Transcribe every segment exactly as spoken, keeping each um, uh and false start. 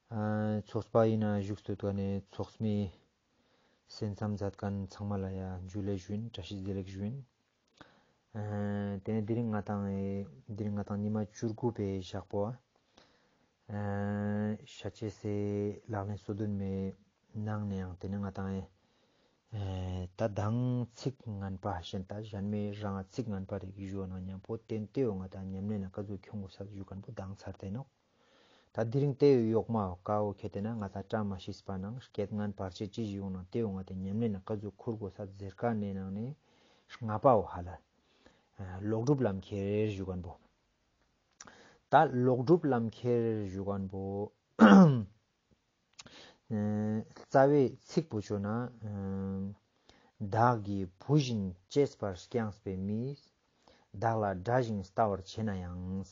ཚོགས་པ་ཡིན་ན་བཞུགས་སྟོད་ཀ་ནས་ཚོགས་མི་སེམས་ཙམ་མཛད་མཁན་ཚང་མ་ལ་ཡ་འཇུ་ལེ་ཞུ་ཡིན། བཀྲ་ཤིས་བདེ་ལེགས་ཞུ་ཡིན། ཨ་དེ་ནས་དེ་རིང་ང་ཏང་ཨེ་དེ་རིང་ང་ཏང་ཉི་མ་བཅུ་དགུ་པའི་ཞག་པོ་ཨ་ཤ་ཅེ་སེ་ལག་ལེན་སོ་བདུན་མའི་ནང་ནས་ཡང་དེ་ནས་ང་ཏང་ཨེ་ཨེ་ད་དང་ཚིག་ངན་པ་ཤེན་ད་གཞན་མའི་རང་ཚིག་ངན་པ་རིག་ཞུ་ནང་མཉམ་པོ་ཏན་ཏེའོ་ང་ཏང་ཉམས་ལེན་ན་ཀ་ཟུག་ཁྱོང་དགོས་ས་ཞུ་མཁན་པོ་དང་ཚར་ཏེ་ནོག། ད་དེ་རིང་དེའི་ཡོག་མའོ་ཀའོ་ཁེ་ཏེ་ན་ང་ཏང་བཀྲ་མ་ཤིས་པ་ནང་སྐད་ངན་བར་ཆད་ཅི་ཞིག་ཡོང་ན་དེའོ་ང་ཏང་ཉམས་ལེན་ན་ཀ་ཟུག་ཁུར་དགོས་ས་ཟེར་ཀ་ནས་ནང་ནས་ལྔ་པའོ་ཧ་ལ་ལོག་སྒྲུབ་ལམ་ཁྱེར་ཞུ་མཁན་པོ། ད་ལོག་སྒྲུབ་ལམ་ཁྱེར་ཞུ་མཁན་པོ། ཨ་རྩ་བའི་ཚིག་པོ་བཅོ་ན། ཨ་བདག་གི་བུ་བཞིན་གཅེས་པར་བསྐྱངས་པའི་མིས། བདག་ལ་དགྲ་བཞིན་ལྟ་བར་བྱེད་ན་ཡང་།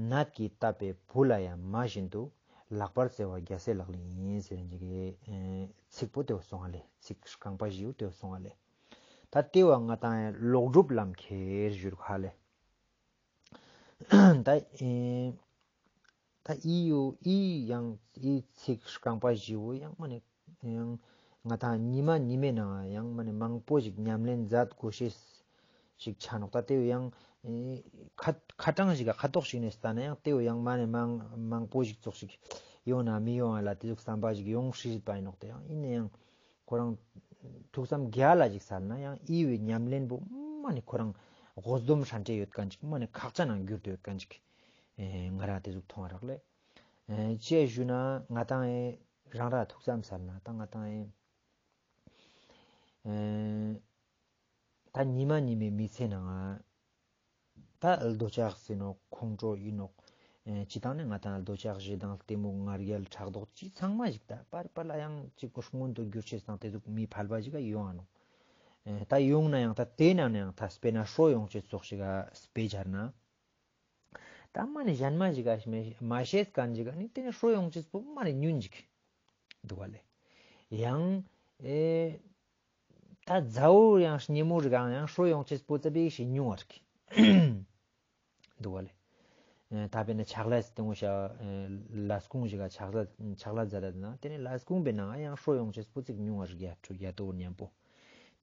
ནད་ཀྱིས་བཏབ་པའི་བུ་ལ་ཡང་མ་བཞིན་དུ། ལེགས་པར་བརྩེ་བ་རྒྱལ་སྲས་ལག་ལེན་ཡིན་ཟེར་གྱི་ཚིག་པོ་དེའོ་སོང་ང་ལེ། ཚིག་རྐང་པ་བཞིའོ་དེའོ་སོང་ང་ལེ། ད་དེ་བོ་ང་ཏང་ལོག་སྒྲུབ་ལམ་ཁྱེར་ཞུ་རུག་ཧ་ལེ། ད་ཨེ་ད་ཨི་ཡོ་ཨི་ཡང་ཨི་ཚིག་རྐང་པ་བཞི་བོ་ཡང་མ་ནི་ཡང་ང་ཏང་ཉི་མ་ཉི་མའི་ནང་ཡང་མ་ནི་མང་པོ་ཞིག་ཉམས་ལེན་མཛད་དགོས་ཤེས་ཞིག་ཆ་ནོག། ད་དེ་བོ་ཡང་ཨེ་ཁ་ཁ་གྲངས་ཞིག་ག་ཁ་དོག་ཞིག་ནས་ལྟ་ན་ཡང་དེ་བོ་ཡང་མ་ནི་མང་མང་པོ་ཞིག་ཙོགས་ཤིག་ཡོང་ན་མི་ཡོང་ང་ལ་དེ་ཟུག་བསམ་པ་ཞིག་ཡོང་སྲིད་པ་ཡིན་ནོག། དེ་ཡང་ཡིན་ན་ཡང་ཁོ་རང་ཐུགས་བསམ་རྒྱ་ལ་ཞིག་སལ་ན་ཡང་ཨི་བོའི་ཉམས་ལེན་པོ་མ་ནི་ཁོ་རང་དགོས་འདོམས་ཧྲན་ཏེ་ཡོད་མཁན་ཅིག་མ་ནི་ཁག་ཅན་ནང་གྱུར་ཏེ་ཡོད་མཁན་ཅིག་ཨེ་ང་རང་དེ་ཟུག་མཐོང་བ་རག་ལེ། ཨེ་ཅི་ཞུ་ན་ང་ཏང་ཨེ་རང་ར་ཐུགས་བསམ་སལ་ན་ད་ང་ཏང་ཨེ་ཨེ་ད་ཉི་མ་ཉི་མའི་མི་ཚེ་ནང་ང་ད་འདོད་ཆགས་ཟེར་ནོག་ཁོང་ཁྲོ་ཡིན་ནོག། ཨེ་སྤྱི་བཏང་ནས་ང་ཏང་འདོད་ཆགས་ཞེ་སྡང་གཏི་མུག་ང་རྒྱལ་ཕྲག་དོག་ཅི་ཚང་མ་ཞིག་ད་པར་པར་ལ་ཡང་ཅིག་གོ་མངོན་དུ་གྱུར་ཅེས་དང་དེ་ཟུག་མི་ཕལ་པ་ཞིག་ག་ཡོང་ང་ནོག། ཨེ་ད་ཡོང་ན་ཡང་ད་དེ་ནང་ནས་ཡང་ད་དཔེར་ན་ཧྲོ་ཡོང་ཅེས་ཙོགས་ཤིག་ག་དཔེ་སྦྱར་ན། ད་མ་ནི་གཞན་མ་ཞིག་ག་མ་ཤེས་མཁན་ཞིག་ག་ནི་དེ་ནི་ཧྲོ་ཡོང་ཅེས་པོ་མ་ནི་ཉུང་ཞིག་འདུག་ག་ལེ། ཡང་ཨེ་ད་མཛའ་བོ་ཡང་སྙི་མོ་རིག་ཡང་ཧྲོ་ཡོང་ཅེས་པོ་ཙ་པིག་ཞིག་ཉུང་བ་རིག་འདུག་ག་ལེ། ཨེ་ད་དཔེར་ན་ཆག་ལས་སྟེང་ངོ་ཤ་ཨེ་ལས་ཁུངས་ཞིག་ག་ཆག་ལས་ཆག་ལས་མཛད་ད་ན་དེ་ནི་ལས་ཁུངས་པའི་ནང་ཡང་ཧྲོ་ཡོང་ཅེས་པོ་ཙིག་ཉུང་བ་རིག་ཡ་ཁྲུ་ཡ་ཏོ་མཉམ་པོ།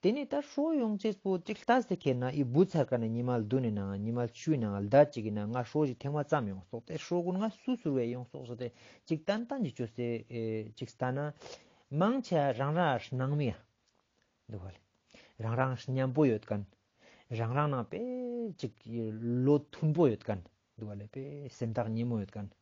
དེ་ནས་ད་ཧྲོ་ཡོང་ཅེས་པོ་ཅིག་ལྟ་སྟེ་ཁྱེར་ན་ཨི་བུ་ཚར་ཀ་ནས་ཉི་མ་བདུན་ནི་ནང་ཉི་མ་བཅུའི་ནང་ལྡད་ཅིག་ཡིན་ན་ང་ཧྲོ་ཞིག་ཐེངས་མ་ཙམ་ཡོང་སོག་སྟེ་ཧྲོ་ཀུན་ང་སུ་ཟུར་བས་ཡོང་སོག་ཟེར་ཏེ་ཅིག་ཏན་ཏན་ཅིག་བཅོས་ཏེ་ཨེ་ཅིག་ལྟ་ན་མང་ཆེ་རང་རང་སྣང་མི་ཡ་འདུག་ག་ལེ། རང་རང་མཉམ་པོ་ཡོད་མཁན། རང་རང་ནང་པེ་ཅིག་བློ་མཐུན་པོ་ཡོད་མཁན། འདུག་ག་ལེ། པེ་སེམས་ཐག་ཉེ་མོ་ཡོད་མཁན།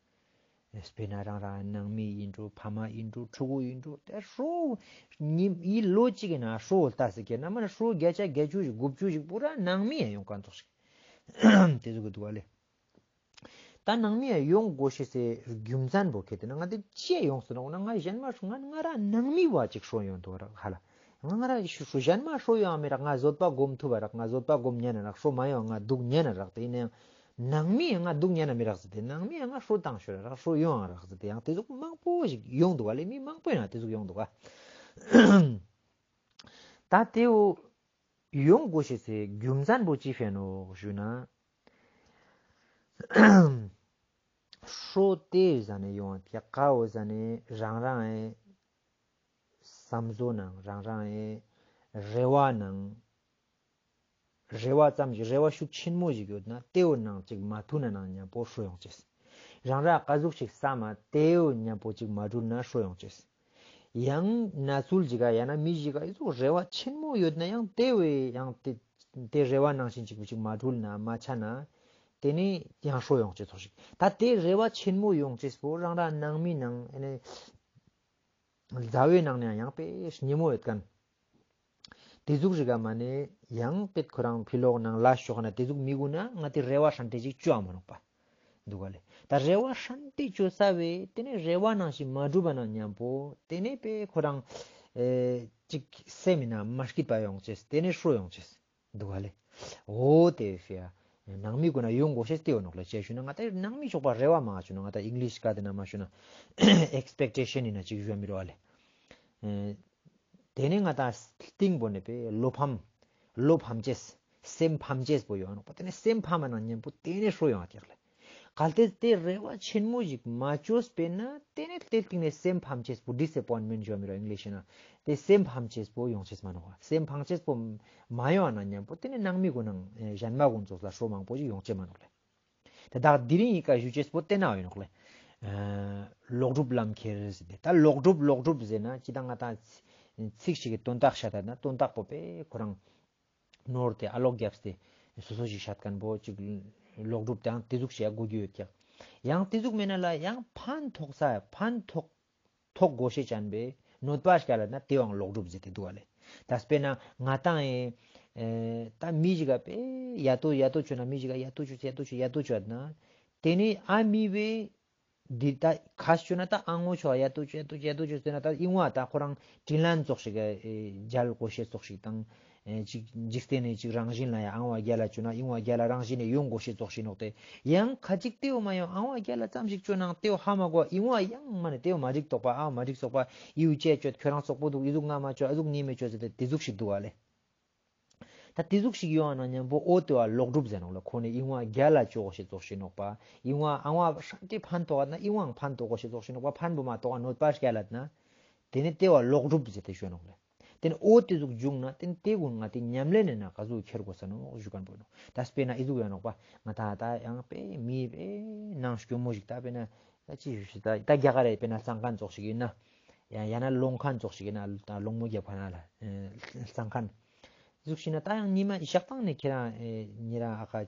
དཔེར་ན་རང་རང་ནང་མི་ཡིན་འགྲོ། ཕ་མ་ཡིན་འགྲོ། ཕྲུ་གུ་ཡིན་འགྲོ། དེ་ཧྲོ་ཉིམ་ཨི་ལོ་གཅིག་གི་ནང་ཧྲོ་ལྟ་ཟེར་ཀྱི་ན་མ་ཧྲོ་བརྒྱ་ཆ་བརྒྱད་ཅུ་ཞིག་དགུ་བཅུ་ཞིག་པུ་ར་ནང་མི་ཡང་ཡོང་མཁན་ཙོགས་ཤིག་དེ་ཟུག་གི་འདུག་ག་ལེ། ད་ནང་མི་ཡང་ཡོང་དགོས་ཤེས་སི་རྒྱུ་མཚན་པོ་ཁེ་ཏེ་ན་ང་དེ་ཅི་ཡང་ཡོང་སོང་ན་ང་གཞན་མ་ཧྲོ་ང་ང་ར་ནང་མི་བ་ཅིག་ཧྲོ་ཡོང་འདུག་ར་ཧ་ལ། ང་ང་ར་ཧྲོ་གཞན་མ་ཧྲོ་ཡོང་མི་རག་ང་བཟོད་པ་སྒོམ་ཐུབ་པ་རག་ང་བཟོད་པ་སྒོམ་ཉན་ན་རག་ཧྲོ་མ་ཡོང་ང་སྡུག་ཉན་ན་རག་དེ་ཡིན་ན་ཡང་ནང་མི་ཡང་ང་སྡུག་ཉན་ན་མི་རག་ཟེར་ཏེ་ནང་མི་ཡང་ང་ཧྲོ་བཏང་ཤོར་རག་ཧྲོ་ཡོང་ང་རག་ཟེར་ཏེ་ཡང་དེ་ཟུག་མང་པོ་ཞིག་ཡོང་འདུག་ག་ལེ། མི་མང་པོ་ཡང་དེ་ཟུག་ཡོང་འདུག་ག་ད་དེའོ་ཡོང་དགོས་ཤེས་སི་རྒྱུ་མཚན་པོ་ཅི་ཕན་ནོག་ཞུ་ན། ཧྲོ་དེ་ཟ་ནེ་ཡོང་ཡ་ཀ་བོ་ཟ་ནེ་རང་རང་ཨེ་བསམ་བཟོ་ནང་རང་རང་ཨེ་རེ་བ་ནང་རེ་བ་ཙམ་ཞིག་རེ་བ་ཤུགས་ཆེན་མོ་ཞིག་ཡོད་ན་དེའོ་ནང་ཅིག་མ་ཐུག་ན་ནང་མཉམ་པོ་ཧྲོ་ཡོང་ཅེས། རང་ར་ཀ་ཟུག་ཞིག་བསམ་མ་དེའོ་མཉམ་པོ་ཅིག་མ་འགྲུལ་ན་ཧྲོ་ཡོང་ཅེས། ཡང་ན་ཚུལ་ཞིག་ག་ཡང་ན་མི་ཞིག་ག་ཨི་ཟུག་རེ་བ་ཆེན་མོ་ཡོད་ན་ཡང་དེ་བས་ཡང་དེ་དེ་རེ་བ་ནང་བཞིན་ཅིག་ཅིག་མ་འགྲུལ་ན་མ་ཆ་ན་དེ་ནི་ཡང་ཧྲོ་ཡོང་ཅེས་ཙོགས་ཤིག་ད་དེ་རེ་བ་ཆེན་མོ་ཡོང་ཅེས་པོ་རང་ར་ནང་མི་ནང་ཨེ་ནི་མཛའ་བོའི་ནང་ནས་ཡང་པེ་ཉེ་མོ་ཡོད་མཁན། དེ་ཟུག་རིག་ག་མ་ནེ་ཡང་པེ་ཁོ་རང་ཕི་ལོག་ནང་ལ་ཤོག་ན་དེ་ཟུག་མི་དགོས་ན་ང་དེ་རེ་བ་ཧྲན་ཏེ་ཅིག་བཅོ་ཨ་མ་ནོག་པ། འདུག་ག་ལེ། ད་རེ་བ་ཧྲན་ཏེ་བཅོ་ས་བས་དེ་ནས་རེ་བ་ནང་བཞིན་མ་འགྲུབ་པ་ནང་མཉམ་པོ་དེ་ནས་པེ་ཁོ་རང་ཨེ་ཅིག་སེམས་མི་ན་མ་སྐྱིད་པ་ཡོང་ཅེས་དེ་ནས་ཧྲོ་ཡོང་ཅེས། འདུག་ག་ལེ། འོ་དེ་ཕི་ཡ། ནང་མི་ཀུན་ན་ཡོང་དགོས་ཤེས་ཏེ་ཡོད་ནོག་ལེ། ཅི་ཞུ་ན་ང་ད་ནང་མི་ཆོག་པ་རེ་བ་མ་ཞུ་ན་ང་ད་ཨིང་ལིཤ་ཀ་དེ་ན་མ་ཞུ་ན་ཨེགས་པེག་ཊེ་ཤན་ཡིན་ན་ཅིག་ཞུ་མི་རོ་ཨ་ལེ། ཨེ་དེ་ནས་ང་ད་སྟིང་པོ་ནས་པེ་བློ་ཕམ། བློ་ཕམ་ཅེས། སེམས་ཕམ་ཅེས་པོ་ཡོང་ནོག་པ། དེ་ནས་སེམས་ཕམ་མ་ནང་མཉམ་པོ་དེ་ནས་ཧྲོ་ཡོང་ཨ་ཀྱག་ལེ། གལ་ཏེ་དེ་རེ་བ་ཆེན་མོ་ཞིག་མ་བཅོས་པས་ན་དེ་ནས་དེ་སྟིང་ནས་སེམས་ཕམ་ཅེས་པོ་ཌིས་ཨེ་པོའིན་མེནཊ་ཞུ་མི་རོ་ཨིང་ལིཤ་ན། དེ་སེམས་ཕམ་ཅེས་པོ་ཡོང་ཅེས་མ་ནོག་པ། སེམས་ཕམ་ཅེས་པོ་མ་ཡོང་ན་མཉམ་པོ་དེ་ནས་ནང་མི་གུན་ནང་གཞན་མ་གུན་ཙོགས་ལ་ཤོ་མང་པོ་ཞིག་ཡོང་ཅེས་མ་ནོག་ལེ། ད་དག་དེ་རིང་ཡི་ཀ་ཞུ་ཅེས་པོ་དེ་ན་ཡོད་ནོག་ལེ། ཨ་ལོག་སྒྲུབ་ལམ་ཁྱེར་ཟེར་ཏེ། ད་ལོག་སྒྲུབ་ལོག་སྒྲུབ་ཟེར་ན་ཅི་ད་ང་ད་ཚིག་ཅིག་གི་དོན་དག་བཤད་ད་ན་དོན་དག་པོ་པེ་ཁོ་རང་ནོར་ཏེ་ཨ་ལོག་རྒྱབ་སྟེ་སོ་སོ་ཞིག་བཤད་མཁན་པོ་ཅིག་ལོག་སྒྲུབ་དང་དེ་ཟུག་བཤད་དགོས་རྒྱུ་ཡོད་ཀྱག། ཡང་དེ་ཟུག་མེད་ན་ལ་ཡང་ཕན་ཐོགས་ས་ཕན་ཐོགས་ཐོགས་དགོས་ཤེས་ཅན་པའི་གནོད་པ་སྐྱལ་ལ་ན་དེ་བའང་ལོག་སྒྲུབ་ཟེར་ཏེ་འདུག་པ་ལེ། ད་དཔེར་ན་ང་ཏང་ཨེ་ཨེ་ད་མི་ཞིག་ག་པེ་ཡ་ཏོ་ཡ་ཏོ་བཅོས་ན་མི་ཞིག་ག་ཡ་ཏོ་བཅོས་ཡ་ཏོ་བཅོས་ཡ་ཏོ་བཅོས་ན་དེ་ནི་ཨ་མི་བེ་འདི་ད་ཁ་བཅོས་ན་ད་ཨ་ངོ་ཆོ་ཡ་ཏོ་བཅོས་ཡ་ཏོ་བཅོས་ཡ་ཏོ་བཅོས་ཟེར་ན་ད་ཨིན་བ་ད་ཁོ་རང་དྲིན་ལན་ཙོགས་ཤིག་ག་ཨེ་འཇལ་དགོས་ཤེས་ཙོགས་ཤིག་དང་། ཨེ་ཅིག་འཇིག་རྟེན་ནི་ཅིག་རང་བཞིན་ལ་ཡང་ཨང་བ་རྒྱལ་ལ་བཅོས་ན་ཨིན་བ་རྒྱལ་ལ་རང་བཞིན་ནི་ཡོང་དགོས་ཤེས་ཙོགས་ཤིག་ནོག་སྟེ། ཡང་ཁ་ཅིག་དེའོ་མ་ཡོང་ཨང་བ་རྒྱལ་ལ་ཙམ་ཞིག་བཅོས་ནང་དེའོ་ཧ་མ་གོ་ཨིན་བ་ཡང་མ་ནི་དེའོ་མ་འགྲིག་དོགས་པ་ཨ་མ་འགྲིག་སོགས་པ་ཨིའུ་ཅེ་བཅོས་ཁྱོད་རང་སོག་པོ་འདུག་ཨི་ཟུག་ང་མ་བཅོས་ཨ་ཟུག་ནི་མི་བཅོས་ཟེར་ཏེ་དེ་ཟུག་ཞིག་འདུག་པ་ལེ། ད་དེ་ཟུག་ཞིག་ཡོང་ན་མཉམ་པོ་ཨོ་དེ་བ་ལོག་སྒྲུབ་ཟེར་ནོག་ལེ། ཁོ་ནི་ཨིན་བ་རྒྱལ་ལ་བཅོ་དགོས་ཤེས་ཙོགས་ཤིག་ནོག་པ། ཨིན་བ་ཨང་བ་ཧྲ་ཏེ་ཕན་ཐོགས་ན་ཨིན་བའང་ཕན་ཐོགས་དགོས་ཤེས་ཙོགས་ཤིག་ནོག་པ། ཕན་པོ་མ་ཐོགས་གནོད་པ་སྐྱལ་ལ་ན་དེ་ནི་དེ་བ་ལོག་སྒྲུབ་ཟེར་ཏེ་ཞུ་ནོག་ལེ། དེ་ནི་ཨོ་དེ་ཟུག་བྱུང་ན་དེ་ནི་དེ་གུན་ང་དེ་ཉམས་ལེན་ནི་ནང་ག་ཟུག་ཁྱེར་དགོས་ས་ནོག་ཞུ་མཁན་པོ་ནོག། ད་དཔེར་ན་ཨི་ཟུག་ཡོད་ནོག་པ། ང་ད་ད་ཡང་པེ་མི་པེ་ནང་སྐྱོ་མོ་ཞིག་ད་དཔེར་ན་ད་ཅི་ཞུ་ཞིག་ད་ད་རྒྱ་གར་རེ་དཔེར་ན་སང་མཁན་ཙོགས་ཤིག་ཡིན་ན། ཡང་ཡང་ན་ལོང་མཁན་ཙོགས་ཤིག་ཡིན་ན་ད་ལོང་མོ་རྒྱབ་མཁན་ལ་སང་མཁན། ཟུག་ཤིག་ན་ད་ཡང་ཉི་མ་ཞག་དང་ནི་ཁྱེད་རང་ཨེ་ཉེ་རང་ཨ་ཁ་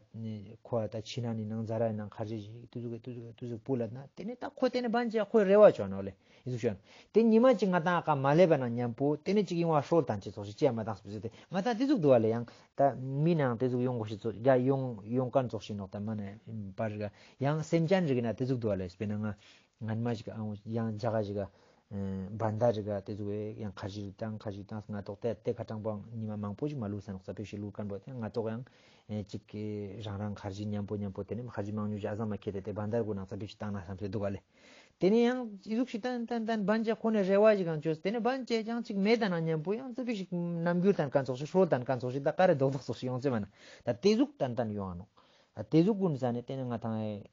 ཁོ་ད་ཕྱི་ན་ནི་ནང་ཛ་ར་ནང་ཁར་ཇི་ཞིག་དུ་ཟུག་དུ་ཟུག་དུ་ཟུག་པུ་ལ་ན་དེ་ནི་ད་ཁོ་དེ་ནི་བན་ཅེ་ཁོའི་རེ་བ་ཅོ་ནོག་ལེ། ཨི་ཟུག་ཤོད། དེ་ཉི་མ་ཅིག་ང་ཏང་ཨ་ཀ་མ་ལེབ་པ་ན་མཉམ་པོ་དེ་ནི་ཅིག་ཡིན་བ་ཧྲོ་ལ་ཏང་ཅེས་ཙོགས་ཤིག་ཅི་ཡང་མ་ཏང་སྤེ་ཟེར་ཏེ་ང་ཏང་དེ་ཟུག་འདུག་པ་ལེ། ཡང་ད་མི་ནང་དེ་ཟུག་ཡོང་དགོས་ཤེས་ཙོགས་ཡ་ཡོང་ཡོང་མཁན་ཙོགས་ཤིག་ནོག་ད་མ་ནེ་པར་ག་ཡང་སེམས་ཅན་རིག་ན་དེ་ཟུག་འདུག་པ་ལེ། དཔེར་ན་ང་ངན་མ་ཞིག་ཨང་ཡང་ཇ་ག་ཞིག་ག་བན་ད་རིག་ག་དེ་ཟུག་ཡང་ཁར་ཇི་རིག་ཏང་ཁར་ཇི་རིག་ཏང་ང་ཏོག་དེ་དེ་ཁ་ཏང་པོ་ཉི་མ་མང་པོ་ཞིག་མ་ལུས་ས་ནོག་ཙ་པིག་ཞིག་ལུས་མཁན་པོ་དེ་ང་ཏོག་ཡང་ཅིག་རང་རང་ཁར་ཇི་མཉམ་པོ་མཉམ་པོ་དེ་ནི་ཁར་ཇི་མང་ཉུང་ཞིག་ཨ་ཟ་མ་ཁྱེར་ཏེ་དེ་བན་ད་རིག་གུན་ནང་ཙ་པིག་ཞིག་ཏང་ན་བསམ་སེ་འདུག་པ་ལེ། དེ་ནས་ཡང་ཨི་ཟུག་ཞིག་ཏན་ཏན་ཏན་བན་ཅེ་ཁོ་ནས་རེ་བ་ཞིག་ཡང་བཅོས། དེ་ནས་བན་ཅེ་ཡང་ཅིག་མེད་ད་ན་མཉམ་པོ་ཡང་ཙ་པིག་ཞིག་རྣམ་འགྱུར་ཏན་མཁན་ཙོགས་ཤིག་ཧྲོ་ལ་ཏང་མཁན་ཙོགས་ཤིག་ད་ཀ་རེ་རྡོག་རྡོག་ཙོགས་ཤིག་ཡོང་ཅེས་མ་ན། ད་དེ་ཟུག་ཏན་ཏན་ཡོང་ང་ནོག། ད་དེ་ཟུག་གུན་ཟ་ནས་དེ་ནས་ང་ཏང་ཨེ་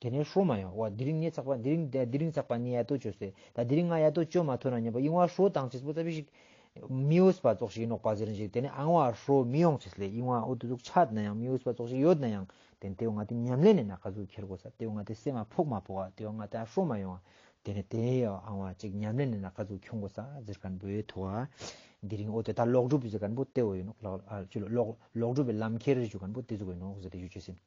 དེ་ནས་ཧྲོ་མ་ཡོང་བ། དེ་རིང་ངས་ཚག་པ་དེ་རིང་དེ་རིང་ཚག་པ་ངས་ཡ་ཏོ་བཅོས་ཏེ་ད་དེ་རིང་ང་ཡ་ཏོ་བཅོ་མ་ཐུབ་ན་མཉམ་པོ་ཡིན་བ་ཧྲོ་ཏང་ཅེས་པོ་ཙ་པིག་ཞིག་མི་འོས་པ་ཙོགས་ཤིག་ཡིན་ནོག་པ་ཟེར་ཞིག། དེ་ནས་ཨང་བ་ཧྲོ་མི་ཡོང་ཅེས་ལེ། ཡིན་བ་འོ་དེ་ཟུག་ཆད་ན་ཡང་མི་འོས་པ་ཙོགས་ཤིག་ཡོད་ན་ཡང་དེ་ནས་དེ་བོ་ང་དེ་ཉམས་ལེན་ནི་ནང་ག་ཟུག་ཁྱེར་དགོས་ས། དེ་བོ་ང་དེ་སེམས་མ་ཕོག་མ་ཕོག་པ། དེ་བོ་ང་དེ་ཧྲོ་མ་ཡོང་བ། དེ་ནས་དེ་ཡང་ཨང་བ་ཅིག་ཉམས་ལེན་ནི་ནང་ག་ཟུག་ཁྱོང་དགོས་ས་ཟེར་མཁན་པོའི་ཐོག་དེ་རིང་འོ་དེ་ད་ལོག་སྒྲུབ་ཟེར་མཁན་པོ་དེ་བོ་ཡིན་ནོག། ལོག་ཨ་ཅི་ལོག་ལོག་སྒྲུབ་པའི་ལམ་ཁྱེར་ཞུ་མཁན་པོ་དེ་ཟུག་ཡིན་ནོག་ཟེར་ཏེ་ཞུ་ཅེས་ཡིན།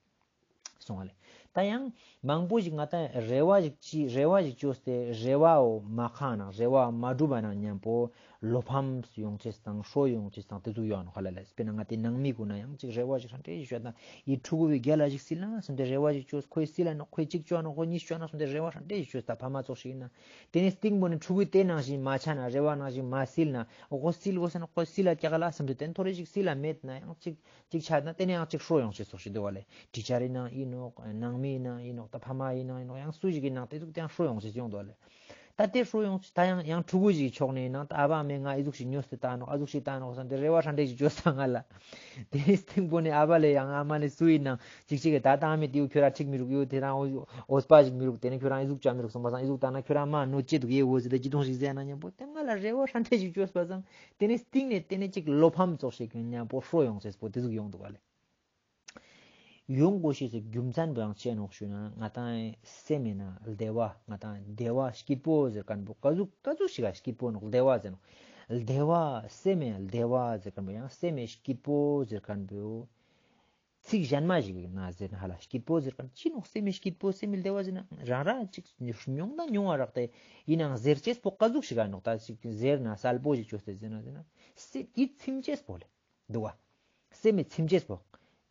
སོང་བ་ལེ། ད་ཡང་མང་པོ་ཞིག་ང་ཏང་རེ་བ་ཞིག་ཅི་རེ་བ་ཞིག་བཅོས་ཏེ་རེ་བའོ་མ་ཁེངས་ན་རེ་བ་མ་འགྲུབ་པ་ན་མཉམ་པོ་བློ་ཕམ་ཡོང་ཅེས་དང་ཧྲོ་ཡོང་ཅེས་དང་དེ་ཟུག་ཡོང་ནོག་ཧ་ལ་ལེ། དཔེར་ན་ང་ཏི་ནང་མི་གུན་ན་ཡང་ཅིག་རེ་བ་ཞིག་ཧྲན་ཏེ་ཞིག་བཅོས་ན་ཡི་ཕྲུ་གུ་བའི་རྒྱལ་ལ་ཞིག་སིལ་ན་སམ་སྟེ་རེ་བ་ཞིག་བཅོས། ཁོའི་སིལ་ལ་ནོག་ཁོའི་གཅིག་བཅོས་ན་ཁོ་གཉིས་བཅོས་ན་སམ་སྟེ་རེ་བ་ཧྲན་ཏེ་ཞིག་བཅོས། ད་ཕ་མ་ཙོགས་ཤིག་ཡིན་ན་དེ་ནས་སྟིང་པོ་ནས་ཕྲུ་གུ་དེ་ནང་བཞིན་མ་ཆ་ན་རེ་བ་ནང་བཞིན་མ་སིལ་ན་འོ་ཁོ་སིལ་དགོས་ས་ན་ཁོ་སིལ་ལ་རྒྱག་ལ་སམ་སྟེ་དེ་ནས་ཐོ་རེ་ཞིག་སིལ་ལ་མེད་ན་ཡང་ཅིག་ཅིག་ཆ་ན་དེ་ནས་ཡང་ཅིག་ཧྲོ་ཡོང་ཅེས་ཙོགས་ཤིག་འདུག་པ་ལེ། ཊི་ཆར་ཡིན་ནང་ཡིན་ནོག། ནང་མི་ཡིན་ནང་ཡིན་ནོག། ད་ཕ་མ་ཡིན་ནང་ཡིན་ནོག། ཡང་སུ་ཞིག་ཡིན་ནང་དེ་ཟུག་དེ་ཡང་ཧྲོ་ཡོང་ཅེས་ཡོང་འདུག་པ་ལེ། ད་དེ་ཧྲོ་ཡོང་ཅེས་ད་ཡང་ཡང་ཕྲུ་གུ་ཞིག་ཕྱོགས་ནས་ཡིན་ནང་ད་ཨ་བ་ཨ་མས་ང་ཨི་ཟུག་ཞིག་ཉོས་ཏེ་ད་ནོག། ཨ་ཟུག་ཞིག་ད་ནོག་བསམ་སྟེ་རེ་བ་ཧྲན་ཏེ་ཞིག་བཅོས་ས་ང་ལ། དེ་ནས་སྟིང་པོ་ནས་ཨ་བ་ལེ་ཡང་ཨ་མ་ལེ་སུ་ཡིན་ནང་ཅིག་ཅིག་གི་ད་ད་ཨ་མས་དེའུ་ཁྱོད་རང་འགྲིག་མི་རུག་ཡོ་དེ་རང་འོས་པ་ཞིག་མི་རུག། དེ་ནས་ཁྱོད་རང་ཨི་ཟུག་བཅོ་མི་རུག་སོང་པ་སང་ཨི་ཟུག་ད་ན་ཁྱོད་རང་མ་གནོད་ཅེས་འདུག་ཡེ་འོ་ཟེར་ཏེ་ཅི་གཏོང་ཞིག་ཟེར་ན་མཉམ་པོ་དེ་ང་ལ་རེ་བ་ཧྲན་ཏེ་ཞིག་བཅོས་པ་སང་དེ་ནས་སྟིང་ནས་དེ་ནས་ཅིག་བློ་ཕམ་ཙོགས་ཤིག་མཉམ་པོ་ཧྲོ་ཡོང་ཅེས་པོ་དེ་ཟུག་ཡོང་འདུག་པ་ལེ། ཡོང་དགོས་ཤེས་སི་རྒྱུ་མཚན་པོ་ཡང་ཅི་ནོག་ཞུ་ན་ང་ཏང་སེམས་ཡིན་ན་བདེ་བ་ང་ཏང་བདེ་བ་སྐྱིད་པོ་ཟེར་མཁན་པོ་ག་ཟུག་ག་ཟུག་ཞིག་ག་སྐྱིད་པོ་ནོག་བདེ་བ་ཟེར་ནོག། བདེ་བ་སེམས་ཡིན་བདེ་བ་ཟེར་མཁན་པོ་ཡང་སེམས་ཡིན་སྐྱིད་པོ་ཟེར་མཁན་པོ་ཚིག་གཞན་མ་ཞིག་ཡིན་ན་ཟེར་ན་ཧ་ལ་སྐྱིད་པོ་ཟེར་མཁན་ཅི་ནོག། སེམས་ཡིན་སྐྱིད་པོ་སེམས་ཡིན་བདེ་བ་ཟེར་ན་རང་རང་ཅིག་ཉུང་དང་ཉུང་བ་རག་སྟེ་ཡིན་ནང་ཟེར་ཅེས་པོ་ག་ཟུག་ཞིག་ག་ནོག། ད་ཅིག་ཟེར་ན་གསལ་པོ་ཞིག་བཅོས་ཏེ་ཟེར་ན་ཟེར་ན་སེམས་ཡིད་ཚིམ་ཅེས་པོ་ལེ། འདུག་པ། སེམས་མི་ཚིམ་ཅེས་པོ།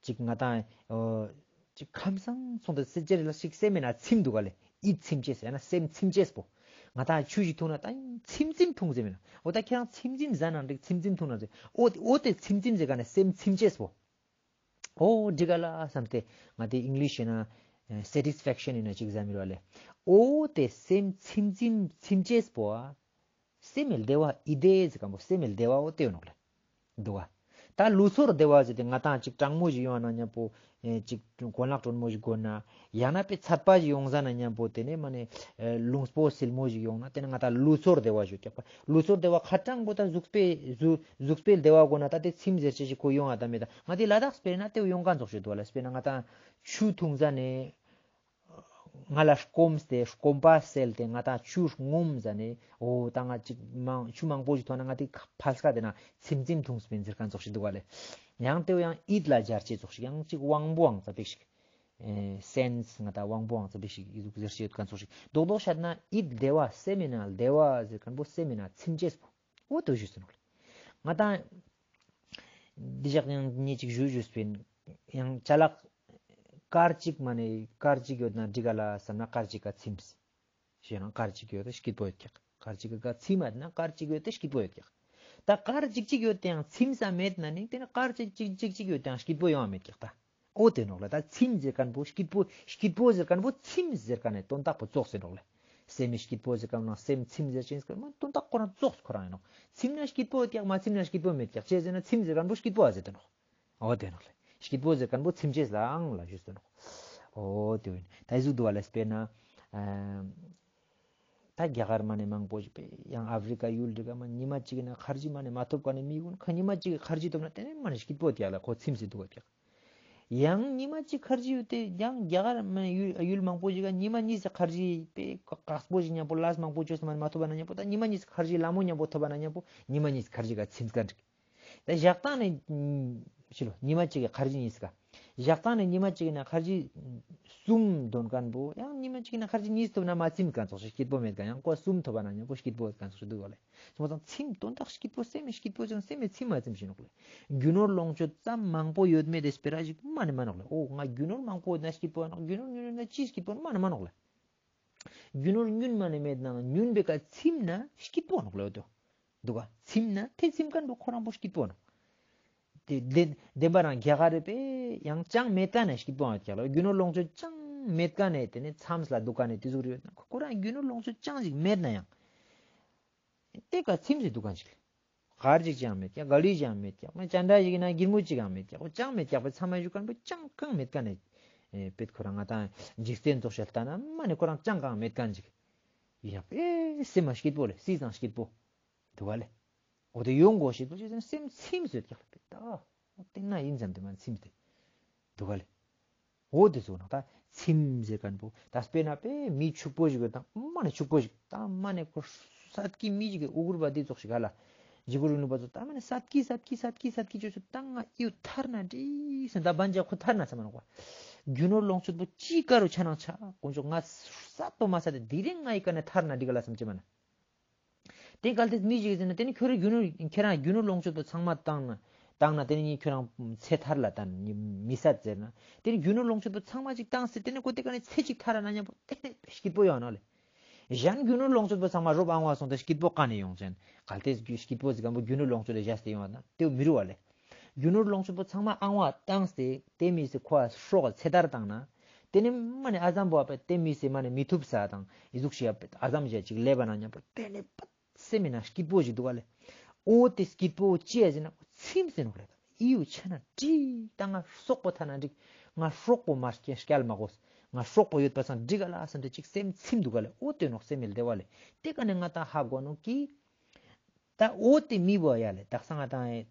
ཅིག་ང་ཏང་ཨོ་ཅིག་ཁམས་སང་སོང་སྟེ་སེ་ཅེར་ལ་ཞིག་སེམས་མི་ན་ཚིམ་འདུག་ག་ལེ། ཡིད་ཚིམ་ཅེས་ཡང་ན་སེམས་ཚིམ་ཅེས་པོ། ང་ཏང་ཆུ་ཞིག་འཐུང་ན་ད་ཚིམ་ཚིམ་འཐུང་ཟེར་མི་ན། འོ་ད་ཁྱེད་རང་ཚིམ་ཚིམ་ཟ་ན་འགྲིག། ཚིམ་ཚིམ་འཐུང་ན་འགྲིག། འོ་འོ་དེ་ཚིམ་ཚིམ་ཟེར་ག་ན་སེམས་ཚིམ་ཅེས་པོ། འོ་འགྲིག་ག་ལ་བསམ་སྟེ་ང་ཏི་ཨིང་ལིཤ་ཡིན་ན་སེ་ཊིས་ཕེག་ཤན་ཡིན་ན་ཅིག་ཟ་མི་རོ་ལེ། འོ་དེ་སེམས་ཚིམ་ཚིམ་ཚིམ་ཅེས་པོ་ཨ། སེམས་མི་བདེ་བ་ཡི་བདེ་ཟེར་མཁན་པོ་སེམས་མི་བདེ་བ་འོ་དེ་ཡོད་ནོག་ལེ། འདུག་པ། ད་ལུས་སྲོག་བདེ་བ་ཟེར་ཏེ་ང་ཏང་ཅིག་གྲང་མོ་ཞིག་ཡོང་ན་མཉམ་པོ་ ཨེ་ཅིག་གོན་ལག་དྲོན་མོ་ཞིག་གོན་ན། ཡང་ན་པེ་ཚད་པ་ཞིག་ཡོང་ཟ་ན་མཉམ་པོ་དེ་ནས་མ་ནེ་ཨེ་ལུང་པོ་སིལ་མོ་ཞིག་ཡོང་ན་དེ་ནས་ང་ཏང་ལུས་སྲོག་བདེ་བ་ཞུ་ཀྱག་པ། ལུས་སྲོག་བདེ་བ་ཁ་ཏང་པོ་ད་གཟུགས་པོའི་གཟུགས་གཟུགས་པོའི་བདེ་བ་གོ་ན་ད་དེ་ཚིམ་ཟེར་ཅེས་ཞིག་ཁོ་ཡོང་ང་ད་མེད་ད། ང་དེ་ལ་དྭགས་སྤེར་ན་དེ་ཡོང་མཁན་ཙོགས་ཞིག་འདུག་ལེ། སྤེར་ན་ང་ཏང་ཆུ་འཐུང་ཟ་ནས་ང་ལ་སྐོམ་སྟེ་སྐོམ་པ་སེལ་ཏེ་ང་ཏང་ཆུ་ངོམ་ཟ་ནས་འོ་ད་ང་ཅིག་མང་ཆུ་མང་པོ་ཞིག་ཐོན་ན་ང་དེ་ཕལ་སྐད་དེ་ན་ཚིམ་ཚིམ་འཐུང་སྤེན་ཟེར་མཁན་ཙོགས་ཞིག་འདུག་ལེ། ཡང་དེ་ཡང་ཡིད་ལ་སྦྱར་ཅེས་ཙོགས་ཞིག་ཡང་ཅིག་དབང་པོའང་ཙ་པིག་ཞིག་ཨེ་སེན་སི་ང་ཏང་དབང་པོའང་ཙ་པིག་ཞིག་ཡིད་ཟེར་ཅེས་ཡོད་མཁན་ཙོགས་ཞིག་རྡོག་རྡོག་བཤད་ན་ཡིད་བདེ་བ་སེམས་མེད་ན་བདེ་བ་ཟེར་མཁན་པོ་སེམས་མེད་ན་ཚིམ་ཅེས་པོ་འོ་དོ་ཞུས་སོང་ལེ། ང་ཏང་འདི་ཞག་ཡང་ཉེ་ཅིག་ཞུ་ཞུས་པིན། ཡང་ཅ་ལག་དཀར་ཅིག་མ་ནེ་དཀར་ཅིག་ཡོད་ན་འགྲིག་ག་ལ་བསམ་ན་དཀར་ཅིག་ག་ཚིམས། ཞེ་ན་དཀར་ཅིག་ཡོད་དེ་སྐྱིད་པོ་ཡོད་ཀྱག། དཀར་ཅིག་ག་ཚིམ་མ་ན་དཀར་ཅིག་ཡོད་དེ་སྐྱིད་པོ་ཡོད་ཀྱག། ད་དཀར་ཅིག་ཅིག་ཡོད་དེ་ཡང་ཚིམ་ས་མེད་ན་ནི་དེ་ནི་དཀར་ཅིག་ཅིག་ཅིག་ཅིག་ཡོད་དེ་ཡང་སྐྱིད་པོ་ཡོང་བ་མེད་ཀྱག་ད། འོ་དེ་ནོག་ལེ། ད་ཚིམ་ཟེར་མཁན་པོ་སྐྱིད་པོ་སྐྱིད་པོ་ཟེར་མཁན་པོ་ཚིམ་ཟེར་མཁན་ནི་དོན་དག་པོ་ཙོགས་ཟེར་ནོག་ལེ། སེམས་མི་སྐྱིད་པོ་ཟེར་མཁན་ནང་སེམས་ཚིམ་ཟེར་ཅེས་མཁན་མ་དོན་དག་ཁོ་རང་ཙོགས་ཁོ་རང་ཡིན་ནོག། ཚིམ་ན་སྐྱིད་པོ་ཡོད་ཀྱག་མ་ཚིམ་ན་སྐྱིད་པོ་མེད་ཀྱག་ཅི་ཟེར་ན་ཚིམ་ཟེར་མཁན་པོ་སྐྱིད་པོ་ཨ་ཟེར་དེ་ནོག། འོ་དེ་ནོག་ལེ། སྐྱིད་པོ་ཟེར་མཁན་པོ་ཚིམ་ཅེས་ལའང་ལ་ཞུས་དེ་ནོག། འོ་དེ་ཡིན། ད་ཟུག་འདུག་བ་ལེ། དཔེར་ན་ཨ་ད་རྒྱ་གར་མ་ནེ་མང་པོ་ཞིག་པེ་ཡང་ཨ་ཧྥི་རི་ཀ་ཡུལ་འདི་ག་མ་ཉི་མ་གཅིག་ན་ཁར་ཇི་མ་ནེ་མ་ཐོབ་མཁན་ནི་མི་ཀུན་ཁ་ཉི་མ་གཅིག་ཁར་ཇི་ཐོབ་ན་དེ་ནས་མ་ནེ་སྐྱིད་པོ་དེ་ལ་ཁོ་ཚིམ་སེ་འདུག་ག་ཀྱག། ཡང་ཉི་མ་གཅིག་ཁར་ཇི་ཡོད་དེ་ཡང་རྒྱ་གར་མ་ཡུལ་ཡུལ་མང་པོ་ཞིག་ག་ཉི་མ་གཉིས་སི་ཁར་ཇི་པེ་དཀགས་པོ་ཞིག་མཉམ་པོ་ལས་མང་པོ་བཅོས་སེ་མ་ནེ་མ་ཐོབ་པ་ན་མཉམ་པོ་ད་ཉི་མ་གཉིས་སི་ཁར་ཇི་ལ་མོ་མཉམ་པོ་ཐོབ་པ་ན་མཉམ་པོ་ཉི་མ་གཉིས་སི་ཁར་ཇི་ག་ཚིམ་མཁན་འགྲིག། ད་ཞག་དང་ནི་ཕྱི་ལོ་ཉི་མ་གཅིག་གི་ཁར་ཇི་གཉིས་ཀ། ཞག་དང་ནི་ཉི་མ་གཅིག་ན་ཁར་ཇི་གསུམ་འདོན་མཁན་པོ་ཡང་ཉི་མ་གཅིག་ན་ཁར་ཇི་གཉིས་ཐོབ་ན་མ་ཚིམ་མཁན་ཙོགས་ཤིག་སྐྱིད་པོ་མེད་མཁན། ཡང་ཁོ་གསུམ་ཐོབ་པ་ན་མཉམ་པོ་སྐྱིད་པོ་ཡོད་མཁན་ཙོགས་ཤིག་འདུག་ག་ལེ། སོང་ཙང་ཚིམ་དོན་དག་སྐྱིད་པོ་སེམས་མི་སྐྱིད་པོ་ཅང་སེམས་མི་ཚིམ་མ་ཚིམ་ཞིག་ནོག་ལེ། རྒྱུ་ནོར་ལོངས་སྤྱོད་ཙམ་མང་པོ་ཡོད་མེད་དེ་སྤེ་ར་ཞིག་མ་ནེ་མ་ནོག་ལེ། འོ་ང་རྒྱུ་ནོར་མང་པོ་ཡོད་ན་སྐྱིད་པོ་ནོག། རྒྱུ་ནོར་ཉུང་ཉུང་ན་ཅི་སྐྱིད་པོ་མ་ནེ་མ་ནོག་ལེ། རྒྱུ་ནོར་ཉུང་མ་ནེ་མེད་ནའང་ཉུང་བེ་ཀ་ཚིམ་ན་སྐྱིད་པོ་ནོག་ལེ། འོ་དོ་འདུག་ག། ཚིམ་ན་དེ་ཚིམ་མཁན་པོ་ཁོ་རང་པོ་སྐྱིད་པོ་ནོག། དེ་བདེན་བདེན་པ་རང་རྒྱ་གར་རེ་པེ་ཡང་ཅང་མེད་མཁན་ནི་སྐྱིད་པོ་ཡོད་ཀྱག་ལེ། རྒྱུ་ནོར་ལོངས་སྤྱོད་ཅང་མེད་མཁན་ནི་དེ་ནི་མཚམས་ལ་འདུག་མཁན་ནི་དེ་ཟུག་རེ་ཡོད་ན་ཁོ་རང་རྒྱུ་ནོར་ལོངས་སྤྱོད་ཅང་ཞིག་མེད་ན་ཡང་དེ་ཀ་ཚིམ་སེ་འདུག་མཁན་ཞིག་ལེ། གར་ཅིག་ཅང་མེད་ཀྱག། ག་ལི་ཅང་མེད་ཀྱག། མ་ཅན་དྲ་ཞིག་ན་སྒྱིར་མོ་ཅིག་ཡང་མེད་ཀྱག། ཅང་མེད་ཀྱག་པ་ཚང་མ་ཞུ་མཁན་པོ་ཅང་གང་མེད་མཁན་ནི་ཨེ་པེད་ཁོ་རང་ང་ཏང་འཇིག་རྟེན་ཙོགས་ཤིག་ལྟ་ན་མ་ནེ་ཁོ་རང་ཅང་གང་མེད་མཁན་ཅིག་ཡིན་ཡང་པེ་སེམས་མ་སྐྱིད་པོ་ལེ། སི་ཙང་སྐྱིད་པོ་འདུག་ག་ལེ། འོ་དེ་ཡོང་དགོས་ཤེས་པོ་ཅི་ཟེར་ན་སེམས་ཚིམ་སེ་ཡོད་ཀྱག་ལེ། པེ་ད་འོ་དེ་ན་ཡིན་ཙམ་དེ་མ་ཚིམ་སྟེ་འདུག་ག་ལེ། འོ་དེ་ཚོ་ནང་ད་ཚིམ་ཟེར་མཁན་པོ་ད་དཔེར་ན་པེ་མི་ཕྱུག་པོ་ཞིག་ཡོད་ད་མ་ནེ་ཕྱུག་པོ་ཞིག་ད་མ་ནེ་ཁོ་སད་ཀྱི་མི་ཞིག་གི་འུ་གུར་བ་དེ་ཙོགས་ཤིག་ག་ལ་འཇིགས་སྐུལ་རིང་ལུགས་པ་ཚོ་ད་མ་ནེ་སད་ཀྱི་སད་ཀྱི་སད་ཀྱི་སད་ཀྱི་ཅོ་ཅོ་ད་ང་ཡུ་ཐར་ན་འགྲིག་སེ་ད་བན་ཇ་ཁོ་ཐར་ན་སམ་མ་ནོག་པ། རྒྱུ་ནོར་ལོངས་སྤྱོད་པོ་ཅི་ཀ་རུ་ཆ་ནང་ཆ་དཀོན་མཆོག་ང་སད་དོ་མ་སད་དེ་དེ་རིང་ང་ཡི་ཀ་ནེ་ཐར་ན་འགྲིག་ག་ལ་སམ་ཅེ་མ་ནེ། དེ་གལ་ཏེ་མི་ཞིག་ཟེར་ན་དེ་ནི་ཁྱོད་རང་རྒྱུ་ནོར་ཁྱེད་རང་རྒྱུ་ནོར་ལོངས་སྤྱོད་པོ་ཚང་མ་བཏང་ན་བཏང་ན་དེ་ནི་ཁྱོད་རང་ཚེ་ཐར་ལ་བཏང་ནི་མི་སད་ཟེར་ན་དེ་ནི་རྒྱུ་ནོར་ལོངས་སྤྱོད་པོ་ཚང་མ་ཅིག་བཏང་སྟེ་དེ་ནི་ཁོ་དེ་ཀ་ནེ་ཚེ་ཅིག་ཐར་ན་མཉམ་པོ་དེ་ནི་སྐྱིད་པོ་ཡོང་ནོག་ལེ། གཞན་རྒྱུ་ནོར་ལོངས་སྤྱོད་པོ་ཚང་མ་རོབ་ཨང་བ་སོང་སྟེ་སྐྱིད་པོ་ག་ནེ་ཡོང་ཅན། གལ་ཏེ་སྐྱིད་པོ་ཟེར་མཁན་པོ་རྒྱུ་ནོར་ལོངས་སྤྱོད་ལ་བཞག་སྟེ་ཡོང་བ་ན་དེ་མི་རུང་བ་ལེ། རྒྱུ་ནོར་ལོངས་སྤྱོད་པོ་ཚང་མ་ཨང་བ་བཏང་སྟེ་དེ་མི་སེ་ཁོ་སྲོག་ཚེ་ཐར་བཏང་ན་དེ་ནི་མ་ནེ་ཨ་ཙམ་པོ་ཨ་པེ་དེ་མི་སེ་མ་ནེ་མི་ཐུབ་ས་དང་ཨི་ཟུག་ཤི་ཨ་པེ་ཨ་ཙམ་ཞིག་ཅིག་ལེབ་པ་ན་མཉམ་པོ་དེ་ནི་པ་སེམས་མི་ནང་སྐྱིད་པོ་ཞིག་འདུག་ག་ལེ། འོ་དེ་སྐྱིད་པོ་ཅི་ཡ་ཟེར་ན་ཚིམ་ཟེར་ནོག་ལེ། ད་ཨི་ཡུ་ཆ་ན་འགྲིག། ད་ང་སྲོག་པོ་ཐར་ན་འགྲིག། ང་སྲོག་པོ་མ་སྐྱལ་མ་དགོས། ང་སྲོག་པོ་ཡོད་པ་སང་འགྲིག་ག་ལ་སམ་སྟེ་ཅིག་སེམས་ཚིམ་འདུག་ག་ལེ། འོ་དེ་ནོག་སེམས་མི་བདེ་བ་ལེ། དེ་ཀ་ནེ་ང་ཏང་ཧ་གོ་ནོག་གི། ད་འོ་དེ་མི་བོ་ཡ་ལེ་དག་ས་ང་ཏང་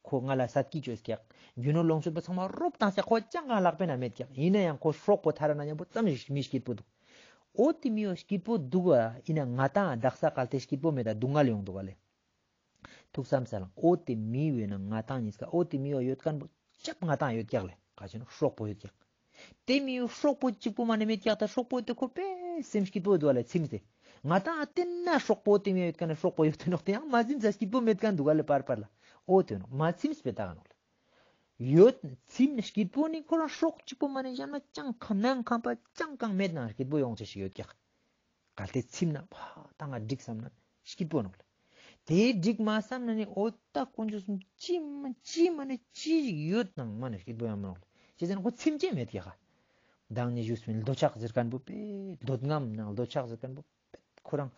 ཁོ་ང་ལ་སད་ཀྱི་ཅོས་ཀྱག། རྒྱུ་ནོར་ལོངས་སྤྱོད་པོ་ཚང་མ་རོབ་བཏང་སྟེ་ཁོ་ཅང་གང་ལག་པའི་ནང་མེད་ཀྱག། ཡིན་ན་ཡང་ཁོ་སྲོག་པོ་ཐར་ན་མཉམ་པོ་ཙམ་ཞིག་མི་སྐྱིད་པོ་འདུག། འོ་དེ་མི་བོ་སྐྱིད་པོ་འདུག་ག་ཡིན་ན་ང་ཏང་དག་ས་གལ་ཏེ་སྐྱིད་པོ་མེད་ད་སྡུག་བསྔལ་ཡོང་འདུག་ག་ལེ། ཐུགས་བསམ་ས་ལ་འོ་དེ་མི་བོ་ན་ང་ཏང་ཉིས་ཀ་འོ་དེ་མི་བོ་ཡོད་མཁན་པོ་ཅབ་ང་ཏང་ཡོད་ཀྱག་ལེ། ག་ཅི་ནོག་སྲོག་པོ་ཡོད་ཀྱག། དེ་མི་བོ་སྲོག་པོ་གཅིག་པོ་མ་ནེ་མེད་ཀྱག། ད་སྲོག་པོ་དེ་ཁོ་པེ་སེམས་སྐྱིད་པོ་འདུག་ལེ་ཚིམ་སྟེ། ང་ཏང་ཨ་དེ་ན་སྲོག་པོ་དེ་མི་བོ་ཡོད་མཁན་ནི་སྲོག་པོ་ཡོད་དེ་ནོག། དེ་ཡང་མ་ཚིམ་ས་སྐྱིད་པོ་མེད་མཁན་འདུག་ག་ལེ་པར་པར་ལ། འོ་དེ་ནོག་མ་ཚིམ་སྤེ་ད་ག་ནོག་ལེ། ཡོད་ཚིམ་ནི་སྐྱིད་པོ་ནི་ཁོ་རང་སྲོག་གཅིག་པོ་མ་ནེ་གཞན་ལ་ཅང་ཁམས་ནང་ཁམས་པ་ཅང་གང་མེད་ན་སྐྱིད་པོ་ཡོང་ཅེས་ཤིག་ཡོད་ཀྱག། གལ་ཏེ་ཚིམ་ན་ཕ་ད་ང་འགྲིག་བསམ་ན་སྐྱིད་པོ་ནོག་ལེ། དེ་འགྲིག་མ་བསམ་ན་ནི་འོ་ད་དཀོན་མཆོག་གསུམ་ཅི་མ་ཅི་མ་ནེ་ཅི་ཞིག་ཡོད་ནང་མ་ནེ་སྐྱིད་པོ་ཡང་མ་ནོག་ལེ། ཅི་ཟེར་ན་ཁོ་ཚིམ་ཅེས་མེད་ཀྱག་ག། མདང་ནི་ཞུས་པིན་འདོད་ཆགས་ཟེར་མཁན་པོ་པེ་འདོད་རྔམ་ནང་འདོད་ཆགས་ཟེར་མཁན་པོ་པེ་ཁོ་རང་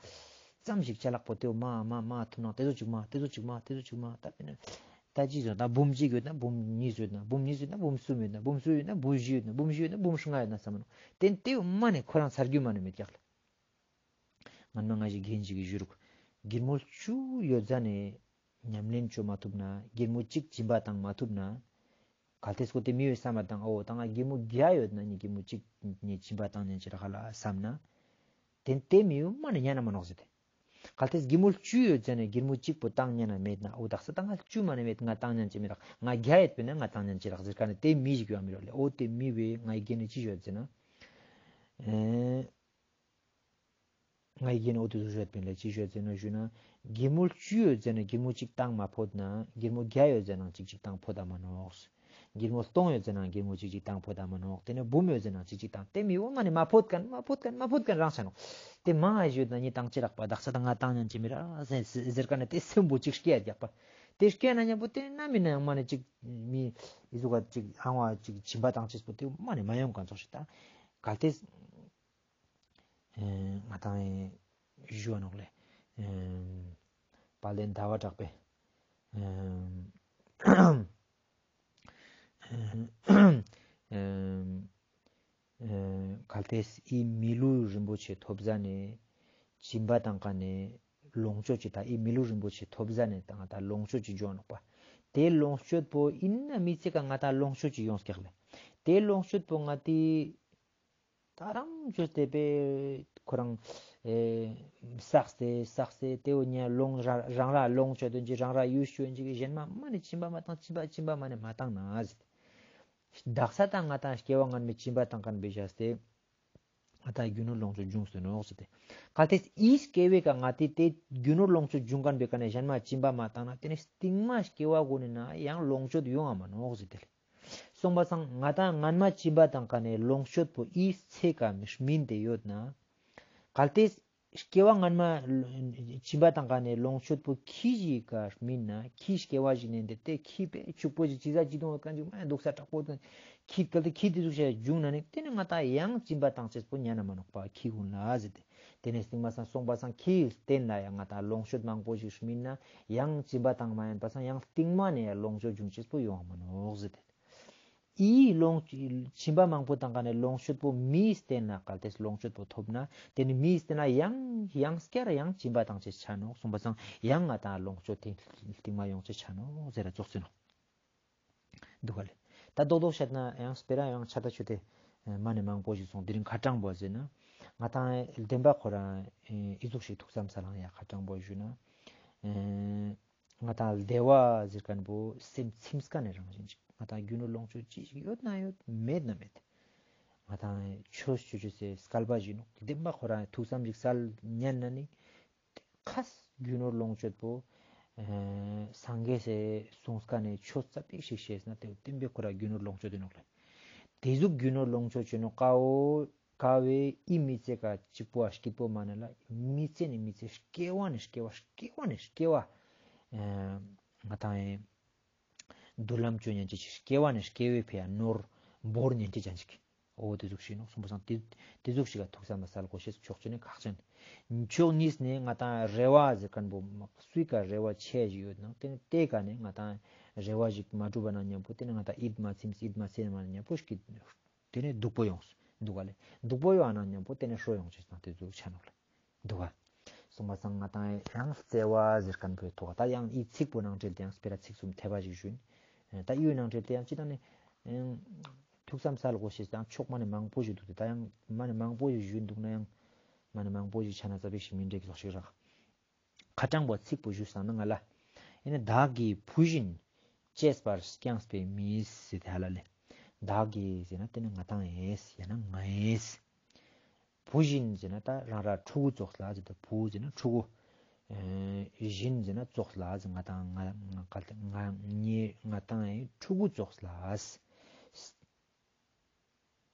ཙམ་ཞིག་ཅ་ལག་པོ་དེ་བོ་མ་མ་མ་ཐུབ་ན་དེ་ཚོ་ཅིག་མ་དེ་ཚོ་ཅིག་མ་དེ་ཚོ་ཅིག་མ་ད་པེ་ནེ་ ད་ཅི་ཟེར་ན་ད་འབུམ་གཅིག་ཡོད་ན་འབུམ་གཉིས་ཡོད་ན་འབུམ་གཉིས་ཡོད་ན་འབུམ་གསུམ་ཡོད་ན་འབུམ་གསུམ་ཡོད་ན་འབུམ་བཞི་ཡོད་ན་འབུམ་བཞི་ཡོད་ན་འབུམ་ལྔ་ཡོད་ན་བསམ་མ་ནོག། དེ་དེ་མ་ནེ་ཁོ་རང་ཚར་རྒྱུ་མ་ནེ་མེད་ཀྱག་ལེ། སྔན་མ་ང་ཞིག་རྒན་ཞིག་གི་ཞུ་རུག། སྒྱེར་མོ་བཅུ་ཡོད་ཟ་ནེ་ཉམས་ལེན་བཅོ་མ་ཐུབ་ན་སྒྱེར་མོ་གཅིག་སྦྱིན་པ་བཏང་མ་ཐུབ་ན། གལ་ཏེ་སྐོ་དེ་མི་བོའི་བསམ་པ་དང་ཨོ་ད་ང་སྒྱེར་མོ་བརྒྱ་ཡོད་ན་ནི་སྒྱེར་མོ་གཅིག་ནི་སྦྱིན་པ་བཏང་ཉན་ཅི་རག་ལ་བསམ་ན། དེ་དེ་མི་བོ་མ་ནེ་ཉན་ན་མ་ནོག་ཟེར་ཏེ། གལ་ཏེ་སྒྱེར་མོ་བཅུ་ཡོད་ཟ་ནེ་སྒྱེར་མོ་གཅིག་པོ་བཏང་ཉན་ན་མེད་ན་ཨོ་དག་ས་ད་ང་བཅུ་མ་ནེ་མེད་ང་བཏང་ཉན་ཅི་མི་རག། ང་བརྒྱ་ཡོད་པས་ན་ང་བཏང་ཉན་ཅི་རག་ཟེར་ཁན་ནི་དེ་མི་ཞིག་ཡོད་མི་རོ་ལེ། ཨོ་དེ་མི་བོའི་ང་ཡི་རྒན་ནི་ཅི་ཞུ་ཡོད་ཟེར་ན། ཨེ། ང་ཡི་རྒན་ནི་ཨོ་དེ་ཟུག་ཞུ་ཡོད་པིན་ལེ། ཅི་ཞུ་ཡོད་ཟེར་ན་ཞུ་ན། སྒྱེར་མོ་བཅུ་ཡོད་ཟ་ནེ་སྒྱེར་མོ་གཅིག་བཏང་མ་ཕོད་ན་སྒྱེར་མོ་བརྒྱ་ཡོད་ཟ་ནེ་གཅིག་གཅིག་བཏང་ཕོད་ད་མ་ནོག། སྒྱེར་མོ་སྟོང་ཡོད་ཟ་ནེ་སྒྱེར་མོ་གཅིག་གཅིག་བཏང་ཕོད་ད་མ་ནོག། དེ་ནེ་འབུམ་ཡོད་ཟ་ནེ་གཅིག་གཅིག་བཏང་། དེ་མི་བོ་མ་ནེ་མ་ཕོད་ཁན་མ་ཕོད་ཁན་མ་ཕོད་ཁན་རང་ཆ་ནོག། དེ་མང་ང་ཞིག་ཡོད་ན་ནི་བཏང་ཅི་རག་པ་དག་ས་ད་ང་བཏང་ཉན་ཅི་མི་རག་ཟེར་ཟེར་ཁན་ནི་དེ་སེམས་པོ་གཅིག་སྐྱེ་རྒྱག་པ། དེ་སྐྱེ་ན་ཉམ་པོ་དེ་ན་མི་ན་ཡང་མ་ནེ་གཅིག་མི་ཨི་ཟུག་ག་གཅིག་ཨང་བ་གཅིག་སྦྱིན་པ་བཏང་ཅེས་པོ་དེ་མ་ནེ་མ་ཡོང་ཁན་ཙོགས་ཤིག་ད། གལ་ཏེ། ཨེ་ང་དང་ཨེ་ཞུ་བ་ནོག་ལེ། ཨེ་དཔལ་ལྡན་ཟླ་བ་གྲགས་པས། ཨེ་ཨེ་གལ་ཏེ་ཨི་མི་ལུས་རིན་པོ་ཆེ་ཐོབ་ཟ་ནེ་སྦྱིན་པ་བཏང་ཁན་ནི་ལོངས་སྤྱོད་ཅིག་ད་ཨི་མི་ལུས་རིན་པོ་ཆེ་ཐོབ་ཟ་ནེ་ད་ང་དང་ལོངས་སྤྱོད་ཅིག་འབྱོར་ནོག་པ། དེ་ལོངས་སྤྱོད་པོ་ཨིན་ན་མི་ཚེ་ག་ང་དང་ལོངས་སྤྱོད་ཅིག་ཡོངས་ཀྱག་ལེ། དེ་ལོངས་སྤྱོད་པོ་ང་དེ་ད་རང་བཅོས་ཏེ་པེ་ཁོ་རང་ཨེ་བསགས་ཏེ་བསགས་ཏེ་དེ་བོ་ཉེ་ལོངས་རང་རང་ར་ལོངས་སྤྱོད་དོན་གྱི་རང་ར་ཡུལ་སྤྱོད་ཀྱི་གཞན་མ་མ་ནེ་སྦྱིན་པ་མ་བཏང་སྦྱིན་པ་སྦྱིན་པ་མ་ནེ་མ་བཏང་ན་ཟེར། དག་ས་ད་ང་དང་སྐྱེ་བ་སྔན་མའི་སྦྱིན་པ་བཏང་ཁན་བེ་བཞག་སྟེ་ང་དང་རྒྱུ་ནོར་ལོངས་སྤྱོད་འབྱུང་སྟེ་ནོག་ཟེར་ཏེ། གལ་ཏེ་ཨི་སྐྱེ་བའི་ཀ་ང་དེ་དེ་རྒྱུ་ནོར་ལོངས་སྤྱོད་འབྱུང་ཁན་བེ་ཀ་ནེ་གཞན་མ་སྦྱིན་པ་མ་བཏང་ན་དེ་ནེ་སྟིང་མ་སྐྱེ་བ་གོ་ནེ་ན་ཡང་ལོངས་སྤྱོད་ཡོང་ང་མ་ནོག་ཟེར་ཏེ་ལེ། སོང་པ་སང་ང་དང་སྔན་མ་སྦྱིན་པ་བཏང་ཁན་ནི་ལོངས་སྤྱོད་པོ་ཨི་ཚེ་ཀ་མི་སྨིན་ཏེ་ཡོད་ན། གལ་ཏེ་སྐྱེ་བ་སྔན་མ་སྦྱིན་པ་བཏང་ཁན་ནི་ལོངས་སྤྱོད་པོ་ཁྱི་ཞིག་ག་སྨིན་ན་ཁྱི་སྐྱེ་བ་ཞིག་ནེ་འདི་ཏེ་ཁྱི་པེ་ཕྱུག་པོ་ཞིག་ཅི་ཟ་ཅི་དུང་ཡོད་ཁན་ཞིག་མ་ཡང་སྡུག་ས་དྲག་པོ་དང་ཁྱི་གལ་ཏེ་ཁྱི་དེ་ཟུག་ཞིག་བྱུང་ན་ནི་དེ་ནེ་ང་དང་ཡང་སྦྱིན་པ་བཏང་ཅེས་པོ་ཉན་ན་མ་ནོག་པ་ཁྱི་གུན་ལ་ཟེར་ཏེ། དེ་ནེ་སྟིང་མ་སང་སོང་པ་སང་ཁྱི་རྟེན་ལ་ཡང་ང་དང་ལོངས་སྤྱོད་མང་པོ་ཞིག་སྨིན་ན་ཡང་སྦྱིན་པ་བཏང་མ་ཉན་པ་སང་ཡང་སྟིང་མ་ནེ་ཡང་ལོངས་སྤྱོད་འབྱུང་ཅེས་པོ་ཡོང་ང་མ་ནོག་ཟེར་ཏེ། ཨི་ལོངས་སྦྱིན་པ་མང་པོ་བཏང་ཁན་ནི་ལོངས་སྤྱོད་པོ་མིའི་རྟེན་ལ་གལ་ཏེ་ལོངས་སྤྱོད་པོ་ཐོབ་ན་དེ་ནེ་མིའི་རྟེན་ལ་ཡང་ཡང་སྐྱར་ཡང་སྦྱིན་པ་བཏང་ཅེས་ཆ་ནོག། སོང་པ་སང་ཡང་ང་དང་ལོངས་སྤྱོད་དེ་སྟིང་མ་ཡོང་ཅེས་ཆ་ནོག་ཟེར་ར་ཙོགས་ཟེར་ནོག། འདུག་ག་ལེ། ད་རྡོག་རྡོག་བཤད་ན་ཡང་སྤེ་ར་ཡང་ཆ་ད་ཆུ་དེ་མ་ནེ་མང་པོ་ཞིག་སོང་། དེ་རིང་ཁ་གྲངས་པོ་ཟེར་ན་ང་དང་བདེན་པ་ཁོ་རང་ཨི་ཟུག་ཞིག་ཐུགས་བསམ་ས་ལང་ཡ་ཁ་གྲངས་པོ་ཞུ་ན། ང་དང་བདེ་བ་ཟེར་ཁན་པོ་སེམས་ཚིམས་ཁན་ནི་རང་བཞིན་ཅིག། ང་དང་རྒྱུ་ནོར་ལོངས་སྤྱོད་ཅི་ཞིག་ཡོད་ན་ཡོད་མེད་ན་མེད། ང་དང་ཆོས་ཅོ་ཅོ་སེ་སྐལ་པ་ཞིག་ནོག། བདེན་པ་ཁོ་རང་ཐུགས་བསམ་ཞིག་སལ་ཉན་ན་ནི་ཁ་རྒྱུ་ནོར་ལོངས་སྤྱོད་པོ་སངས་རྒྱས་སི་གསུངས་ཁན་ནི་ཆོས་ཙ་པིག་ཞིག་ཤེས་ན་དེ་བདེན་པའི་ཁོ་རང་རྒྱུ་ནོར་ལོངས་སྤྱོད་དེ་ནོག་ལེ། དེ་ཟུག་རྒྱུ་ནོར་ལོངས་སྤྱོད་ཅོ་ནོག་ཀ་བོ། ཀ་བོའི་ཨི་མི་ཚེ་ཀ་གཅིག་པོ་ཨ་སྐྱིད་པོ་མ་ནེ་ལ་མི་ཚེ་ནེ་མི་ཚེ་སྐྱེ་བ་ནེ་སྐྱེ་བ་སྐྱེ་བ་ནེ་སྐྱེ་བ་ང་དང་ཨེ་འདུལ་ལམ་ཅོ་ཉན་ཅེས་ཅིག་སྐྱེ་བ་ནེ་སྐྱེ་བའི་ཕི་ཡ་ནོར་བོར་ཉན་ཅེས་ཅན་ཅིག། འོ་དེ་ཟུག་ཞིག་ནོག། སོང་པ་སང་དེ་དེ་ཟུག་ཞིག་ག་ཐུགས་བསམ་སལ་གོས་ཤེས་ཕྱོགས་གཅིག་ནེ་ཁག་ཅན། ཕྱོགས་གཉིས་ནེ་ང་དང་རེ་བ་ཟེར་ཁན་པོ་སུའི་ཀ་རེ་བ་ཆེ་ཞིག་ཡོད་ན་དེ་ནེ་དེ་ཀ་ནེ་ང་དང་རེ་བ་ཞིག་མ་གྲུབ་པ་ན་ཉམ་པོ་དེ་ནེ་ང་དང་ཡིད་མ་ཚིམས་ཡིད་མ་ཚིམས་ན་ཉམ་པོ་སྐྱིད། དེ་ནེ་སྡུག་པོ་ཡོངས། འདུག་ག་ལེ། སྡུག་པོ་ཡོང་ན་ཉམ་པོ་དེ་ནེ་ཧྲོ་ཡོང་ཅེས་དང་དེ་ཟུག་ཆ་ནོག་ལེ། འདུག་ག། སོང་པ་སང་ང་དང་ཡང་བརྩེ་བ་ཟེར་ཁན་པོའི་ཐོག་ད་ཡང་ཨི་ཚིག་པོ་ནང་འབྲེལ་ཏེ་ཡང་སྤེ་ར་ཚིག་གསུམ་ཐེབས་པ་ཞིག་ཞུ་ཡིན། ད་ཨི་ནང་འབྲེལ་ཏེ་ཡང་ཅི་ད་ནི་ཐུགས་བསམ་སལ་གོས་ཤེས་དང་ཕྱོགས་མ་ནེ་མང་པོ་ཞིག་འདུག་སྟེ་ད་ཡང་མ་ནེ་མང་པོ་ཞིག་ཞུ་འདུག་ན་ཡང་མ་ནེ་མང་པོ་ཞིག་ཆ་ན་ཙ་པིག་ཞིག་མི་འགྲིག་ལོག་ཞིག་རག། ཁ་གྲངས་པོ་ཚིག་པོ་ཞུས་སང་ན་ང་ལ། ཨེ་ནི་བདག་གིས་བུ་བཞིན་གཅེས་པར་བསྐྱངས་པའི་མིས་ཟེར་ཏེ་ཧ་ལ་ལེ། བདག་གིས་ཟེར་ན་དེ་ནི་ང་དང་ཨེས་ཡང་ན་ང་ཨེས། བུ་བཞིན་ཟེར་ན་ད་རང་ར་ཕྲུ་གུ་ཙོགས་ལ་ཟེར་ཏེ་བུ་ཟེར་ན་ཕྲུ་གུ། ཨེ་བཞིན་ཟེར་ན་ཙོགས་ལ་ཟེར་ང་དང་ང་ང་གལ་ཏེ་ང་ངེ་ང་དང་ཨེ་ཕྲུ་གུ་ཙོགས་ལ།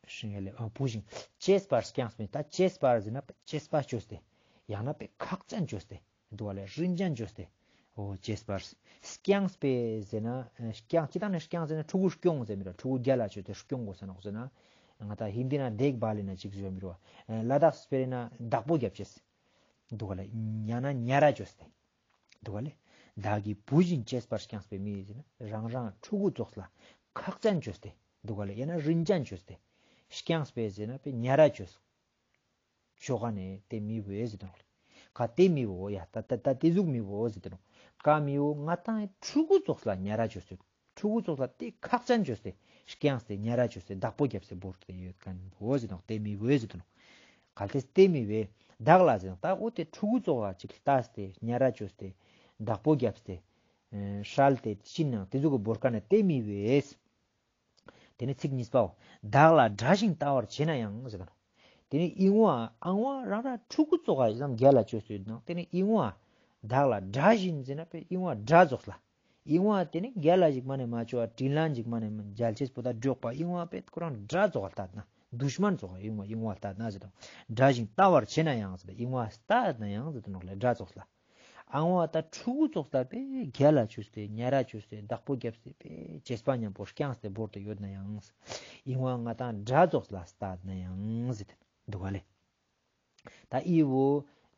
ཧྲིང་ཡ་ལེ། ཨ་བུ་བཞིན་གཅེས་པར་བསྐྱངས་པའི་ད་གཅེས་པར་ཟེར་ན་གཅེས་པ་ཅོས་ཏེ། ཡང་ན་པེ་ཁག་ཅན་ཅོས་ཏེ། འདུག་ག་ལེ་རིན་ཅན་ཅོས་ཏེ། འོ་གཅེས་པར། བསྐྱངས་པའི་ཟེར་ན་ཨ་བསྐྱངས་ཅི་ད་ནི་བསྐྱངས་ཟེར་ན་ཕྲུ་གུ་སྐྱོང་ཟེར་མི་ར་ཕྲུ་གུ་རྒྱལ་ལ་ཅོས་ཏེ་སྐྱོང་གོས་ས་ནོག་ཟེར་ན། ང་ད་ཧིན་དི་ན་དེག་བྷ་ལི་ན་ཅིག་ཟེར་མི་ར། ལ་དྭགས་སྤེ་ར་ན་བདག་པོ་རྒྱབ་ཅེས། འདུག་ག་ལེ། ཡང་ན་ཉ་ར་ཅོས་ཏེ། འདུག་ག་ལེ། བདག་གི་བུ་བཞིན་གཅེས་པར་བསྐྱངས་པའི་མི་ཟེར་ན་རང་རང་ཕྲུ་གུ་ཙོགས་ལ་ཁག་ཅན་བཅོས་ཏེ་འདུག་ག་ལེ། ཡང་ན་རིན་ཅན་བཅོས་ཏེ་བསྐྱངས་པའི་ཟེར་ན་པའི་ཉ་ར་བཅོས། ཆོ་ག་ནས་དེ་མི་བོ་ཟེར་དུ་ནོག་ལེ། ཀ་དེ་མི་བོ་ཡ་ད་ད་ད་དེ་ཟུག་མི་བོ་ཟེར་དུ་ནོག་ཀ་མི་བོ་ང་ཏང་ཕྲུ་གུ་ཙོགས་ལ་ཉ་ར་བཅོས་ཏེ། ཕྲུ་གུ་ཙོགས་ལ་དེ་ཁག་ཅན་བཅོས་ཏེ། བསྐྱངས་ཏེ་ཉ་ར་བཅོས་ཏེ་བདག་པོ་བརྒྱབ་སྟེ་བོར་ཏེ་ཡོད་མཁན་བོ་ཟེར་དུ་ནོག་དེ་མི་བོ་ཟེར་དུ་ནོག་གལ་ཏེ་དེ་མི་བོ་བདག་ལ་ཟེར་ནོག་ད་འོ་དེ་ཕྲུ་གུ་ཙོགས་ལ་ཅིག་ལྟས་ཏེ་ཉ་ར་བཅོས་ཏེ་བདག་པོ་བརྒྱབ་སྟེ་ཨེ་སྲལ་ཏེ་ཤི་ནང་དེ་ཟུག་གི་བོར་མཁན་ནི་དེ་མི་བོ། དེ་ནས་ཚིག་གཉིས་པའོ། བདག་ལ་དགྲ་བཞིན་ལྟ་བར་བྱེད་ན་ཡང་ཟེར་དང་། དེ་ནས་ཨིན་བ་ཨང་བ་རང་ར་ཕྲུ་གུ་ཙོགས་ལ་ཡང་རྒྱལ་ལ་བཅོས་སུ་ཡོད་དང་། དེ་ནས་ཨིན་བ་བདག་ལ་དགྲ་བཞིན་ཟེར་ན་པའི་ཨིན་བ་དགྲ་ཙོགས་ལ། ཨིན་བ་དེ་ནས་རྒྱལ་ལ་ཞིག་མ་ནས་མ་བཅོ་བ་དྲིན་ལན་ཞིག་མ་ནས་མ་འཇལ་ཅེས་པོ་ད་འགྲོགས་པ་ཨིན་བ་པའི་ཁོ་རང་དགྲ་ཙོགས་ལ་ལྟ་ན། དུཤ་མན་ཙོགས་ལ་ཨིན་བ་ཨིན་བ་ལྟ་ན་ཟེར་དང་། དགྲ་བཞིན་ལྟ་བར་བྱེད་ན་ཡང་ཟེར་དང་། ཨིན་བ་ལྟ་ན་ཡང་ཟེར་དང་ནོག་ལེ་དགྲ་ཙོགས་ལ། ཨང་བ་ད་ཕྲུ་གུ་ཙོགས་ལ་པའི་རྒྱལ་ལ་བཅོས་ཏེ་ཉ་ར་བཅོས་ཏེ་བདག་པོ་བརྒྱབ་སྟེ་པའི་གཅེས་པ་མཉམ་པོ་བསྐྱངས་ཏེ་བོར་ཏེ་ཡོད་ན་ཡང་། ཨིན་བ་ང་ཏང་དགྲ་ཙོགས་ལ་ལྟ་ན་ཡང་ཟེར་ཏེ་འདུག་ག་ལེ། ད་ཨི་བོ་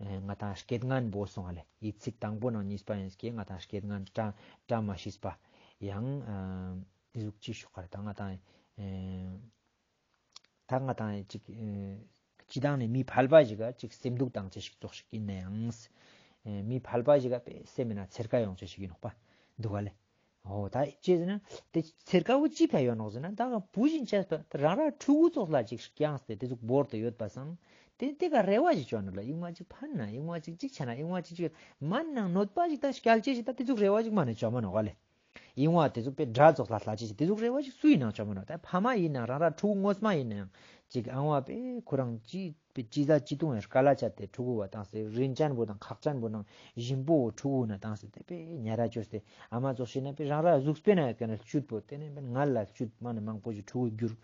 ང་ཏང་སྐད་ངན་བོ་སོང་ག་ལེ། ཨི་ཚིག་དང་པོ་ནང་གཉིས་པ་ཡིན་སྐད་ང་ཏང་སྐད་ངན་བཀྲ་བཀྲ་མ་ཤིས་པ་ཡང་ཨི་ཟུག་ཅི་ཤོག་ག་རེ་ད་ང་ཏང་ཨེ། ད་ང་ཏང་ཅིག་ཨེ་སྤྱི་བཏང་ནས་མི་ཕལ་པ་ཞིག་ག་ཅིག་སེམས་སྡུག་བཏང་ཅེས་ཤིག་ཙོགས་ཤིག་ཡིན་ན་ཡང་། ཨེ་མི་ཕལ་པ་ཞིག་ག་པའི་སེམས་ན་འཚེར་ཁ་ཡོང་ཅེས་ཤིག་ཡིན་ནོག་པ། འདུག་ག་ལེ། འོ་ད་ཅི་ཟེར་ན་དེ་འཚེར་ཁ་བོ་ཅི་ཕ་ཡོང་ནོག་ཟེར་ན་ད་ག་བུ་བཞིན་བཅས་པ་རང་ར་ཕྲུ་གུ་ཙོགས་ལ་ཅིག་བསྐྱངས་ཏེ་དེ་ཟུག་བོར་ཏེ་ཡོད་པ་སང་། དེ་དེ་ག་རེ་བ་ཞིག་བཅོ་ནོག་ལེ། ཨིན་བ་ཅིག་ཕན་ན་ཨིན་བ་ཅིག་ཅིག་ཆ་ན་ཨིན་བ་ཅིག་ཅིག་མན་ན་གནོད་པ་ཞིག་ད་སྐྱལ་ཅེས་ཞིག་ད་དེ་ཟུག་རེ་བ་ཞིག་མ་ནས་བཅོ་མ་ནོག་ག་ལེ། ཨིན་བ་དེ་ཟུག་པའི་དགྲ་ཙོགས་ལ་ལྷ་ཅེས་ཤིག་དེ་ཟུག་རེ་བ་ཞིག་སུ་ཡིན་ནང་བཅོ་མ་ནོག་ད་ཕ་མ་ཡིན་ནང་རང་ར་ཕྲུ་གུ་ངོ་མ་ཡིན་ནང་ཅིག་ཨང་བ་པའི་ཁོ་རང་ཅི་པའི་ཅི་ཟ་ཅི་བཏུང་ཡང་དཀའ་ལས་སྤྱད་དེ་ཕྲུ་གུ་བ་བཏང་སྟེ་རིན་ཅན་པོ་དང་ཁག་ཅན་པོ་ནང་ཞིམ་པོ་ཕྲུ་གུ་ན་བཏང་སྟེ་དེ་པའི་ཉ་ར་བཅོས་ཏེ་ཨ་མ་ཙོགས་ཤིག་ན་པའི་རང་ར་གཟུགས་པོའི་ནང་ཡོད་མཁན་ན་བཅུད་པོ་དེ་ནས་པའི་ང་ལ་བཅུད་མ་ནས་མང་པོ་ཞིག་ཕྲུ་གུ་འགྱུར།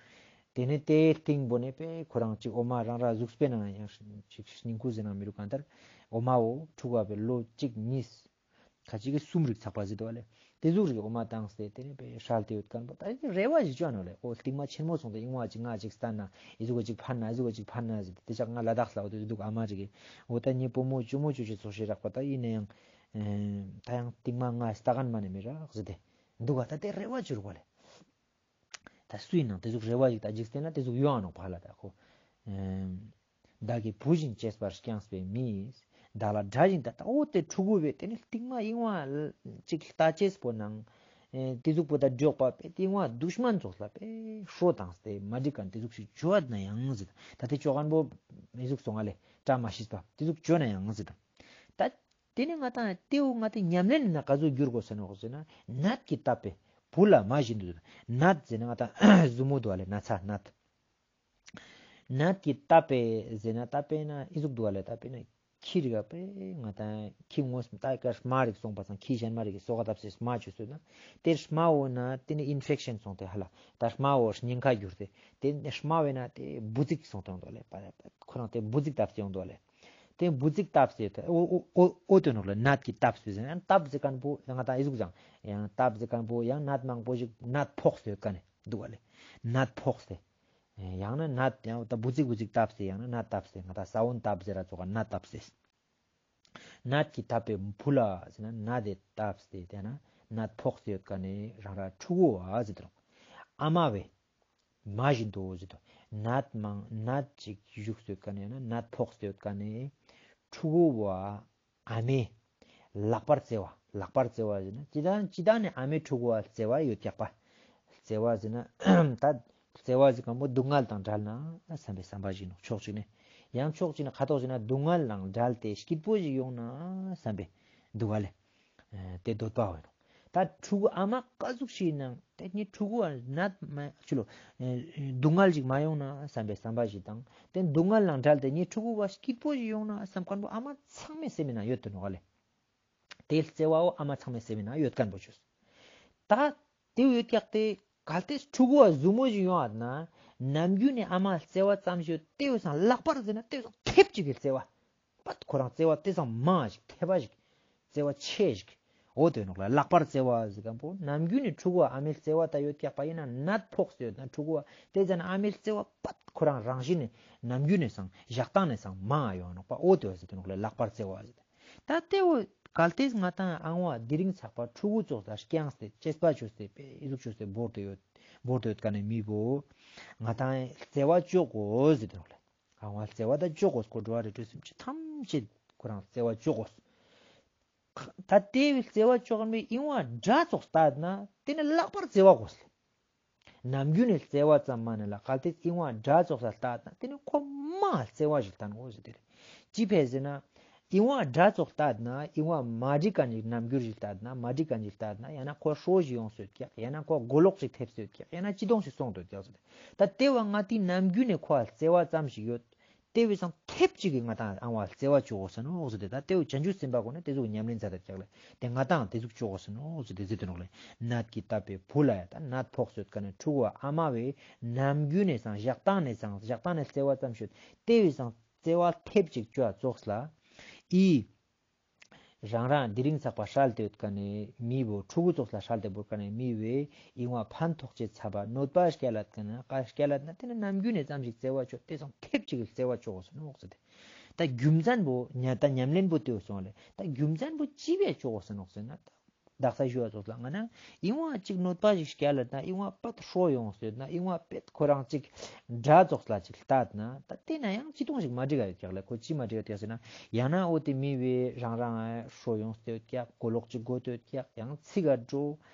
དེ་ནས་དེའི་སྟེང་པོ་ནས་པའི་ཁོ་རང་ཅིག་འོ་མ་རང་ར་གཟུགས་པོའི་ནང་ཡང་ཅིག་སྙིང་ཁུ་ཟེར་ན་མི་རུ་གང་ལྟར་འོ་མ་བོ་ཕྲུ་གུ་བ་པའི་ལོ་གཅིག་གཉིས། ཁ་ཅིག་གི་གསུམ་རིག་ཚགས་པ་ཟེར་དུ་བ་ལེ། དེ་ཟུག་རིག་འོ་མ་བཏང་སྟེ་དེ་ནས་པའི་སྲལ་ཏེ་ཡོད་མཁན་པོ་ད་རེ་བ་ཞིག་བཅོ་ནོག་ལེ། འོ་རྟིང་མ་ཆེན་མོ་སོང་སྟེ་ཨིན་བ་ཅིག་ང་ཅིག་ལྟ་ན་ཨི་ཟུག་ག་ཅིག་ཕན་ན་ཨི་ཟུག་ག་ཅིག་ཕན་ན་ཟེར་ཏེ་དེ་ཅག་ང་ལ་དྭགས་ལ་འོ་དེ་འདུག་ཨ་མ་ཅིག་གི་འོ་ད་ངའི་བུ་མོ་ཅུ་མོ་ཅུ་ཅི་ཙོགས་ཤིག་རག་པ་ད་ཡིན་ན་ཡང་ད་ཡང་རྟིང་མ་ང་ལྟ་མཁན་མ་ནས་མི་རག་ཟེར་ཏེ་འདུག་ག་ད་དེ་རེ་བ་བཅོ་རུག་པ་ལེ། ད་སུ་ཡིན་ནང་དེ་ཟུག་རེ་བ་ཞིག་ད་འཇིག་རྟེན་ན་དེ་ཟུག་ཡོང་ང་ནོག་པ་ལ་ད་ཁོ། ཨེམ། བདག་གི་བུ་བཞིན་གཅེས་པར་བསྐྱངས་པའི་མིས། བདག་ལ་དགྲ་བཞིན་ད་ལྟ་འོ་དེ་ཕྲུ་གུ་བས་དེ་ནི་རྟིང་མ་ཨིན་བ་ཅིག་ལྟ་ཅེས་པོ་ནང་། ཨེ་དེ་ཟུག་པོ་ད་འགྲོགས་པ་པས་དེ་ཨིན་བ་དུཤ་མན་ཙོགས་ལ་པས་ཧྲོ་བཏང་སྟེ་མ་འགྲིག་མཁན་དེ་ཟུག་ཞིག་བཅོ་ཡོད་ན་ཡང་ཟེར། ད་དེ་བཅོ་མཁན་པོ་མི་ཟུག་སོང་ང་ལེ་བཀྲ་མ་ཤིས་པ་དེ་ཟུག་བཅོ་ན་ཡང་ཟེར། ད། དེ་ནི་ང་ཏང་དེའུ་ང་ཏི་ཉམས་ལེན་ནི་ན་ག་ཟུག་འགྱུར་དགོས་ས་ནོག་ཟེར་ན། ནད་ཀྱིས་བཏབ་པའི་བུ་ལ་མ་བཞིན་དུ། ནད་ཟེར་ན་ང་ཏང་ཟུ་མོ་འདུག་ལེ་ན་ཚ་ནད། ནད་ཀྱིས་བཏབ་པའི་ཟེར་ན་བཏབ་པས་ན་ཨི་ཟུག་འདུག་ལེ་བཏབ་པས་ན་ཁྱི་རིག་པས་ང་ཏང་ཁྱི་ངོས་ད་ཀ་རྨ་རིག་སོང་པ་སང་ཁྱི་གཞན་མ་རིག་གི་སོ་ག་བཏབ་སྟེ་རྨ་བཅོས་སོང་ན་དེ་རྨ་འོ་ན་དེ་ནི་ཨིན་ཕེག་ཤན་སོང་སྟེ་ཧ་ལ་ད་རྨ་འོ་སྙིང་ཁ་གྱུར་ཏེ་དེ་ནི་རྨ་འོ་ན་དེ་འབུ་ཙིག་སོང་སྟེ་འདུག་ལེ་ཁོ་རང་དེ་འབུ་ཙིག་བཏབ་སྟེ་འདུག་ལེ། དེ་འབུ་ཙིག་བཏབ་སྟེ་ཡོད་ད། འོ་འོ་འོ་འོ་དེ་ནོག་ལེ་ནད་ཀྱིས་བཏབ་སྟེ་ཟེར་ན་བཏབ་ཟེར་མཁན་པོ་ང་ཏང་ཨི་ཟུག་ཅང་ཡང་བཏབ་ཟེར་མཁན་པོ་ཡང་ནད་མང་པོ་ཞིག་ནད་ཕོག་སྟེ་ཡོད་མཁན་ནི་འདུག་ག་ལེ། ནད་ཕོག་སྟེ་ཡང་ན་ནད་ཡང་ད་འབུ་ཙིག་འབུ་ཙིག་བཏབ་སྟེ་ཡང་ན་ནད་བཏབ་སྟེ་ང་ཏང་ས་བོན་བཏབ་ཟེར་ར་ཙོགས་ནད་བཏབ་སྟེ། ནད་ཀྱིས་བཏབ་པའི་བུ་ལ་ཟེར་ན་ནད་དེ་བཏབ་སྟེ་དེ་ན་ནད་ཕོག་སྟེ་ཡོད་མཁན་ནི་རང་ར་ཕྲུ་གུ་བ་ཟེར་དུ་རུང་ཨ་མ་བས། མ་བཞིན་དུ་ཟེར་དུ། ནད་མང་ནད་ཅིག་ཞུགས་སྟེ་ཡོད་མཁན་ནི་ཡང་ན་ནད་ཕོག་སྟེ་ཡོད་མཁན་ནི་ཕྲུ་གུ་བ་ཨ་མའི་ལག་པར་བརྩེ་བ་ལག་པར་བརྩེ་བ་ཟེར་ན་ཅི་ད་ཅི་ད་ནི་ཨ་མའི་ཕྲུ་གུ་བ་བརྩེ་བ་ཡོད་ཀྱག་པ། བརྩེ་བ་ཟེར་ན་ད་བརྩེ་བ་ཟེར་མཁན་པོ་སྡུག་བསྔལ་དང་བྲལ་ན་བསམ་པའི་བསམ་པ་ཞིག་ནོག་ཕྱོགས་གཅིག་ནས། ཡང་ཕྱོགས་གཅིག་ནས་ཁ་ཐོག་ཅིག་ན་སྡུག་བསྔལ་དང་བྲལ་ཏེ་སྐྱིད་པོ་ཞིག་ཡོང་ན་བསམ་པའི་འདུག་ག་ལེ། ཨེ་དེ་འདོད་པ་བོ་ཡིན་ནོག་ད་ཕྲུ་གུ་ཨ་མ་ཀ་ཟུག་ཞིག་ཡིན་ནང་དེ་ངའི་ཕྲུ་གུ་བ་ནད་མ་ཅི་ལོ་ཨེ་སྡུག་བསྔལ་ཞིག་མ་ཡོང་ན་བསམ་པའི་བསམ་པ་ཞིག་དང་དེ་སྡུག་བསྔལ་ནང་བྲལ་ཏེ་ངའི་ཕྲུ་གུ་བ་སྐྱིད་པོ་ཞིག་ཡོང་ན་བསམ་མཁན་པོ་ཨ་མ་ཚང་མའི་སེམས་ནང་ཡོད་དེ་ནོག་ག་ལེ། དེ་བརྩེ་བ་བོ་ཨ་མ་ཚང་མའི་སེམས་ནང་ཡོད་མཁན་པོ་ཆོས། ད་དེ་ཡོད་ཀྱག་དེ་གལ་ཏེ་ཕྲུ་གུ་བ་ཟུ་མོ་ཞིག་ཡོང་བ་ན་ནམ་རྒྱུན་ནས་ཨ་མ་བརྩེ་བ་ཙམ་ཞིག་དེ་ཡོད་སང་ལག་པར་ཟེར་ན་དེ་ཡོད་སང་ཐེབས་ཅིག་གི་བརྩེ་བ། པད་ཁོ་རང་བརྩེ་བ་དེ་ཙམ་མང་ཞིག་ཐེབས་པ་ཞིག་བརྩེ་བ་ཆེ་ཞིག་འོ་དེ་ནོག་ལ་ལག་པར་བརྩེ་བ་ཟེར་མཁན་པོ་ནམ་རྒྱུན་ནས་ཕྲུ་གུ་ཨ་མའི་བརྩེ་བ་ད་ཡོད་ཀྱག་པ་ཡིན་ན་ནད་ཕོག་སྟེ་ཡོད་ན་ཕྲུ་གུ་བ་དེ་ཙམ་ཨ་མའི་བརྩེ་བ་པད་ཁོ་རང་རང་བཞིན་ནས་ནམ་རྒྱུན་ནས་སང་བཞག་སྟངས་ནས་སང་མང་ཡོང་ནོག་པ། འོ་དེ་བ་ཟེར་དེ་ནོག་ལ་ལག་པར་བརྩེ་བ་ཟེར་ད་དེ་འོ་ གལ་ཏེ་ང་ཏང་ཨང་བ་དེ་རིང་ཚག་པ་ཕྲུ་གུ་ཙོགས་ལ་སྐྱངས་ཏེ་གཅེས་པ་ཅོས་ཏེ་པེ་ཨི་ཟུག་ཅོས་ཏེ་བོར་ཏེ་ཡོད་བོར་ཏེ་ཡོད་ཀ་ནས་མི་བོ་ང་ཏང་བརྩེ་བ་ཅོ་དགོས་ཟེར་ཏེ་ནོག་ལེ། ཨང་བ་བརྩེ་བ་ད་ཅོ་དགོས། ཁོ་འགྲོ་བ་རིགས་དྲུག་སེམས་ཅན་ཐམས་ཅད་ཁོ་རང་བརྩེ་བ་ཅོ་དགོས། ད་དེ་བོའི་བརྩེ་བ་ཅོ་མཁན་པོའི་ཨིན་བ་དགྲ་ཙོགས་ལྟ་ན་དེ་ནི་ལྷག་པར་བརྩེ་བ་དགོས་ལེ། ནམ་རྒྱུན་ནས་བརྩེ་བ་ཙམ་མ་ནེ་ལ་གལ་ཏེ་ཨིན་བ་དགྲ་ཙོགས་ལ་ལྟ་ན་དེ་ནི་ཁོ་མ་བརྩེ་བ་ཞིག་ལྟ་ནོག་ཟེར་ཏེ་རེད། ཅི་ཕིའ་ཟེར་ན་ཨིན་བ་དགྲ་ཙོགས་ལྟ་ན་ཨིན་བ་མ་འགྲིག་མཁན་ཞིག་རྣམ་འགྱུར་ཞིག་ལྟ་ན་མ་འགྲིག་མཁན་ཞིག་ལྟ་ན་ཡང་ན་ཁོ་ཧྲོ་ཞིག་ཡོང་སྲིད་ཀྱག་ཡང་ན་ཁོ་མགོ་ལོག་ཞིག་ཐེབས་སྲིད་ཀྱག་ཡང་ན་ཅི་དོང་ཞིག་སོང་སྡོད་ཀྱག་ཟེར་ཏེ། ད་དེ་བོ་ང་ཏིའི་ནམ་རྒྱུན་ནས་ཁོ་ལ་བརྩེ་བ་ཙམ་ཞིག་ཡོད། དེ་བོའི་སང་ཐེབས་གཅིག་གིས་ང་ཏང་ཨང་བ་བརྩེ་བ་ཅོ་དགོས་ས་ནོག་ཟེར་ཏེ། ད་དེ་བོ་བྱང་ཆུབ་སེམས་དཔའ་ཁོ་ནི་དེ་ཟུག་ཉམས་ལེན་མཛད་དེ་ཀྱག་ལེ། དེ་ང་ཏང་དེ་ཟུག་ཅོ་དགོས་ས་ནོག་ཟེར་ཏེ་ཟེར་ཏེ་ནོག་ལེ། ནད་ཀྱིས་བཏབ་པའི་བུ་ལ་ཡ་ད་ནད་ཕོག་སོད་ཀ་ནས་ཕྲུ་གུ་ཨ་མ་བོའི་ནམ་རྒྱུན་ནས་སང་ཞག་དང་ནས་སང་ཞག་དང་ནས་བརྩེ་བ་ཙམ་ཞིག་ཡོད། དེ་བོའི་སང་བརྩེ་བ་ཐེབས་གཅིག་ཅོ་ཙོགས་ལ་ཨི། རང་རང་དེ་རིང་ཚག་པ་ཧྲལ་ཏེ་ཡོད་ཀ་ནས་མི་བོ་ཕྲུ་གུ་ཙོགས་ལ་ཧྲལ་ཏེ་བོར་ཀ་ནས་མི་བོའི་ཨིན་བ་ཕན་ཐོགས་ཅེས་ཚ་བ་གནོད་པ་སྐྱལ་ལ་ཀ་ན་ཀ་སྐྱལ་ལ་ན་དེ་ནི་ནམ་རྒྱུན་ནས་ཙམ་ཞིག་བརྩེ་བ་ཅོ་དེ་སང་ཐེབས་གཅིག་གིས་བརྩེ་བ་ཅོ་དགོས་ས་ནོག་ཟེར་ཏེ། ད་རྒྱུ་མཚན་བོ་ཉ་ད་ཉམས་ལེན་བོ་དེ་བོ་སོང་ལེ། ད་རྒྱུ་མཚན་བོ་ཅི་བས་ཅོ་དགོས་ས་ནོག་ཟེར་ན་ད་དག་ས་ཞུ་བ་ཙོགས་ལ་ང་ན་ཨིན་བ་ཅིག་གནོད་པ་ཞིག་སྐྱལ་ལ་ན་ཨིན་བ་པད་ཧྲོ་ཡོང་སྲིད་ན་ཨིན་བ་པད་ཁོ་རང་ཅིག་དགྲ་ཙོགས་ལ་ཅིག་ལྟ་ན་ད་དེ་ན་ཡང་ཅི་དོང་ཞིག་མ་འགྲིག་ག་ཡོད་ཀྱག་ལེ། ཁོ་ཅི་མ་འགྲིག་ག་ཡོད་ཀྱག་ཟེར་ན་ཡང་ན་འོ་དེ་མི་བོའི་རང་རང་ཧྲོ་ཡོང་སྲིད་ཀྱག་མགོ་ལོག་ཅིག་གོ་སྟོད་ཀྱག་ཡང་ཚིག་ག་འགྲོ་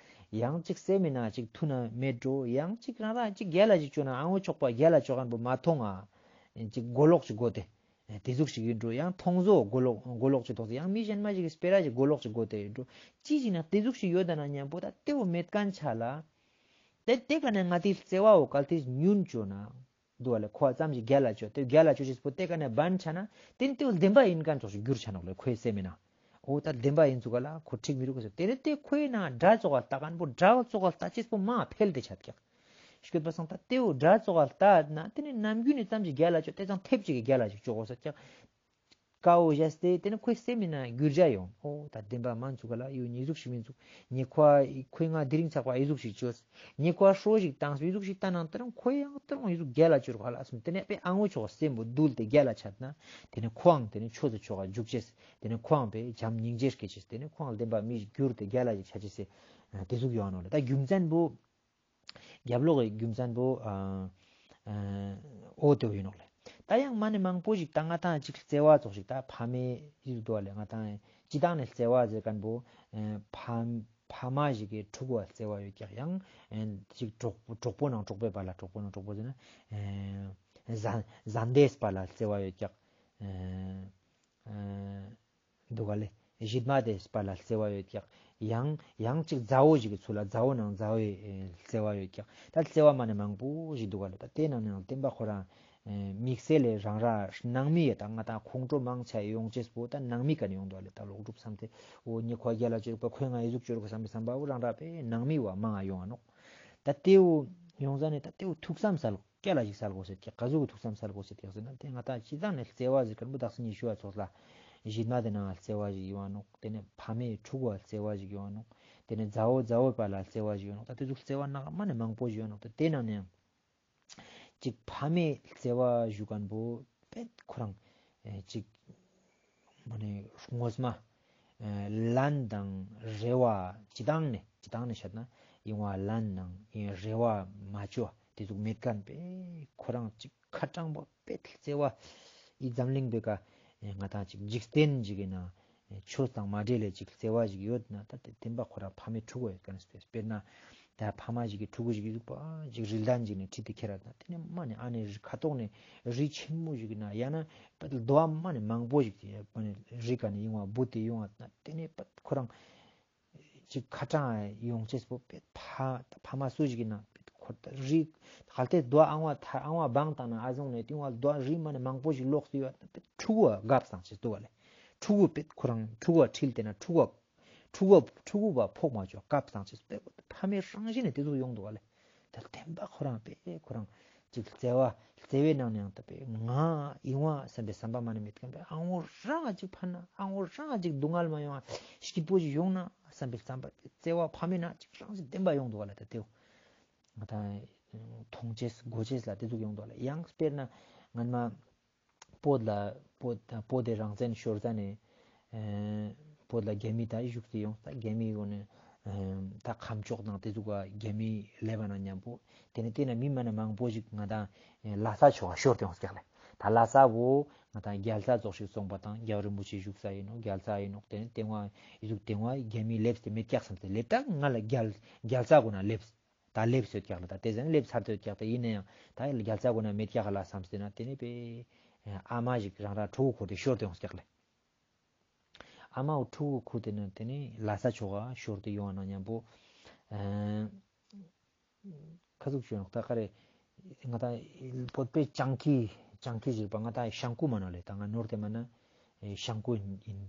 ཡང་ཅིག་སེམས་མི་ན་ཅིག་ཐུ་ན་མེད་འགྲོ་ཡང་ཅིག་རང་རང་ཅིག་རྒྱལ་ལ་ཅིག་ཅོ་ན་ཨང་བོ་ཆོག་པ་རྒྱལ་ལ་ཅོ་མཁན་བོ་མ་མཐོང་ང་ཅིག་མགོ་ལོག་ཅིག་གོ་སྟེ། དེ་ཟུག་ཞིག་ཡིན་འགྲོ། ཡང་མཐོང་བཟོ་མགོ་ལོག་མགོ་ལོག་ཅིག་ཐོག་ཡང་མི་གཞན་མ་ཞིག་གི་སྤེ་ར་ཞིག་མགོ་ལོག་ཅིག་གོ་སྟེ་ཡིན་འགྲོ། ཅི་ཞིག་ན་དེ་ཟུག་ཞིག་ཡོད་ད་ན་མཉམ་པོ་ད་དེ་བོ་མེད་མཁན་ཆ་ལ། དེ་དེ་ཀ་ནས་ང་དེའི་བརྩེ་བ་བོ་གལ་ཏེ་ཉུང་ཅོ་ན། འདུག་བ་ལེ། ཁོ་ཙམ་ཞིག་རྒྱལ་ལ་ཅོ་དེ་རྒྱལ་ལ་ཅོ་ཅེས་པོ་དེ་ཀ་ནས་བན་ཆ་ན་དེ་ནི་དེ་བོ་བདེན་པ་ཡིན་མཁན་ཙོགས་ཞིག་གྱུར་ཆ་ནོག་ལེ། ཁོའི་སེམས་མི་ན། འོ་ད་བདེན་པ་ཡིན་ཚུགས་ག་ལ་ཁོ་འགྲིག་མི་རུག་ག་ཟེར། དེ་ནི་དེ་ཁོའི་ནང་དགྲ་ཙོགས་ལ་ལྟ་མཁན་པོ་དགྲ་ཙོགས་ལ་ལྟ་ཅེས་པོ་མ་འཕེལ་ཏེ་ཆ་ཀྱག་ཤི་ཀྱོད་པ་སང་ད་དེ་བོ་དགྲ་ཙོགས་ལ་ལྟ་ན་དེ་ནི་ནམ་རྒྱུན་ནས་ཙམ་ཞིག་རྒྱལ་ལ་ཅོ་དེ་ཙང་ཐེབས་གཅིག་གི་རྒྱལ་ལ་ཅིག་ཅོ་དགོས་ས་ཀྱག་ཀ་བོ་བཞག་སྟེ་དེ་ནི་ཁོའི་སེམས་མི་ན་འགྱུར་བ་ཡོང་། འོ་ད་བདེན་པ་མ་ཚུགས་ག་ལ་ཡོད་ཉེས་ཟུག་ཞིག་མི་ཚུགས། ཉེ་ཁོ་ཁོའི་ང་དེ་རིང་ཚག་པ་ཨི་ཟུག་ཞིག་ཅོས། ཉེ་ཁོ་ཧྲོ་ཞིག་བཏང་སོ་ཨི་ཟུག་ཞིག་བཏང་ན་དེ་རང་ཁོ་ཡང་དེ་རང་ཨི་ཟུག་རྒྱལ་ལ་ཅོ་རུག་ག་ལ་སོང་། དེ་ནི་དཔེ་ཨང་བོ་ཆོག་སེམས་པོ་འདུལ་ཏེ་རྒྱལ་ལ་ཆ་ན་དེ་ནི་ཁོའང་དེ་ནི་ཆོས་སུ་ཆོག་ག་འཇུག་ཅེས། དེ་ནི་ཁོའང་དཔེ་བྱམས་སྙིང་རྗེ་སྐྱེ་ཅེས། དེ་ནི་ཁོའང་བདེན་པ་མི་ཞིག་གྱུར་ཏེ་རྒྱལ་ལ་ཞིག་ཆ་ཅེས་སེ་དེ་ཟུག་ཡོང་ནོག་ལེ། ད་རྒྱུ་མཚན་པོ། རྒྱབ་ལོག་གི་རྒྱུ་མཚན་པོ་ཨ་ཨ་འོ་དེ་བོ་ཡིན་ནོག་ལེ། ད་ཡང་མ་ནི་མང་པོ་ཞིག་ད་ང་ཏང་ཅིག་བརྩེ་བ་ཙོགས་ཤིག་ད་ཕ་མའི་ཡིད་དུ་བ་ལེ། ང་ཏང་སྤྱི་བཏང་ནས་བརྩེ་བ་ཟེར་མཁན་པོ་ཨ་ཕ་ཕ་མ་ཞིག་གི་ཕྲུ་གུ་བ་བརྩེ་བ་ཡོད་ཀྱག་ཡང་ཨ་ཅིག་གྲོགས་གྲོགས་པོ་ནང་གྲོགས་པོའི་བར་ལ་གྲོགས་པོ་ནང་གྲོགས་པོ་ཟེར་ན་ཨ་བཟའ་བཟའ་ཟླའི་བར་ལ་བརྩེ་བ་ཡོད་ཀྱག་ཨ་ཨ་འདུག་ག་ལེ། གཞིས་མ་དེ་སྤ་ལ་བརྩེ་བ་ཡོད་ཀྱག་ཡང་ཡང་ཅིག་མཛའ་བོ་ཞིག་གི་ཚུལ་ལ་མཛའ་བོ་ནང་མཛའ་བོའི་ཨེ་བརྩེ་བ་ཡོད་ཀྱག་ད་བརྩེ་བ་མ་ནི་མང་པོ་ཞིག་འདུག་ག་ལེ། ད་དེ་ནང་ནས་ཡང་བསྟན་པ་ཁོ་རང་ཨེ་དམིགས་བསལ་ལས་རང་ར་ནང་མི་ཡ་ད་ང་ད་ཁོང་ཁྲོ་མང་ཆེ་ཡོང་ཅེས་པོ་ད་ནང་མི་ཀ་ནས་ཡོང་འདུག་ག་ལེ། ད་ལོག་སྒྲུབ་བསམ་སྟེ་འོ་ཉེ་ཁོ་རྒྱལ་ལ་ཅོ་རུག་པ་ཁོས་ང་ཨི་ཟུག་ཅོ་རུག་བསམ་པའི་བསམ་པ་འོ་རང་ར་པའི་ནང་མི་བ་མང་ང་ཡོང་ང་ནོག་ད་དེའུ་ཡོང་ཟ་ནས་ད་དེའུ་ཐུགས་བསམ་སལ་སྐྱ་ལ་ཞིག་སལ་དགོས་ཟེར་ཀྱག་ག་ཟུག་གི་ཐུགས་བསམ་སལ་དགོས་ཟེར་ཀྱག་ཟེར་ན་དེ་ང་ད་སྤྱི་བཏང་ནས་བརྩེ་བ་ཟེར་མཁན་པོ་དག་ས་ཉི་ཤུ་བ་ཚོགས་ལ་གཞི་མ་དེ་ནང་བརྩེ་བ་ཞིག་ཡོང་ང་ནོག་དེ་ནས་ཕ་མའི་ཕྲུ་གུ་བ་བརྩེ་བ་ཞིག་ཡོང་ང་ནོག་དེ་ནས་མཛའ་བོ་མཛའ་བོའི་བར་ལ་བརྩེ་བ་ཞིག་ཡོང་ང་ནོག་ད་དེ་ཟུག་བརྩེ་བ་ནང་མ་ནས་མང་པོ་ཞིག་ཡོང་ང་ནོག་ད་དེ་ནང་ནས་ཡང་ཅིག་ཕ་མའི་བརྩེ་བ་ཞུ་མཁན་པོ་དཔེ་ཁོ་རང་ཨེ་ཅིག་མ་ནས་ངོ་མ་ཨེ་ལན་དང་རེ་བ་སྤྱི་བཏང་ནས་སྤྱི་བཏང་ནས་བཤད་ན་ཡིན་བ་ལན་ནང་ཡིན་རེ་བ་མ་བཅོ་དེ་ཟུག་མེད་མཁན་པས་ཁོ་རང་ཅིག་ཁ་དྲང་པོ་དཔེ་བརྩེ་བ་ཡི་འཛམ་གླིང་པའི་ཀ་ཨེ་ང་ཏང་ཅིག་འཇིག་རྟེན་ཅིག་གི་ནང་ཆོས་དང་མ་འབྲེལ་ལས་ཅིག་བརྩེ་བ་ཞིག་ཡོད་ན་ད་དེ་བདེན་པ་ཁོ་རང་ཕ་མའི་ཕྲུ་གུ་ཡོད་མཁན་སྤེར་ན་ད་ཕ་མ་ཞིག་གི་ཕྲུ་གུ་ཞིག་ཡོད་པ་ཅིག་རི་ལྡན་ཅིག་ནས་ཁྲིད་དེ་ཁྱེར་ར་ད་དེ་ནས་མ་ནས་ཨ་ནེ་ཁ་ཐོག་ནས་རི་ཆེན་མོ་ཞིག་གི་ནང་ཡང་ན་རྡོ་མ་ནས་མང་པོ་ཞིག་དེ་མ་ནས་རི་ཀ་ནས་ཡོང་བ་བུད་དེ་ཡོང་བ་ད་དེ་ནས་ཁོ་རང་ཅིག་ཁ་དྲང་ཡོང་ཅེས་པོ་དཔེ་ཕ་ཕ་མ་སུ་ཞིག་ཡིན་ན་དཔེ་ཁོ་ད་རི་གལ་ཏེ་རྡོ་ཨང་བ་ཐ་ཨང་བ་བང་བཏང་ན་ཨ་ཟུང་ནས་ཏིང་བ་རྡོ་རི་མ་ནས་མང་པོ་ཞིག་ལོག་སྟེ་ཡོད་ན་དཔེ་ཕྲུ་གུ་བ་དགའ་བསམ་ཅེས་འདུག་ག་ལེ། ཕྲུ་གུ་དཔེ་ཁོ་རང་ཕྲུ་གུ་བ་ཁྲིད་དེ་ན་ཕྲུ་གུ་བ་ཕྲུ་གུ་བ་ཕྲུ་གུ་བ་ཕོག་མ་ཆོག་དགའ་བསམ་ཅེས་དཔེ་ཕ་མའི་རང་བཞིན་ནས་དེ་ཚོ་ཡོང་འདུག་ག་ལེ། ད་བདེན་པ་ཁོ་རང་དཔེ་ཁོ་རང་ཅིག་བརྩེ་བ་བརྩེ་བའི་ནང་ནས་ཡང་ད་དཔེ་ང་ཡིན་བ་བསམ་པའི་བསམ་པ་མ་ནས་མེད་མཁན་པས་ཨ་ངོ་རང་ཅིག་ཕན་ན་ཨ་ངོ་རང་ཅིག་སྡུག་བསྔལ་མ་ཡོང་བ་སྐྱིད་པོ་ཅིག་ཡོང་ན་བསམ་པའི་བསམ་པ་བརྩེ་བ་ཕ་མའི་ནང་ཅིག་རང་ཅིག་བདེན་པ་ཡོང་འདུག་ག་ལེ། ད་དེའུ་ང་ད་མཐོང་ཅེས་གོ་ཅེས་ལ་དེ་ཟུག་ཡོང་འདུག་ག་ལེ། ཡང་དཔེར་ན་ངན་མ་བོད་ལ་བོད་བོད་དེ་རང་བཙན་ཤོར་ཙ་ནས་ཨེ་ བོད་ལ་རྒྱ་མི་ད་བཞུགས་སེ་ཡོང་ད་རྒྱ་མི་གུན་ནི་ད་ཁམས་ཕྱོགས་དང་དེ་ཟུག་ག་རྒྱ་མི་ལེབ་བ་ན་མཉམ་པོ་དེ་ནས་དེ་ན་མི་མ་ན་མང་པོ་ཞིག་ང་དང་ལྷ་ས་ཕྱོགས་ལ་ཤོར་ཏེ་ཡོང་ཀྱག་ལེ། ད་ལྷ་ས་བོ་ང་དང་རྒྱལ་ས་ཙོགས་ཤིག་སོང་པ་དང་རྒྱལ་བ་རིན་པོ་ཆེ་བཞུགས་ས་ཡིན་ནོག་རྒྱལ་ས་ཡིན་ནོག་དེ་ནས་དེ་ང་ཨི་ཟུག་དེ་ང་རྒྱ་མི་ལེབས་ཏེ་མེད་ཀྱག་བསམ་སྟེ་ལེབ་ད་ང་ལ་རྒྱལ་རྒྱལ་ས་གུན་ན་ལེབས། ད་ལེབས་ཡོད་ཀྱག་ལེ། ད་དེ་ཟེར་ན་ལེབས་ཚར་ཏེ་ཡོད་ཀྱག་ད་ཡིན་ན་ཡང་ད་རྒྱལ་ས་གུན་ན་མེད་ཀྱག་ལ་བསམ་སྟེ་ན་དེ་ནས་པེ་ཨ་མ་ཞིག་རང་རང་ཕྲུ་གུ་འཁུར་ཏེ་ཤོར་ཏེ་ཡོང་ཀྱག་ལེ། ཨ་མ་བོ་ཕྲུ་གུ་འཁུར་ཏེ་ན་དེ་ནས་ལྷ་ས་ཕྱོགས་ལ་ཤོར་ཏེ་ཡོང་བ་ན་མཉམ་པོ་ཨ་ཁ་ཟུག་ཞུ་ནོག་ད་ག་རེ་ང་ད་བོད་པའི་སྤྱང་ཀི་སྤྱང་ཀི་ཟེར་བ་ང་ད་ཤང་ཀུ་མ་ནོག་ལེ། ད་ང་ནོར་ཏེ་མ་ན་ཤང་ཀུ་ཡིན་ཡིན་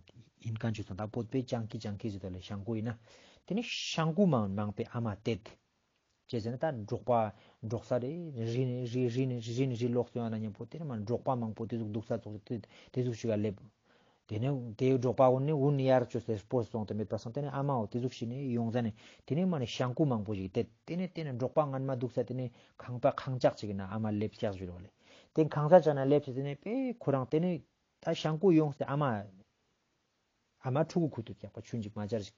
ཡིན་མཁན་ཅིག་སོང་། ད་བོད་པའི་སྤྱང་ཀི་སྤྱང་ཀི་ཟེར་ད་ལེ་ཤང་ཀུ་ཡིན་ན་དེ་ནས་ཤང་ཀུ་མ་མང་པོའི་ཨ་མ་དེད། ཅི་ཟེར་ན་ད་འབྲོག་པ་འབྲོག་ས་རེ་རི་ནས་རི་རི་ནས་རི་ནས་རི་ལོག་སོང་ཡོང་ན་མཉམ་པོ་དེ་ནས་མ་འབྲོག་པ་མང་པོ་དེ་ཟུག་འདུག་ས་ཙོགས་དེ་དེ་ཟུག་ཞིག་ག་ལེབ། དེ་ནས་དེའི་འབྲོག་པ་གུན་ནི་འུན་ཡར་བཅོས་ཏེ་སྤོས་སོང་སྟེ་མེད་པ་སོང་། དེ་ནས་ཨ་མ་བོ་དེ་ཟུག་ཞིག་ནས་ཡོང་ཟ་ནས་དེ་ནས་མ་ནས་ཤང་ཀུ་མང་པོ་ཞིག་དེད། དེ་ནས་དེ་ནས་འབྲོག་པ་སྔན་མ་འདུག་ས་དེ་ནས་ཁང་པ་ཁང་ལྕགས་ཅིག་ན་ཨ་མ་ལེབས་ཀྱག་ཞུ་རོགས་ལེ། དེ་ཁང་ལྕགས་ཅིག་ན་ལེབས་ཏེ་དེ་ནས་པེ་ཁོ་རང་དེ་ནས་ད་ཤང་ཀུ་ཡོང་སྟེ་ཨ་མ་ཨ་མ་ཕྲུ་གུ་ཁུར་ཏེ་ཡོད་ཀྱག་པ་ཆུན་ཅིག་མ་སྦྱར་ཞིག་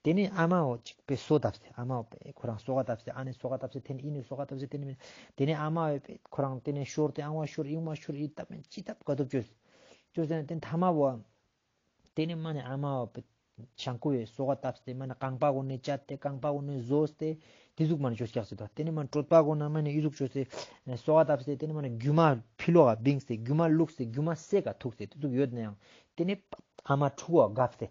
དེ་ནས་ཨ་མ་བོ་ཅིག་པེ་སོ་བཏབ་སྟེ་ཨ་མ་བོ་པེ་ཁོ་རང་སོ་ག་བཏབ་སྟེ་ཨ་ནེ་སོ་ག་བཏབ་སྟེ་དེ་ནས་ཨི་ནེ་སོ་ག་བཏབ་སྟེ་དེ་ནས་མིན་དེ་ནས་ཨ་མ་བོ་པེ་ཁོ་རང་དེ་ནས་ཤོར་ཏེ་ཨང་བ་ཤོར་ཨིང་བ་ཤོར་ཨི་བཏབ་མིན་ཅི་བཏབ་ག་ཐོབ་བཅོས་བཅོས་ཟ་ནས་དེ་ནས་ཐ་མ་བོ་དེ་ནས་མ་ནས་ཨ་མ་བོ་པེ་ཤང་ཀུ་བོའི་སོ་ག་བཏབ་སྟེ་མ་ནས་རྐང་པ་གུན་ནས་བཅད་དེ་རྐང་པ་གུན་ནས་བཟོས་ཏེ་དེ་ཟུག་མ་ནས་བཅོས་ཀྱག་ཟེར་དོ། དེ་ནས་མ་ནས་གྲོད་པ་གུན་ན་མ་ནས་ཨི་ཟུག་བཅོས་ཏེ་སོ་ག་བཏབ་སྟེ་དེ་ནས་མ་ནས་རྒྱུ་མ་ཕི་ལོག་ག་བིངས་ཏེ་རྒྱུ་མ་བླུགས་ཏེ་རྒྱུ་མ་སེ་ག་ཐུག་སྟེ་དེ་ཟུག་ཡོད་ན་ཡང་དེ་ནས་ཨ་མ་ཕྲུ་གུ་བ་དགབ་སྟེ།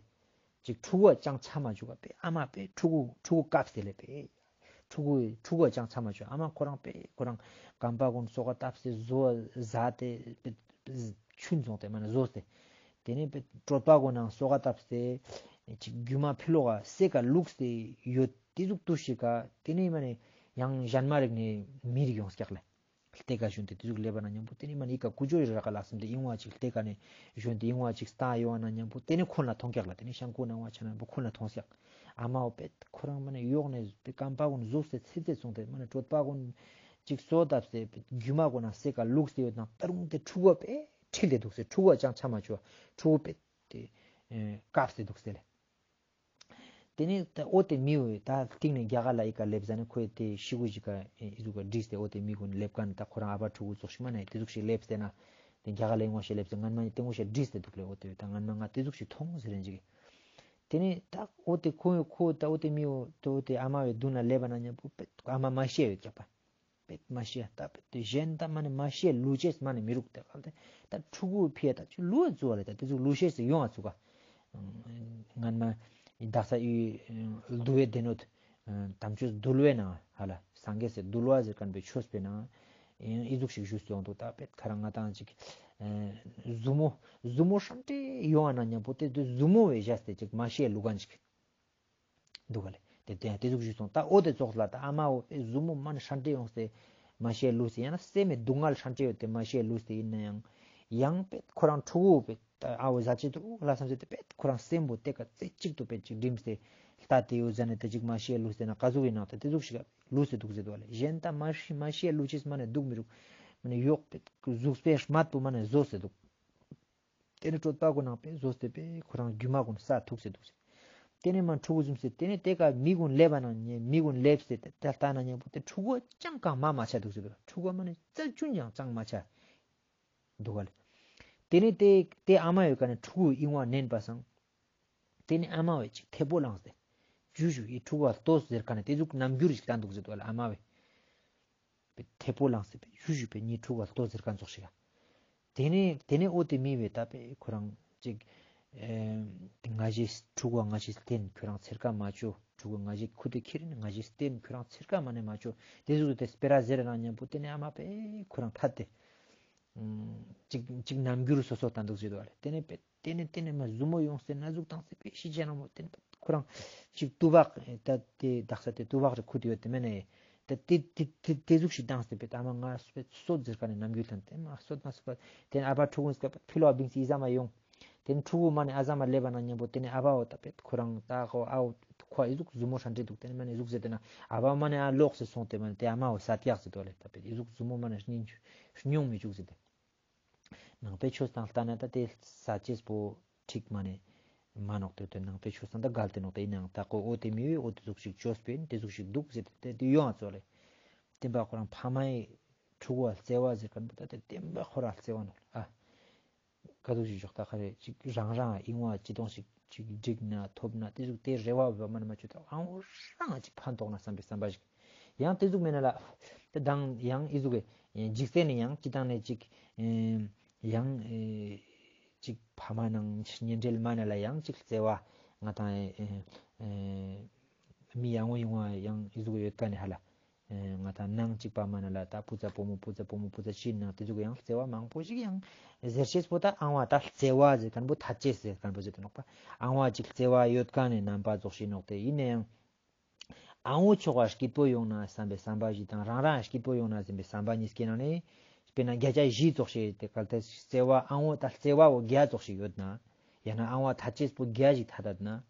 ཅིག་ཕྲུ་གུ་བ་ཅང་ཆ་མ་བཅུག་པ་པེ་ཨ་མ་པེ་ཕྲུ་གུ་ཕྲུ་གུ་བཀབ་སྟེ་ལེ་པེ། ཕྲུ་གུ་ཕྲུ་གུ་བ་ཅང་ཆ་མ་བཅུག་ཨ་མ་ཁོ་རང་པེ་ཁོ་རང་རྐང་པ་གུན་སོ་ག་བཏབ་སྟེ་བཟོ་ཟ་སྟེ་པེ་ཆུན་སོང་སྟེ་མ་ནས་བཟོས་ཏེ། དེ་ནས་པེ་གྲོད་པ་གུན་ནང་སོ་ག་བཏབ་སྟེ་ཅིག་རྒྱུ་མ་ཕི་ལོག་ག་སེ་ག་བླུགས་ཏེ་ཡོད་དེ་ཟུག་ཏུས་ཤིག་ག་དེ་ནས་མ་ནས་ཡང་གཞན་མ་རིག་ནས་མི་རིག་ཡོང་ཀྱག་ལེ། ལྟེ་ཀ་ཞོན་ཏེ་དེ་ཟུག་ལེབ་བ་ན་མཉམ་པོ་དེ་ནས་མ་ནས་ཨི་ཀ་ཀུ་ཅོ་ཡི་ར་ཀ་ལ་སེམས་ཏེ་ཨིང་བ་ཅིག་ལྟེ་ཀ་ནས་ཞོན་ཏེ་ཨིང་བ་ཅིག་ལྟ་ཡོང་བ་ན་མཉམ་པོ་དེ་ནས་ཁོ་ན་མཐོང་ཀྱག་ལ། དེ་ནས་ཤང་ཀུ་ནང་བ་ཆ་ན་མཉམ་པོ་ཁོ་ན་མཐོང་ཀྱག་ཨ་མ་བོ་པེ་ཁོ་རང་མ་ནས་གཡོག་ནས་པེ་རྐང་པ་གུན་བཟོས་ཏེ་ཚེ་ཚེ་སོང་སྟེ་མ་ནས་གྲོད་པ་གུན་ཅིག་སོ་བཏབ་སྟེ་པེ་རྒྱུ་མ་གུན་ན་སེ་ཀ་བླུགས་ཏེ་ཡོད་ན་ད་རུང་དེ་ཕྲུ་གུ་པེ་ཁྲིད་དེ་འདུག་སེ་ཕྲུ་གུ་ཅང་ཆ་མ་བཅུག་ཕྲུ་གུ་པེ་དེ་བཀབ་སྟེ་འདུག་སེ་ལེ། དེ་ནས་ད་འོ་དེ་མི་བོ་ད་སྟིང་ནས་རྒྱ་གར་ལ་ཨི་ཀ་ལེབ་ཟ་ནས་ཁོས་དེ་ཤི་གུ་ཞིག་ག་ཨི་ཟུག་ག་བྲིས་ཏེ་འོ་དེ་མི་གུན་ལེབ་ཀ་ནས་ད་ཁོ་རང་ཨ་བ་ཕྲུ་གུ་ཙོགས་ཤིག་མ་ནས་དེ་ཟུག་ཞིག་ལེབ་སྟེ་ན་དེ་རྒྱ་གར་ལ་ཨིང་བ་ཞིག་ལེབ་སྟེ་སྔན་མ་ནས་དེ་ངོ་ཞིག་བྲིས་ཏེ་འདུག་ལེ། འོ་དེ་ད་སྔན་མ་ང་དེ་ཟུག་ཞིག་མཐོང་ཟེར་རན་ཅིག་དེ་ནས་ད་འོ་དེ་ཁོ་ཁོ་ད་འོ་དེ་མི་བོ་ད་འོ་དེ་ཨ་མ་བོའི་མདུན་ན་ལེབ་བ་ན་མཉམ་པོ་པེ་ཨ་མ་མ་ཤི་ཡོད་ཀྱག་པ། པེ་མ་ཤི་ཡ་ད་པེ་དེ་གཞན་ད་མ་ནས་མ་ཤི་ཡ་ལུས་ཅེས་མ་ནས་མི་རུག་དེ་ག་ལ་དེ་ད་ཕྲུ་གུ་ཕི་ཡ་ད་ཅི་ལུས་ཙུ་བ་ལེ། ད་དེ་ཚོ་ལུས་ཤེས་སུ་ཡོང་བ་ཚུག་ག་སྔན་མ་ཡི་དག་ས་ཡི་འདུལ་བའི་སྡེ་སྣོད་དམ་ཆོས་འདུལ་བའི་ནང་ཧ་ལ་སངས་རྒྱས་སི་འདུལ་བ་ཟེར་མཁན་པའི་ཆོས་པའི་ནང་ཨི་ཟུག་ཞིག་ཞུས་སུ་ཡོང་འདུག་ད་པེ་ཁ་རང་ང་དང་ཅིག་ཟུ་མོ་ཟུ་མོ་ཧྲན་ཏེ་ཡོང་བ་ན་མཉམ་པོ་དེ་དེ་ཟུ་མོ་བའི་བཞག་སྟེ་ཅིག་མ་ཤི་ཡ་ལུས་མཁན་ཅིག་འདུག་ག་ལེ། དེ་དེ་དེ་ཟུག་ཞུས་སོང་། ད་འོ་དེ་ཙོགས་ལ་ད་ཨ་མ་བོ་པེ་ཟུ་མོ་མ་ནས་ཧྲན་ཏེ་ཡོང་སྟེ་མ་ཤི་ཡ་ལུས་ཏེ་ཡང་ན་སེམས་མེད་སྡུག་བསྔལ་ཧྲན་ཏེ་ཡོད་དེ་མ་ཤི་ཡ་ལུས་ཏེ་ཡིན་ན་ཡང་ཡང་པེ་ཁོ་རང་ཕྲུ་གུ་པེ་ད་ཨ་བོ་ཟ་ཅེས་དུ་ལ་བསམ་སྟེ་དེ་པེ་ཁོ་རང་སེམས་པོ་དེ་ཀ་རྩེ་གཅིག་ཏུ་པེ་ཅིག་སྒྲིམ་སྟེ་ལྟ་དེ་ཡོད་ཟ་ནས་དེ་ཅིག་མ་ཤི་ཡ་ལུས་ཏེ་ན་ག་ཟུག་ཡིན་ནང་དེ་དེ་ཟུག་ཞིག་ལུས་ཏེ་འདུག་ཟེར་དུ་བ་ལེ། གཞན་ད་མ་ཤི་མ་ཤི་ཡ་ལུས་ཅེས་མ་ནས་སྡུག་མི་རུག་མ་ནས་གཡོག་པེ་གཟུགས་པོའི་སྨད་པོ་མ་ནས་བཟོས་ཏེ་འདུག་དེ་ནས་གྲོད་པ་གུན་ནང་པེ་བཟོས་ཏེ་པེ་ཁོ་རང་རྒྱུ་མ་གུན་ས་ཐུག་སེ་འདུག་སེ། དེ་ནས་མ་ཕྲུ་གུ་ཟུམ་སེ་དེ་ནས་དེ་ཀ་མི་གུན་ལེབ་པ་ན་ཉེ་མི་གུན་ལེབ་སེ་དེ་ལྟ་ན་ཉམ་པོ་དེ་ཕྲུ་གུ་ཅང་གང་མ་མ་ཆ་འདུག་སེ་འདུག་ཕྲུ་གུ་མ་ནི་རྩ་ཆུན་ཡང་ཅང་མ་ཆ་འདུག་ག་ལེ། དེ་ནས་དེ་དེ་ཨ་མ་ཡོད་ཀ་ནས་ཕྲུ་གུ་ཨིན་བ་ནན་པ་སང་། དེ་ནས་ཨ་མ་བས་ཅིག་ཐེ་པོ་ལངས་ཏེ། ཇུ་ཇུ་ཨི་ཕྲུ་གུ་ལྟོས་ཟེར་ཀ་ནས་དེ་ཟུག་རྣམ་འགྱུར་ཞིག་བསྟན་འདུག་ཟེར་དུ་ལ་ཨ་མ་བས། པེ་ཐེ་པོ་ལངས་སེ་པེ་ཞུ་ཞུ་པེ་ཉེ་ཕྲུ་གུ་ལྟོ་ཟེར་ཁན་ཙོགས་ཤིག་ག་དེ་ནས་དེ་ནས་འོ་དེ་མི་བས་ད་པེ་ཁོ་རང་ཅིག་ཨེ་ང་ཞེས་ཕྲུ་གུ་ང་ཞེས་བསྟེན་ཁྱོད་རང་ཚེར་ཀ་མ་ཅོ། ཕྲུ་གུ་ང་ཞེས་ཁུ་དེ་ཁྱེར་ནས་ང་ཞེས་བསྟེན་ཁྱོད་རང་ཚེར་ཀ་མ་ནས་མ་ཅོ། དེ་ཟུག་དེ་སྤེ་ར་ཟེར་ན་ཉམ་པོ་དེ་ནས་ཨ་མ་པེ་ཁོ་རང་ཐད་དེ་ཅིག་ཅིག་རྣམ་འགྱུར་སོ་སོ་བསྟན་འདུག་ཟེར་དུ་བ་ལེ། དེ་ནས་པེ་དེ་ནས་དེ་ནས་མ་ཟུ་མོ་ཡོང་སྟེ་ན་ཟུག་བཏང་སྟེ་པེ་ཤི་ཆ་ན་མོ་དེ་ནས་པེ་ཁོ་རང་ཅིག་ཏུ་བག་ད་དེ་དག་ས་དེ་ཏུ་བག་རེ་ཁུ་དེ་ཡོད་དེ་མེད་ནས་ད་དེ་དེ་དེ་དེ་ཟུག་ཞིག་བཏང་སྟེ་པེ་ད་མ་ང་སོད་ཟེར་ཀ་ནས་རྣམ་འགྱུར་ཐོན་དེ་མ་སོད་མ་སོད་པ་དེ་ནས་ཨ་ཕ་ཕྲུ་གུ་སྐབས་ཕི་ལོ་བིང་སི་ཨི་ཟ་མ་ཡོང་། དེ་ནས་ཕྲུ་གུ་མ་ནས་ཨ་ཟ་མ་ལེབ་པ་ན་ཉམ་པོ་དེ་ནས་ཨ་ཕ་འོ་ད་པེ་ཁོ་རང་ད་ཁོ་ཨ་འོ་ཁོ་ཨི་ཟུག་ཟུ་མོ་ཧྲན་ཏེ་འདུག་དེ་ནས་མ་ནས་ཟུག་ཟེར་དེ་ན་ཨ་ཕ་མ་ནས་ཨ་ལོག་སེ་སོང་དེ་མ་ནས་དེ་ཨ་མ་འོ་ས་ཏེག་ཟེར་དོ་ལེ། ད་པེ་ཨི་ཟུག་ཟུ་མོ་མ་ནས་སྙིང་སྙུང་མི་བཅུག་ཟེར་དེ། ནང་པའི་ཆོས་དང་ལྟ་ན་ད་དེ་ས་ཅེས་པོ་ཁྲིག་མ་ནས་ མ་ནོག་ཏེ་ཏེ་ནང་པའི་ཆོས་སང་ད་གལ་ཏེ་ནོག་ཏེ་ཨིན་ནའང་ད་ཁོ་འོ་ཏེ་མི་བོའི་འོ་ཏེ་ཟུག་ཞིག་ཅོས་པིན་ཏེ་ཟུག་ཞིག་དུག་ཟེར་ཏེ་ཏེ་ཡོང་ང་ཙོགས་ལེ། ཏེ་བ་ཁོ་རང་ཕ་མའི་ཕྲུ་གུ་བ་བརྩེ་བ་ཟེར་ཁན་བོ་ད་ཏེ་བ་ཁོ་རང་བརྩེ་བ་ནོག་ལེ། ཨ་ག་དུག་ཞིག་ཞོག་ད་ཁ་རེ་ཅིག་རང་རང་ཨིན་བ་ཅི་ཏོང་ཞིག་ཅིག་འགྲིག་ན་ཐོབ་ན་ཏེ་ཟུག་ཏེ་རེ་བ་བ་མ་ནེ་མ་ཅོ་ད་ཨང་བོ་རང་ཅིག་ཕན་ཐོགས་ན་བསམ་པའི་བསམ་པ་ཞིག་ཡང་ཏེ་ཟུག་མེད་ན་ལ། ཏེ་དང་ཡང་ཨི་ཟུག་གི་འཇིག་རྟེན་ནི་ཡང་ཅི་དང་ནེ་ཅིག་ཡང་ཅིག་ཕ་མ་ནང་ཉེ་འབྲེལ་མ་ནེ་ལ་ཡང་ཅིག་བརྩེ་བ་ང་དང་མི་ཡང་ངོ་ཡོང་བ་ཡང་ཨི་ཟུག་ཡོད་ཀ་ནེ་ཧ་ལ། ང་དང་ནང་ཅིག་པ་མ་ནེ་ལ་ད་བུ་ཚ་བུ་མོ་བུ་ཚ་བུ་མོ་བུ་ཚ་ཅི་ནང་ཏེ་ཟུག་ཡང་བརྩེ་བ་མང་པོ་ཞིག་ཡང་ཟེར་ཅེས་པོ་ད་ཨང་བ་ད་བརྩེ་བ་ཟེར་ཁན་བོ་ཐད་ཅེས་ཟེར་ཁན་བོ་ཟེར་ཏེ་ནོག་པ། ཨང་བ་ཅིག་བརྩེ་བ་ཡོད་ཀ་ནེ་ནང་པ་ཙོགས་ཤིག་ནོག་ཏེ་ཨིན་ནའང་ཨང་བོ་ཆོག་པ་སྐྱིད་པོ་ཡོང་ན་བསམ་པའི་བསམ་པ་ཞིག་དང་རང་རང་སྐྱིད་པོ་ཡོང་ན་བསམ་པའི་བསམ་པ་ཉིས་ཀའི་ནང་ནེ་དཔེར་ན་བརྒྱ་ཆ་བཞི་ཙོགས་ཤིག་ཏེ་གལ་ཏེ་བརྩེ་བ་ཨང་བོ་ད་བརྩེ་བ་བོ་བརྒྱ་ཙོགས་ཤིག་ཡོད་ན་ཡང་ན་ཨང་བ་ཐད་ཅེས་པོ་བརྒྱ་ཞིག་ཐད་ད་ན།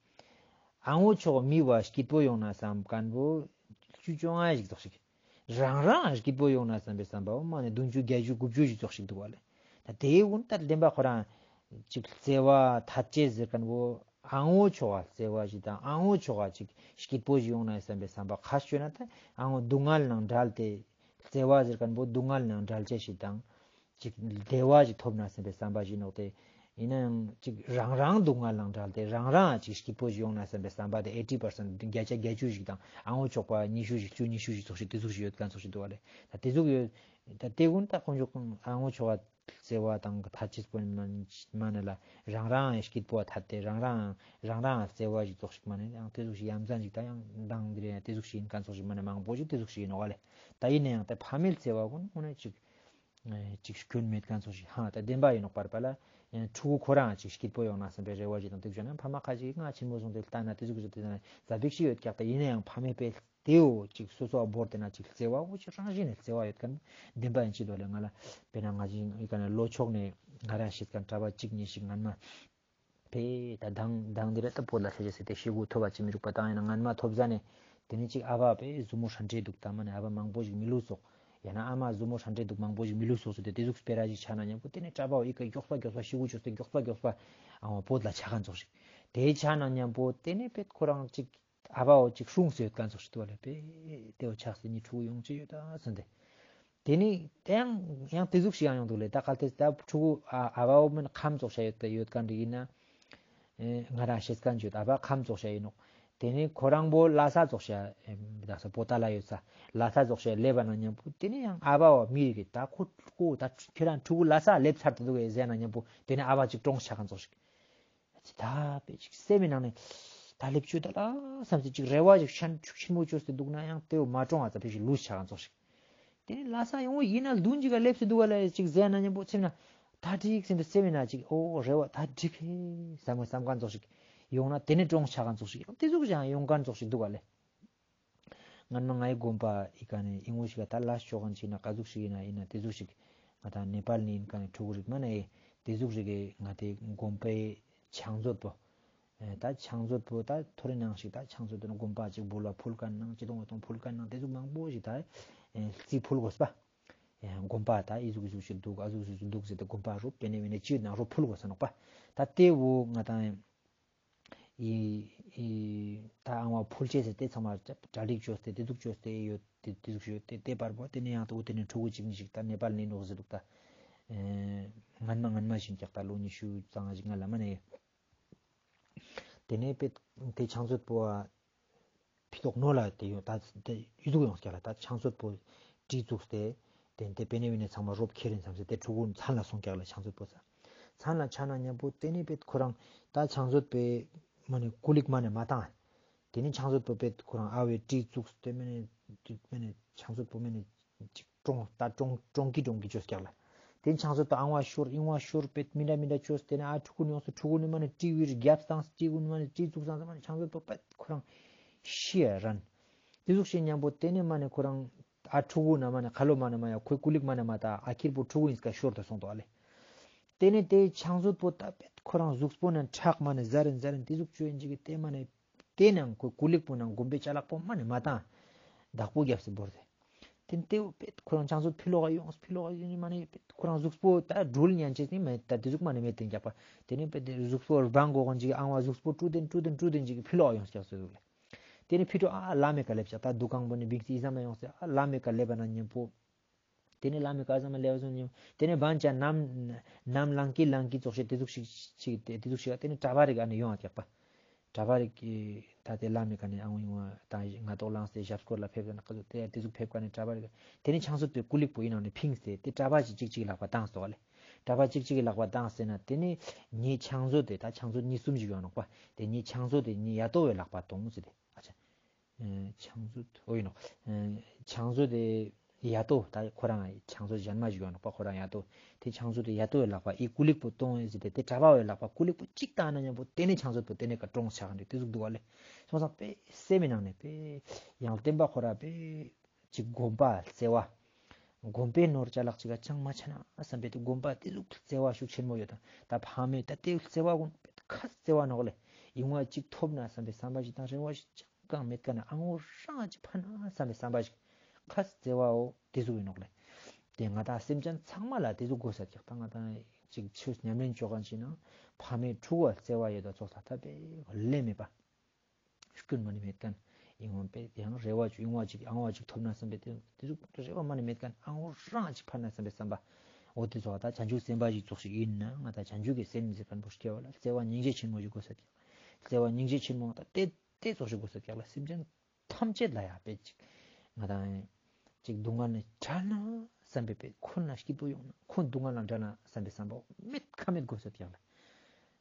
ཨང་བོ་ཆོག་མི་བ་སྐྱིད་པོ་ཡོང་ན་བསམ་ཁན་བོ་བཅུ་བཅོ་ལྔ་ཞིག་ཙོགས་ཤིག་རང་རང་སྐྱིད་པོ་ཡོང་ན་བསམ་པའི་བསམ་པ་བོ་མ་ནེ་བདུན་ཅུ་བརྒྱད་ཅུ་དགུ་བཅུ་ཞིག་ཙོགས་ཤིག་དུག་པ་ལེ། ད་ཏེ་གུན་ད་བདེན་པ་ཁོ་རང་ཅིག་བརྩེ་བ་ཐད་ཅེས་ཟེར་ཁན་བོ་ཨང་བོ་ཆོག་པ་བརྩེ་བ་ཞིག་དང་ཨང་བོ་ཆོག་པ་ཅིག་སྐྱིད་པོ་ཞིག་ཡོང་ན་བསམ་པའི་བསམ་པ་ཁ་ཤོད་ན་ད་ཨང་བོ་སྡུག་བསྔལ་ནང་བྲལ་ཏེ་བརྩེ་བ་ཟེར་ཁན་བོ་སྡུག་བསྔལ་ནང་བྲལ་ཅེས་ཤིག་དང་། ཅིག་བདེ་བ་ཞིག་ཐོབ་ན་བསམ་པའི་བསམ་པ་ཞིག་ནོག་ཏེ། ཨིན་ནའང་ཅིག་རང་རང་སྡུག་བསྔལ་ནང་བྲལ་ཏེ་རང་རང་ཅིག་སྐྱིད་པོ་ཞིག་ཡོང་ན་བསམ་པའི་བསམ་པ་ཏེ་ཨེ་ཊི་པར་སེན་ཊི་བརྒྱ་ཆ་བརྒྱད་ཅུ་ཞིག་དང་ཨང་བོ་ཆོག་པ་ཉི་ཤུ་ཞིག་བཅུ་ཉི་ཤུ་ཞིག་ཙོགས་ཤིག་ཏེ་ཟུག་ཞིག་ཡོད་ཁན་ཙོགས་ཤིག་དུག་པ་ལེ། ད་ཏེ་ཟུག་ཡོད། ད་ཏེ་གུན་ད་དཀོན་མཆོག་ཨང་བོ་ཆོག་པ་བརྩེ་བ་དང་ཐད་ཅེས་པོ་མ་ནེ་ལ་རང་རང་སྐྱིད་པོ་ཐད་དེ་རང་རང་རང་རང་བརྩེ་བ་ཞིག་ཙོགས་ཤིག་མ་ནེ་ཡང་ཏེ་ཟུག་ཞིག་ཡ་མཚན་ཞིག་ད་ཡང་མདང་འདི་རེ་ཏེ་ཟུག་ཞིག་ཨིན་ཁན་ཙོགས་ཤིག་མ་ནེ་མང་པོ་ཞིག་ཏེ་ཟུག་ཞིག་ཨིན་ནོག་ལེ། ད་ཨིན་ནའང་ད་ཕ་མའི་བརྩེ་བ་གུན་དངོས་གནས་ཅིག་ཅིག་སྐྱོན་མེད་ཁན་ཙོགས་ཤིག་ཧ་ད་བདེན་པ་ཨིན་ནོག་པར་པ་ལ། ཕྲུ་གུ་ཁོ་རང་ཅིག་སྐྱིད་པོ་ཡོང་ན་བསམ་པའི་རེ་བ་ཞིག་དང་ཏེ་ཟུག་ན་ཕ་མ་ཁ་ཅིག་ང་ཆེན་མོ་སོང་སྟེ་ལྟ་ན་ཏེ་ཟུག་ཟེར་ཏེ་ན་ཟ་བིག་ཞིག་ཡོད་ཀྱག་ད་ཨིན་ནའང་ཕ་མའི་པེ་ཏེའོ་ཅིག་སོ་སོ་བོར་ཏེ་ན་ཅིག་བརྩེ་བ་འོ་ཅིག་རང་བཞིན་ནེ་བརྩེ་བ་ཡོད་ཁན་བདེན་པ་ཨིན་ཅི་དོ་ལེ། ང་ལ་དཔེར་ན་ང་ཞིག་ཨི་ཀ་ནེ་ལོ་ཕྱོགས་ནེ་ང་རང་ཤེས་ཁན་གྲྭ་པ་གཅིག་གཉིས་ཤིག་སྔན་མ་པེ་ད་དང་དང་འདི་རེ་ད་བོད་ལ་ཆ་ཅེས་ཟེར་ཏེ་ཤི་གུ་ཐོབ་པ་ཅི་མི་རུག་པ་དང་ཨིན་ན་སྔན་མ་ཐོབ་ཟ་ནེ་ཏེ་ནེ་ཅིག་ཨ་བ་པེ་ཟུར་མོ་ཧྲན་ཏེ་དུག་ད་མ་ནེ་ཨ་བ་མང་པོ་ཞིག་མི་ལུས་སོག་ཡང་ན་ཨ་མ་ཟུར་མོ་ཧྲན་ཏེ་དུག་མང་པོ་ཞིག་མི་ལུས་སོག་ཟེར་ཏེ་ཏེ་ཟུག་སྤེ་ར་ཞིག་ཆ་ན་ཉམ་པོ་ཏེ་ནེ་གྲྭ་པ་བོ་ཨི་ཀ་མགྱོགས་པ་མགྱོགས་པ་ཤི་གུ་ཅོས་ཏེ་མགྱོགས་པ་མགྱོགས་པ་ཨ་བ་བོད་ལ་ཆ་ཁན་ཙོགས་ཤིག་ཏེ་ཆ་ན་ཉམ་པོ་ཏེ་ནེ་པེ་ཁོ་རང་ཅིག་ཨ་བ་བོ་ཅིག་སྲུང་སེ་ཡོད་ཁན་ཙོགས་ཤིག་དུག་པ་ལེ། པེ་ཏེ་བོ་ཆགས་སེ་ནི་ཕྲུ་གུ་ཡོང་ཅེས་ཡོད་ད་ཟེར་ཏེ། ཏེ་ནེ་ཏེ་ཡང་ཡང་ཏེ་ཟུག་ཞིག་ཡང་ཡོང་དུག་ལེ། ད་གལ་ཏེ་ད་ཕྲུ་གུ་ཨ་ཨ་བ་བོ་མན་ཁམས་ཙོགས་ཤ་ཡོད་ད་ཡོད་ཁན་རིག་ཨིན་ན། ཨེ་ང་རང་ཤེས་ཁན་ཅིག་ཡོད་ཨ་བ་ཁམས་ཙོགས་ཤ་ཡིན་ནོག་ཏེ་ནེ་ཁོ་རང་བོ་ལྷ་ས་ཙོགས་ཤ་ཨེ་ད་ས་པོ་ཏ་ལ་ཡོད་ས་ལྷ་ས་ཙོགས་ཤ་ལེབ་པ་ན་ཉམ་པོ་ཏེ་ནེ་ཡང་ཨ་བ་བོ་མི་རིག་གི་ད་ཁོ་ཁོ་ད་ཁྱེད་རང་ཕྲུ་གུ་ལྷ་ས་ལེབ་ཚར་ཏེ་དུག་ཨེ་ཟེར་ན་ཉམ་པོ་ཏེ་ནེ་ཨ་བ་ཅིག་གྲོངས་ཆ་ཁན་ཙོགས་ཤིག་ཅི་ད་པེ་ཅིག་སེམས་མི་ནང་ནེ་ད་ལེབ་ཅོ་ད་ལ་བསམ་སེ་ཅིག་རེ་བ་ཅིག་ཤན་ཆུ་ཆེན་མོ་ཅོས་ཏེ་དུག་ན་ཡང་ཏེ་བོ་མ་གྲོངས་ཨ་ཙ་པེ་ཞིག་ལུས་ཆ་ཁན་ཙོགས་ཤིག་ཏེ་ནེ་ལྷ་ས་ཡོང་བོ་ཡིན་ན་ལྡུན་ཅིག་ག་ལེབ་སེ་དུག་ག་ལ་ཅིག་ཟེར་ན་ཉམ་པོ་སེམས་ན་ད་འགྲིག་སེམས་ཏེ་སེམས་མི་ན་ཅིག་ཨོ་རེ་བ་ད་འགྲིག་ཧེ་བསམ་བསམ་ཁན་ཙོགས་ཤིག་ཡོང་ན་ཏེ་ནེ་གྲོངས་ཆ་ཁན་ཙོགས་ཤིག་ཡང་ཏེ་ཟུག་ཅིག་ཡང་ཡོང་ཁན་ཙོགས་ཤིག་དུག་ག་ལེ། སྔན་མ་ངའི་དགོན་པ་ཨི་ཀ་ནེ་ཨིན་བོ་ཞིག་ག་ད་ལ་ཤོག་གན་ཅིག་ན་ག་ཟུག་ཞིག་ཨིན་ན་ཨིན་ན་ཏེ་ཟུག་ཞིག་ང་ད་ནེ་པཱལ་ནེ་ཨིན་ཀ་ནེ་ཕྲུ་གུ་རིག་མ་ནེ་ཏེ་ཟུག་རིག་གི་ང་ཏེ་དགོན་པའི་ཕྱག་མཛོད་པོ། ཨེ་ད་ཕྱག་མཛོད་པོ་ད་ཐོ་རེ་ནང་ཞིག་ད་ཕྱག་མཛོད་དོ་ན་དགོན་པ་ཅིག་བོ་ལ་ཕུལ་ཁན་ནང་ཅི་དོང་བོ་དོང་ཕུལ་ཁན་ནང་ཏེ་ཟུག་མང་པོ་ཞིག་ད་ཨེ་རྩི་ཕུལ་དགོས་པ། ཨེ་དགོན་པ་ད་ཨི་ཟུག་ཨི་ཟུག་ཞིག་དུག་ཨ་ཟུག་ཨི་ཟུག་དུག་ཟེར་ཏེ་དགོན་པ་རུ་པེ་ནེ་བེ་ནེ་ཅི་ཡོད་ན་རུ་ཕུལ་དགོས་ས་ནོག་པ། ད་ཏེ་བོ་ང་ད་ཨི་ཨི་ད་ཨང་བ་ཕུལ་ཅེས་ཟེར་ཏེ་ཚང་མ་གྲ་སྒྲིག་ཅོས་ཏེ་ཏེ་ཟུག་ཅོས་ཏེ་ཡོད་ཏེ་ཏེ་ཟུག་ཡོད་ཏེ་ཏེ་བར་པོ་ཏེ་ནེ་ཡང་ཏོ་ཏེ་ནེ་ཕྲུ་གུ་ཅིག་ཉིས་ཤིག་ད་ནེ་པཱལ་ནེ་ནོག་ཟེར་དུག་ད། ཨེ་སྔན་མ་སྔན་མ་ཞིག་ཀྱག་ད་ལོ་ཉི་ཤུ་རྩ་ལྔ་ཞིག་སྔ་ལ་མ་ནེ། ཏེ་ནེ་པེ་ཏེ་ཕྱག་མཛོད་པོ་ཨ་ཕི་ཏོག་ནོ་ལ་ཏེ་ཡོད་ད་ཏེ་ཡུ་ཟུག་ཡོང་ཀྱག་ལ་ད་ཕྱག་མཛོད་པོ་བྲིས་བཙུགས་ཏེ་ཏེ་ཏེ་པེ་ནེ་བེ་ནེ་ཚང་མ་རོབ་ཁྱེར་ཨིན་བསམ་སེ་ཏེ་ཕྲུ་གུ་མཚན་ལ་སོང་ཀྱག་ལ་ཕྱག་མཛོད་པོ་ས་མཚན་ལ་ཆ་ན་ཉམ་པོ་ཏེ་ནེ་པེ་ཁོ་རང་ད་ཕྱག་མཛོད་པེ་མ་ནེ་ཀུ་ལིག་མ་ནེ་མ་བཏང་། ཏེ་ནེ་ཕྱག་མཛོད་པོ་པེ་ཁོ་རང་ཨ་བེ་བྲིས་བཙུགས་ཏེ་མ་ནེ་མ་ནེ་ཕྱག་མཛོད་པོ་མ་ནེ་ཅིག་ཀྲོང་ད་ཀྲོང་ཀྲོང་ཀི་ཀྲོང་ཀི་ཅོས་ཀྱག་ལ། ཏེ་ཕྱག་མཛོད་པོ་ཨང་བ་ཤོར་ཨིང་བ་ཤོར་པེ་མི་འདྲ་མི་འདྲ་ཅོས་ཏེ་ནེ་ཨ་ཕྲུ་གུ་ནི་ཡོངས་སུ་ཕྲུ་གུ་ནི་མ་ནེ་བྲིས་བིར་རྒྱབ་སྟངས་བྲིས་གུ་ནི་མ་ནེ་བྲིས་བཙུགས་སྟངས་མ་ནེ་ཕྱག་མཛོད་པོ་པེ་ཁོ་རང་ཤི་ཡ་རན། ཏེ་ཟུག་ཤི་ཉམ་པོ་ཏེ་ནེ་མ་ནེ་ཁོ་རང་ཨ་ཕྲུ་གུ་ན་མ་ནེ་ཁ་ལོ་མ་ནེ་མ་ཡ་ཁོའི་ཀུ་ལིག་མ་ནེ་མ་ད་ཨ་ཁིར་པོ་ཕྲུ་གུ་ཨིན་སྐ་ཤོར་ཏེ་སོང་དོ་ཨ་ལེ། ཏེ་ནེ་ཏེ་ཕྱག་མཛོད་པོ་ད་པེ་ཁོ་རང་གཟུགས་པོ་ནེ་ཁྲག་མ་ནེ་ཟ་རན་ཟ་རན་ཏེ་ཟུག་ཅོ་ཨིན་ཅིག་གི་ཏེ་མ་ནེ་ཏེ་ནང་ཁོའི་ཀུ་ལིག་པོ་ནང་དགོན་པའི་ཅ་ལག་པོ་མ་ནེ་མ་བཏང་། བདག་པོ་རྒྱབ་སེ་བོར་ཏེ། ཏེ་ནེ་ཏེ་བོ་པེ་ཁོ་རང་ཆང་ཟོ་ཕི་ལོག་ག་ཡོངས་ཕི་ལོག་ག་ཡོངས་མ་ནེ་པེ་ཁོ་རང་གཟུགས་པོ་ད་གྲོལ་ཉན་ཅེས་ནི་མེད། ད་ཏེ་ཟུག་མ་ནེ་མེད་ཏེ་རྒྱག་པ། ཏེ་ནེ་པེ་ཏེ་གཟུགས་པོ་རང་གོ་གོན་ཅིག་ཨང་བ་གཟུགས་པོ་དྲུད་དེན་དྲུད་དེན་དྲུད་དེན་ཅིག་ཕི་ལོག་ག་ཡོངས་ཀྱག་ཟེར་དུག་ལེ། ཏེ་ནེ་ཕི་ཏོ་ཨ་ལམ་མེ་ཀ་ལེབ་ཅག་ད་དུ་ཁང་པོ་ནེ་བིང་སི་ཨི་ཟམ་ལ་ཡོངས་ཟེར་ཨ་ལམ་མེ་ཀ་ལེབ་པ་ན་ཉམ་པོ། ཏེ་ནེ་ལམ་མེ་ཀ་ཟམ་ལ་ལེབ་པ་ཟུན་ཉམ་པོ་ཏེ་ནེ་བན་ཅ་ནམ་ནམ་ལང་ཀི་ལང་ཀི་ཙོགས་ཤིག་ཏེ་ཟུག་ཤིག་ཅིག་ཏེ་ཏེ་ཟུག་ཤིག་ཏེ་ནེ་གྲྭ་པ་རིག་ཨ་ནི་ཡོང་ཨ་ཀྱག་པ། གྲྭ་པ་རིག་གི་ད་ཏེ་ལམ་མེ་ཀ་ནེ་ཨང་ཡོང་ཨ་ད་ང་ཏོག་ལངས་ཏེ་ཞབས་སྐོར་ལ་ཕེབས་ན་ཀ་ཟུག་ཏེ་ཏེ་ཟུག་ཕེབས་ཀ་ནེ་གྲྭ་པ་རིག་ཏེ་ནེ་ཆང་ཟོ་ཏེ་ཀུ་ལིག་པོ་ཨིན་ནང་ནེ་ཕིངས་ཏེ་ཏེ་གྲྭ་པ་ཅིག་ཅིག་ཅིག་ལག་པ་བཏང་སོག་ལེ། གྲྭ་པ་ཅིག་ཅིག་གི་ལག་པ་བཏང་ཟེར་ན་ཏེ་ནེ་ངའི་ཆང་ཟོ་ཏེ་ད་ཆང་ཟོ་གཉིས་གསུམ་ཞིག་ཡོང་ནོག་པ། ཏེ་ངའི་ཆང་ཟོ་ཏེ་ངའི་ཡ་ཏོ་བའི་ལག་པ་ཏོང་ཟེར་ཏེ་ཨ་ཆ། ཨེ་ཆང་ཟོ་ཏེ་འོ་ཨིན་ནོག་ཨེ་ཆང་ཟོ་ཏེ་ཡ་ཏོ་ད་ཁོ་རང་ཆང་ཟོ་ཞན་མ་ཞིག་ཡོང་ནོག་པ། ཁོ་རང་ཡ་ཏོ་ཏེ་ཆང་ཟོ་ཏེ་ཡ་ཏོ་བའི་ལག་པ་ཨི་ཀུ་ལིག་པོ་ཏོང་ཨིན་ཟེར་ཏེ་ཏེ་གྲྭ་པ་བའི་ལག་པ་ཀུ་ལིག་པོ་ཅིག་བཏང་ན་ཉམ་པོ་ཏེ་ནེ་ཆང་ཟོ་པོ་ཏེ་ནེ་ཀ་ཀྲོངས་ཆ་ག་ནེ་ཏེ་ཟུག་དུག་པ་ལེ། སོང་ཙང་པེ་སེམས་མི་ནང་ནེ་པེ་ཡང་བསྟན་པ་ཁོ་ར་པེ་ཅིག་སྒོམ་པ་བརྩེ་བ། སྒོམ་པའི་ནོར་ཅ་ལག་ཅིག་ག་ཅང་མ་ཆ་ན་བསམ་པའི་ཏེ་སྒོམ་པ་ཏེ་ཟུག་བརྩེ་བ་ཤུགས་ཆེན་མོ་ཡོད་དང་ད་ཕ་མའི་ད་ཏེ་བརྩེ་བ་གུན་ཁ་བརྩེ་བ་ནོག་ལེ། ཨིན་བ་ཅིག་ཐོབ་ན་བསམ་པའི་བསམ་པ་ཞིག་དང་རེ་བ་ཞིག་ཅང་གང་མེད་ཀ་ན་ཨ་ངོ་རང་ཅིག་ཕན་ན་བསམ་པའི་བསམ་པ་ཞིག་ཁ་བརྩེ་བའོ་ཏེ་ཟུག་ཨིན་ནོག་ལེ། ཏེ་ང་ཏང་སེམས་ཅན་ཚང་མ་ལ་ཏེ་ཟུག་དགོས་ས་ཀྱག་ད་ང་ཏང་ཅིག་ཆོས་ཉམས་ལེན་ཅོ་ཁན་ཅིག་ན་ཕ་མའི་ཕྲུ་གུ་བ་བརྩེ་བ་ཡོད་ད་ཙོགས་ལ་ད་པེ་ལེ་མེད་པ། སྐྱོན་མ་ནེ་མེད་ཁན། ཨིན་བ་པེ་ཡང་རེ་བ་ཅིག་ཨིན་བ་ཅིག་ཨང་བ་ཅིག་ཐོབ་ན་བསམ་པའི་ཏེ་ཏེ་ཟུག་རེ་བ་མ་ནེ་མེད་ཁན་ཨ་ངོ་རང་ཅིག་ཕན་ན་བསམ་པའི་བསམ་པ། འོ་ཏེ་ཙོགས་ད་བྱང་ཆུབ་སེམས་དཔའ་ཞིག་ཙོགས་ཤིག་ཨིན་ན་ང་ཏང་བྱང་ཆུབ་ཀྱི་སེམས་ཟེར་ཁན་པོ་སྐྱེ་བ་ལ་བརྩེ་བ་སྙིང་རྗེ་ཆེན་མོ་ཞིག་དགོས་ས་ཀྱག་བརྩེ་བ་སྙིང་རྗེ་ཆེན་མོ་ད་ཏེ་ཏེ་ཙོགས་ཤིག་དགོས་ས་ཀྱག་ལ་སེམས་ཅན་ཐམས་ཅད་ལ་ཡ་པེ་ཅིག་ང་ཏང་ཅིག་སྡུག་བསྔལ་ནེ་བྲལ་ན་བསམ་པའི་པེ་ཁོ་ན་སྐྱིད་པོ་ཡོང་ན་ཁོ་སྡུག་བསྔལ་ལ་བྲལ་ན་བསམ་པའི་བསམ་པ་མེད་ཁ་མེད་དགོས་ས་ཀྱག་ལ།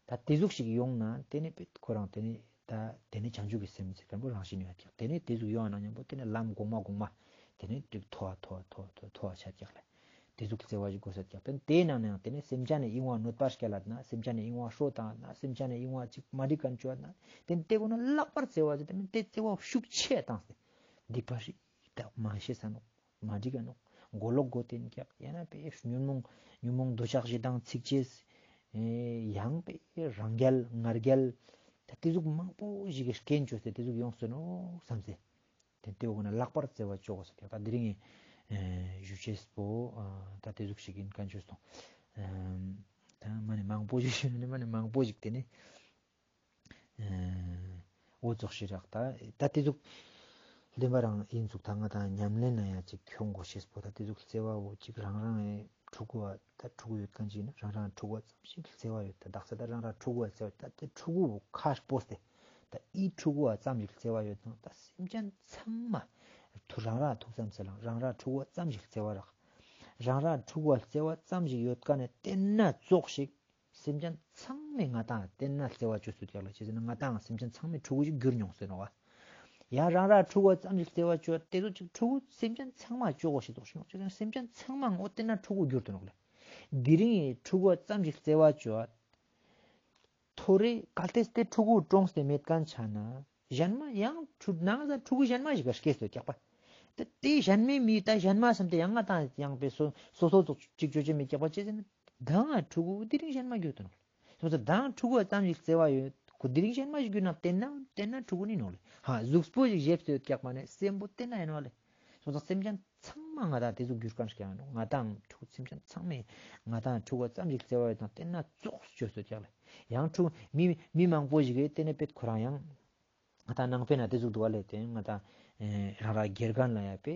ད་ཏེ་ཟུག་ཞིག་ཡོང་ན་ཏེ་ནེ་པེ་ཁོ་རང་ཏེ་ནེ་ད་ཏེ་ནེ་བྱང་ཆུབ་ཀྱི་སེམས་ཟེར་ཁན་པོ་རང་བཞིན་ཡོད་ཀྱག་ཏེ་ནེ་ཏེ་ཟུག་ཡོང་ན་ཉམ་པོ་ཏེ་ནེ་ལམ་གོང་མ་གོང་མ་ཏེ་ནེ་ཏིག་མཐོ་བ་མཐོ་བ་མཐོ་བ་མཐོ་བ་མཐོ་བ་ཆ་ཀྱག་ལ། ཏེ་ཟུག་བརྩེ་བ་ཞིག་དགོས་ས་ཀྱག་ཏེ་ནེ་ཏེའི་ནང་ནེ་ཡང་ཏེ་ནེ་སེམས་ཅན་ནི་ཨིན་བ་གནོད་པ་སྐྱལ་ལ་ན་སེམས་ཅན་ནི་ཨིན་བ་ཤོ་ཏང་ན་སེམས་ཅན་ནི་ཨིན་བ་ཅིག་མ་འགྲིག་ཁན་ཅོ་ན་ཏེ་ནེ་ཏེ་གུན་ལ་ལྷག་པར་བརྩེ་བ་ཟེར་ཏེ་ཏེ་བརྩེ་བ་ཤུགས་ཆེ་བཏང་སྟེ་སྡིག་པ་ཞིག་ད་མ་ཤེས་ས་ནོག་མ་འགྲིག་ག་ནོག་མགོ་ལོག་གོ་ཏེན་ཀྱག་ཡང་ན་པེ་ཉོན་མོངས་ཉོན་མོངས་འདོད་ཆགས་ཞེ་སྡང་ཚིག་བཅད་ཡང་པེ་རང་རྒྱལ་ང་རྒྱལ་ད་ཏེ་ཟུག་མང་པོ་ཞིག་གི་རྐྱེན་བཅོས་ཏེ་ཏེ་ཟུག་ཡོང་སོ་ནོག་བསམ་སེ། ཏེ་ཏེ་བོ་གུན་ལ་ལྷག་པར་བརྩེ་བ་ཅོ་དགོས་ས་ཀྱག་ད་དེ་རིང་ངི་ཞུ་ཅེས་པོ་ད་ཏེ་ཟུག་ཞིག་ཨིན་ཁན་ཅོས་སོང་། ད་མ་ནེ་མང་པོ་ཞིག་ཞུ་ན་མ་ནེ་མང་པོ་ཞིག་ཏེ་ནེ། འོ་ཙོགས་ཤིག་རག་ད་ད་ཏེ་ཟུག་བདེན་པ་རང་ཨིན་ཟུག་ད་ང་ཏང་ཉམས་ལེན་ན་ཡང་ཅིག་ཁྱོང་དགོས་ཤེས་པོ་ད་ཏེ་ཟུག་བརྩེ་བ་བོ་ཅིག་རང་རང་ངི་ཕྲུ་གུ་བ་ད་ཕྲུ་གུ་ཡོད་ཁན་ཅིག་ན་རང་རང་ཕྲུ་གུ་བ་ཙམ་ཞིག་བརྩེ་བ་ཡོད་ད་དག་ས་ད་རང་རང་ཕྲུ་གུ་བ་བརྩེ་བ་ད་ཏེ་ཕྲུ་གུ་བོ་ཁ་སྤོས་ཏེ་ད་ཨི་ཕྲུ་གུ་བ་ཙམ་ཞིག་བརྩེ་བ་ཡོད་ན་ད་སེམས་ཅན་ཚང་མ་ཐུ་རང་རང་ཐུགས་བསམ་སལ་ལང་རང་རང་ཕྲུ་གུ་བ་ཙམ་ཞིག་བརྩེ་བ་རག་རང་རང་ཕྲུ་གུ་བ་བརྩེ་བ་ཙམ་ཞིག་ཡོད་ཁན་ནི་ཏེན་ན་ཙོགས་ཤིག་སེམས་ཅན་ཚང་མས་ང་ཏང་ཏེན་ན་བརྩེ་བ་ཅོས་སུ་ཀྱག་ལ་ཅི་ཟེར་ན་ང་ཏང་སེམས་ཅན་ཚང་མའི་ཕྲུ་གུ་ཞིག་གྱུར་མྱོང་ཟེར་ནོག་བ། ཡང་རང་རང་ཕྲུ་གུ་ཙམ་ཞིག་བརྩེ་བ་ཅོས་ཏེ་ཚོ་ཅིག་ཕྲུ་གུ་སེམས་ཅན་ཚང་མ་ཅོ་གོ་ཤེས་ཏོག་ཤིག་ནོག་ཅི་ཟེར་ན་སེམས་ཅན་ཚང་མ་ངོ་ཏེན་ན་ཕྲུ་གུ་གྱུར་ཏེ་ནོག་ལེ། དེ་རིང་ཕྲུ་གུ་ཙམ་ཞིག་བརྩེ་བ་ཅོས། ཐོ་རེ་གལ་ཏེ་ཏེ་ཕྲུ་གུ་གྲོངས་ཏེ་མེད་ཁན་ཆ་ན། ཞན་མ་ཡང་ཕྲུ་ནང་ས་ཕྲུ་གུ་ཞན་མ་ཞིག་ག་སྐྱེས་སོ་ཀྱག་པ། ཏེ་ཏེ་ཞན་མའི་མི་ད་ཞན་མ་བསམ་སྟེ་ཡང་ང་ཏང་ཡང་པེ་སོ་སོ་སོ་ཙོགས་ཅིག་ཅོ་ཅེས་མེད་ཀྱག་པ་ཅི་ཟེར་ན། ད་ང་ཕྲུ་གུ་དེ་རིང་ཞན་མ་གྱུར་ཏེ་ནོག་སོང་ཙང་ད་ང་ཕྲུ་གུ་ཙམ་ཞིག་བརྩེ་བ་ཡོད་ཁོ་དེ་རིང་ཞན་མ་ཞིག་གྱུར་ན་ཏེན་ན་ཏེན་ན་ཕྲུ་གུ་ནི་ནོག་ལེ། ཧ་གཟུགས་པོ་ཞིག་བཞེས་སོ་ཀྱག་པ་ནི་སེམས་པོ་ཏེན་ན་ཡིན་ནོག་ལེ། སོང་ཙང་སེམས་ཅན་ཚང་མ་ང་ཏང་ཏེ་ཟུག་གྱུར་ཁན་ཞིག་ཡང་ནོག་ང་ཏང་ཕྲུ་གུ་སེམས་ཅན་ཚང་མས་ང་ཏང་ཕྲུ་གུ་ཙམ་ཞིག་བརྩེ་བ་ཡོད་ན་ཏེན་ན་ཙོགས་ཅོས་སོ་ཀྱག་ལེ། ཡང་ཕྲུ་མི་མི་མང་པོ་ཞིག་གིས་ཏེ་ནེ་པེ་ཁོ་རང་ཡང་ང་ཏང་ནང་པའི་ནང་ཏེ་ཟུག་འདུག་པ་ལེ། ཏེ་ང་ཏང་རང་རང་དགེ་རྒན་ལ་ཡང་པེ་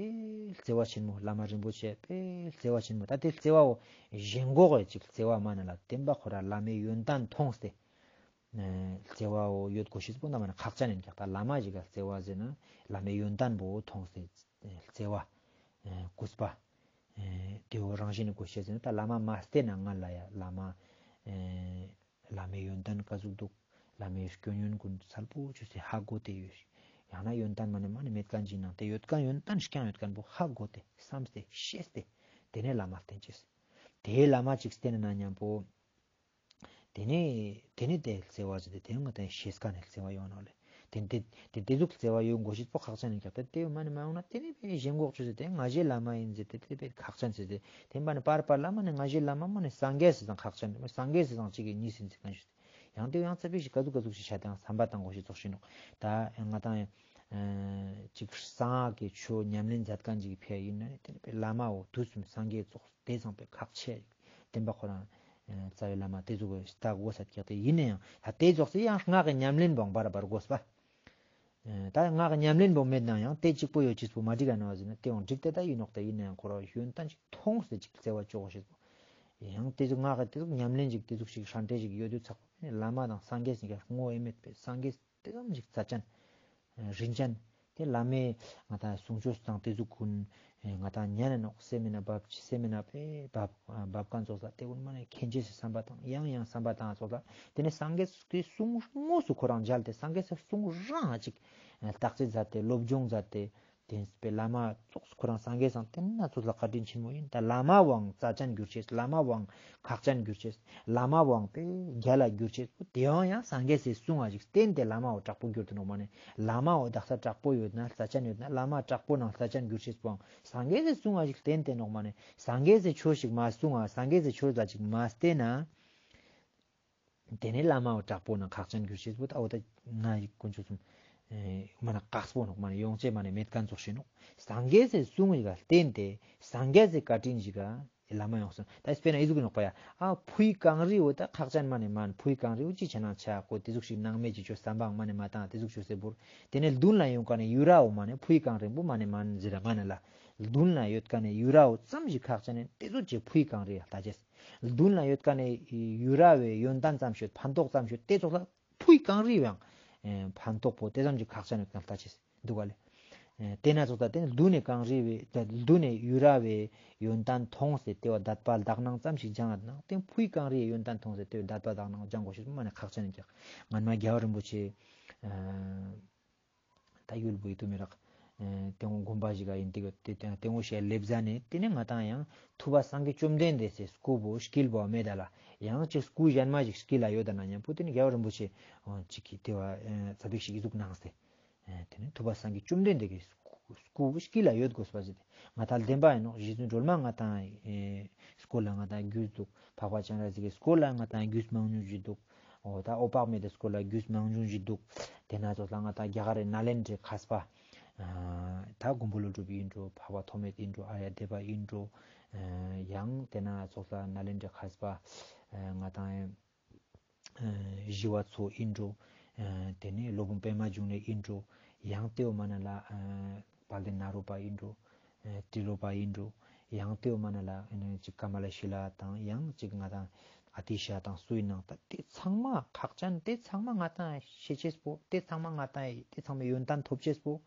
བརྩེ་བ་ཆེན་མོ་བླ་མ་རིན་པོ་ཆེ་པེ་བརྩེ་བ་ཆེན་མོ་ད་ཏེ་བརྩེ་བ་བོ་ཞེན་ཁོག་གི་ཅིག་བརྩེ་བ་མ་ན་ལ་བསྟན་པ་ཁོ་རང་བླ་མའི་ཡོན་ཏན་མཐོང་སྟེ། བརྩེ་བ་བོ་ཡོད་དགོས་ཤེས་པོ་ན་མ་ན་ཁག་ཅན་ཡིན་ཀྱག་ད་བླ་མ་ཞིག་ག་བརྩེ་བ་ཟེར་ན་བླ་མའི་ཡོན་ཏན་པོ་མཐོང་སྟེ་བརྩེ་བ་གུས་པ་ཏེ་བོ་རང་བཞིན་ནི་དགོས་ཤེས་ཟེར་ན་ད་བླ་མ་མ་བསྟེན་ན་ང་ལ་ཡ་བླ་མ་བླ་མའི་ཡོན་ཏན་ཀ་ཟུག་འདུག་བླ་མའི་སྐྱོན་ཡོན་ཀུན་གསལ་པོ་ཅོས་ཏེ་ཧ་གོ་སྟེ་ཡོད་ཤིག་ཡང་ན་ཡོན་ཏན་མ་ནེ་མ་ནེ་མེད་ཁན་ཅིག་ནང་ཏེ་ཡོད་ཁན་ཡོན་ཏན་རྐྱང་ཡོད་ཁན་པོ་ཧ་གོ་སྟེ་བསམ་སྟེ་ཤེས་ཏེ་ཏེ་ནེ་བླ་མ་བསྟེན་ཅེས། ཏེ་བླ་མ་ཅིག་བསྟེན་ན་མཉམ་པོ། ཏེ་ནེ་ཏེ་ནེ་ཏེ་བརྩེ་བ་ཟེར་ཏེ་ཏེ་ནེ་ང་ཏང་ཤེས་ཁན་ནི་བརྩེ་བ་ཡོང་ནོག་ལེ། ཏེ་ཏེ་ཏེ་ཟུག་བརྩེ་བ་ཡོང་དགོས་ཤེས་པོ་ཁག་ཅན་ཡིན་ཀྱག་ཏེ་ཏེ་མ་ནེ་མ་ཡོང་ན་ཏེ་ནེ་པེ་ཞེན་ཁོག་ཅོས་ཏེ་ཏེ་ང་ཞའི་བླ་མ་ཡིན་ཟེར་ཏེ་ཏེ་པེ་ཁག་ཅན་ཟེར་ཏེ་ཏེ་མ་ནེ་པར་པར་ལ་མ་ནེ་ང་ཞའི་བླ་མ་མ་ནེ་སངས་རྒྱས་ཟེར་ཙང་ཁག་ཅན་སངས་རྒྱས་ཟེར་ཙང་ཅིག་གི་གཉིས་ཡིན་ཟེར་ཁན་ཞུ་སྟེ། ཡང་དེ་ཡང་ཙ་པིག་ཞིག་ག་ཟུག་ག་ཟུག་ཞིག་ཆ་དང་བསམ་པ་བཏང་དགོས་ཤེས་ཙོགས་ཤིག་ནོག། ད་ང་དང་ཅིག་གསང་སྔགས་ཀྱི་ཆོས་ཉམས་ལེན་མཛད་མཁན་ཅིག་ཕི་ཡ་ཡིན་ན་ནི་དེ་ནི་བླ་མ་བོ་དུས་གསུམ་སངས་རྒྱས་ཙོགས་དེ་ཚང་པའི་ཁག་ཆེ་བསྟན་པ་ཁོ་རང་རྩ་བའི་བླ་མ་དེ་ཟུག་གི་ལྟ་དགོས་ས་ཀྱག། དེ་ཡིན་ན་ཡང་ད་དེ་ཙོགས་སེ་ཡང་སྔགས་ཀྱི་ཉམས་ལེན་བོ་བར་བར་དགོས་པ། ཨ་ད་སྔགས་ཀྱི་ཉམས་ལེན་བོ་མེད་ན་ཡང་དེ་གཅིག་པོ་ཡོད་ཅེས་པོ་མ་འགྲིག་ག་ནོག་ཟེར་ན་དེ་ཡང་འགྲིག་དེ་ད་ཡིན་ནོག། དེ་ཡིན་ན་ཡང་ཁོ་རང་ཡོན་ཏན་ཅིག་མཐོང་སྟེ་ཅིག་བརྩེ་བ་ཅོ་དགོས་ཤེས་པོ། ཡང་དེ་ཟུག་སྔགས་ཀྱི་དེ་ཟུག་ཉམས་ལེན་ཅིག་དེ་ཟུག་ཞིག་ཧྲན་ཏེ་ཞིག་ཡོད་དུས་ཚགས་པོ་ནི་བླ་མ་དང་སངས་རྒྱས་ཟེར་མཁན་བསྔོ་ཡི་མེད་པས། སངས་རྒྱས་དེ་ཙམ་ཞིག་རྩ་ཅན་རིན་ཅན། དེ་བླ་མས་ང་དང་གསུང་ཆོས་དང་དེ་ཟུག་ཀུན་ང་དང་ཉན་ན་ནོག། སེམས་མེད་ན་བབ་ཅི་སེམས་མེད་ན་པེ་བབ་བབ་མཁན་ཙོགས་ལ་དེ་ཀུན་མ་ནེ་མཁྱེན་ཅེས་སི་བསམ་པ་དང་ཡང་ཡང་བསམ་པ་དང་ཙོགས་ལ་དེ་ནས་སངས་རྒྱས་ཀྱི་གསུང་དངོས་སུ་ཁོ་རང་མཇལ་ཏེ་སངས་རྒྱས་སི་གསུང་རང་ཅིག་བརྟག་དཔྱད་མཛད་དེ་སློབ་སྦྱོང་མཛད་དེ། དེ་པེ་བླ་མ་ཙོགས་ཁོ་རང་སངས་རྒྱས་སང་དེ་ན་ཙོགས་ལ་བཀའ་དྲིན་ཆེན་མོ་ཡིན། ད་བླ་མ་བོའང་རྩ་ཅན་གྱུར་ཅེས། བླ་མ་བོའང་ཁག་ཅན་གྱུར་ཅེས། བླ་མ་བོའང་པེ་རྒྱལ་ལ་གྱུར་ཅེས་པོ་དེའང་ཡང་སངས་རྒྱས་སི་གསུང་ང་ཞིག་བརྟེན་ཏེ་བླ་མ་བོ་དྲག་པོ་གྱུར་ཏེ་ནོག་མ་ནེ། བླ་མ་བོ་དག་ས་དྲག་པོ་ཡོད་ན་རྩ་ཅན་ཡོད་ན་བླ་མ་དྲག་པོ་ནང་རྩ་ཅན་གྱུར་ཅེས་པོའང་སངས་རྒྱས་སི་གསུང་ང་ཞིག་བརྟེན་ཏེ་ནོག་མ་ནེ། སངས་རྒྱས་སི་ཆོས་ཤིག་མ་གསུང་ང་སངས་རྒྱས་སི་ཆོས་ལ་ཅིག་མ་བརྟེན་ན། དེ་ནས་བླ་མ་བོ་དྲག་པོ་ནང་ཁག་ཅན་གྱུར་ཅེས་པོ་ད་འོ་ད་ང་ཡི་དཀོན་མཆོག་གསུམ་ཨེ་མ་ན་དཀགས་པོ་ནོག་མ་ནེ་ཡོང་ཅེས་མ་ནེ་མེད་མཁན་ཙོགས་ཤིག་ནོག། སངས་རྒྱས་སི་གསུང་ཞིག་ག་བརྟེན་ཏེ་སངས་རྒྱས་སི་བཀའ་དྲིན་ཞིག་ག་བླ་མ་ཡོང་སོང་། ད་དཔེར་ན་ཨི་ཟུག་གི་ནོག་པ་ཡ། ཨ་ཕུའི་གངས་རི་བོ་ད་ཁག་ཅན་མ་ནེ་མན། ཕུའི་གངས་རི་བོ་ཅི་ཆ་ན་ཆ་ཀོ་དེ་ཟུག་ཞིག་སྣང་མེད་ཅིག་ཅོ་བསམ་པའང་མ་ནེ་མ་བཏང་དེ་ཟུག་ཅོ་སེ་བོར། དེ་ནས་མདུན་ལ་ཡོང་མཁན་ནི་ཡུ་ར་བོ་མ་ནེ་ཕུའི་གངས་རི་བོ་མ་ནེ་མན་ཟེར་ར་མ་ནེ་ལ། མདུན་ལ་ཡོད་མཁན་ནི་ཡུ་ར་བོ་ཙམ་ཞིག་ཁག་ཅན་ནི་དེ་ཚོ་ཅིག་ཕུའི་གངས་རི་ཡ་ལྟ་ཅེས། མདུན་ལ་ཡོད་མཁན་ནི་ཡུ་ར་བའི་ཡོན་ཏན་ཙམ་ཤོད་ཕན་ཐོགས་ཙམ་ཤོད་དེ་ཚོ་ལ་ཕུའི་གངས་རི་བའང་ཕན་ཐོགས་པོ་དེ་ཙམ་ཞིག་ཁག་ཅན་ཡོད་མཁན་ལྟ་ཅེས་འདུག་ག་ལེ། དེ་ན་ཚོགས་ད་དེ་ནི་མདུན་ནས་གངས་རི་བའི་མདུན་ནས་ཡུ་ར་བའི་ཡོན་ཏན་མཐོང་སྟེ་དེ་བ་དད་པ་དག་སྣང་ཙམ་ཞིག་སྦྱང་ཡོད་ན་དེ་ཕུའི་གངས་རིའི་ཡོན་ཏན་མཐོང་སྟེ་དེ་བ་དད་པ་དག་སྣང་སྦྱང་དགོས་ཤེས་མ་ནེ་ཁག་ཅན་ཡོད་ཀྱག། སྔན་མ་རྒྱལ་བ་རིན་པོ་ཆེ་ད་ཡུལ་བུ་ཡི་ཏུ་མི་རག། ཨེ་དེ་ངོ་དགོན་པ་ཞིག་ག་ཡིན་ཏེ་གི་དེ་དེ་ངོ་ཞེས་སླེབས་ཟ་ནེ་དེ་ནས་ང་དང་ཡང་ཐུབ་པ་སངས་རྒྱས་བཅོམ་ལྡན་འདས་སི་སྐུ་བོ་དཀྱིལ་བོ་མེད་ད་ལ་ཡང་ཅིག་སྐུ་གཞན་མ་ཞིག་དཀྱིལ་ལ་ཡོད་ད་ན་མཉམ་པོ་དེ་ནས་རྒྱལ་བ་རིན་པོ་ཆེ་ཨ་ཅིག་གི་དེ་བ་ཨེ་ཙ་པིག་ཞིག་ཨི་ཟུག་གནང་སྟེ། ཨེ་དེ་ནས་ཐུབ་པ་སངས་རྒྱས་བཅོམ་ལྡན་འདས་ཀྱི་སྐུ་སྐུ་བོ་དཀྱིལ་ལ་ཡོད་དགོས་པ་ཟེར་ཏེ་ང་དང་བདེན་པ་ཡིན་ནོག། རྗེ་བཙུན་སྒྲོལ་མ་ང་དང་ཨེ་སྐོར་ལ་ང་དང་རྒྱུས་འདུག། འཕགས་པ་སྤྱན་རས་གཟིགས་ཀྱི་སྐོར་ལ་ང་དང་རྒྱུས་མང་ཉུང་ཞིག་འདུག། འོ་ད་འོད་དཔག་མེད་དི་སྐོར་ལ་རྒྱུས་མང་ཉུང་ཞིག་འདུག། དེ་ན་ཚོགས་ལ་ང་དང་རྒྱ་གར་རི་ནཱ་ལེནྡྲའི་མཁས་པ་ཨ་ད་མགོན་པོ་ཀླུ་སྒྲུབ་ཡིན་འགྲོ། འཕགས་པ་ཐོགས་མེད་ཡིན་འགྲོ། ཨཱརྱ་དེ་བ་ཡིན་འགྲོ། ཨ་ཡང་དེ་ན་ཚོགས་ལ་ནཱ་ལེནྡྲའི་མཁས་པ་ཨ་ང་དང་ཨ་ཞི་བ་འཚོ་ཡིན་འགྲོ། ཨ་དེ་ནས་སློབ་དཔོན་པདྨ་འབྱུང་གནས་ཡིན་འགྲོ། ཡང་དེའོ་མ་ན་ལ་ཨ་དཔལ་ལྡན་ནཱ་རོ་པ་ཡིན་འགྲོ། ཨ་ཏྲི་ལོ་པ་ཡིན་འགྲོ། ཡང་དེའོ་མ་ན་ལ་ཨ་ནི་ཅིག་ཀ་མ་ལ་ཤཱི་ལ་དང་ཡང་ཅིག་ང་དང་ཨ་ཏི་ཤ་དང་སུ་ཡིན་ནང་ད་དེ་ཚང་མ་ཁག་ཅན་དེ་ཚང་མ་ང་དང་ཤེས་ཅེས་པོ་དེ་ཚང་མ་ང་དང་དེ་ཚང་མའི་ཡོན་ཏན་ཐོབ་ཅེས་པོ།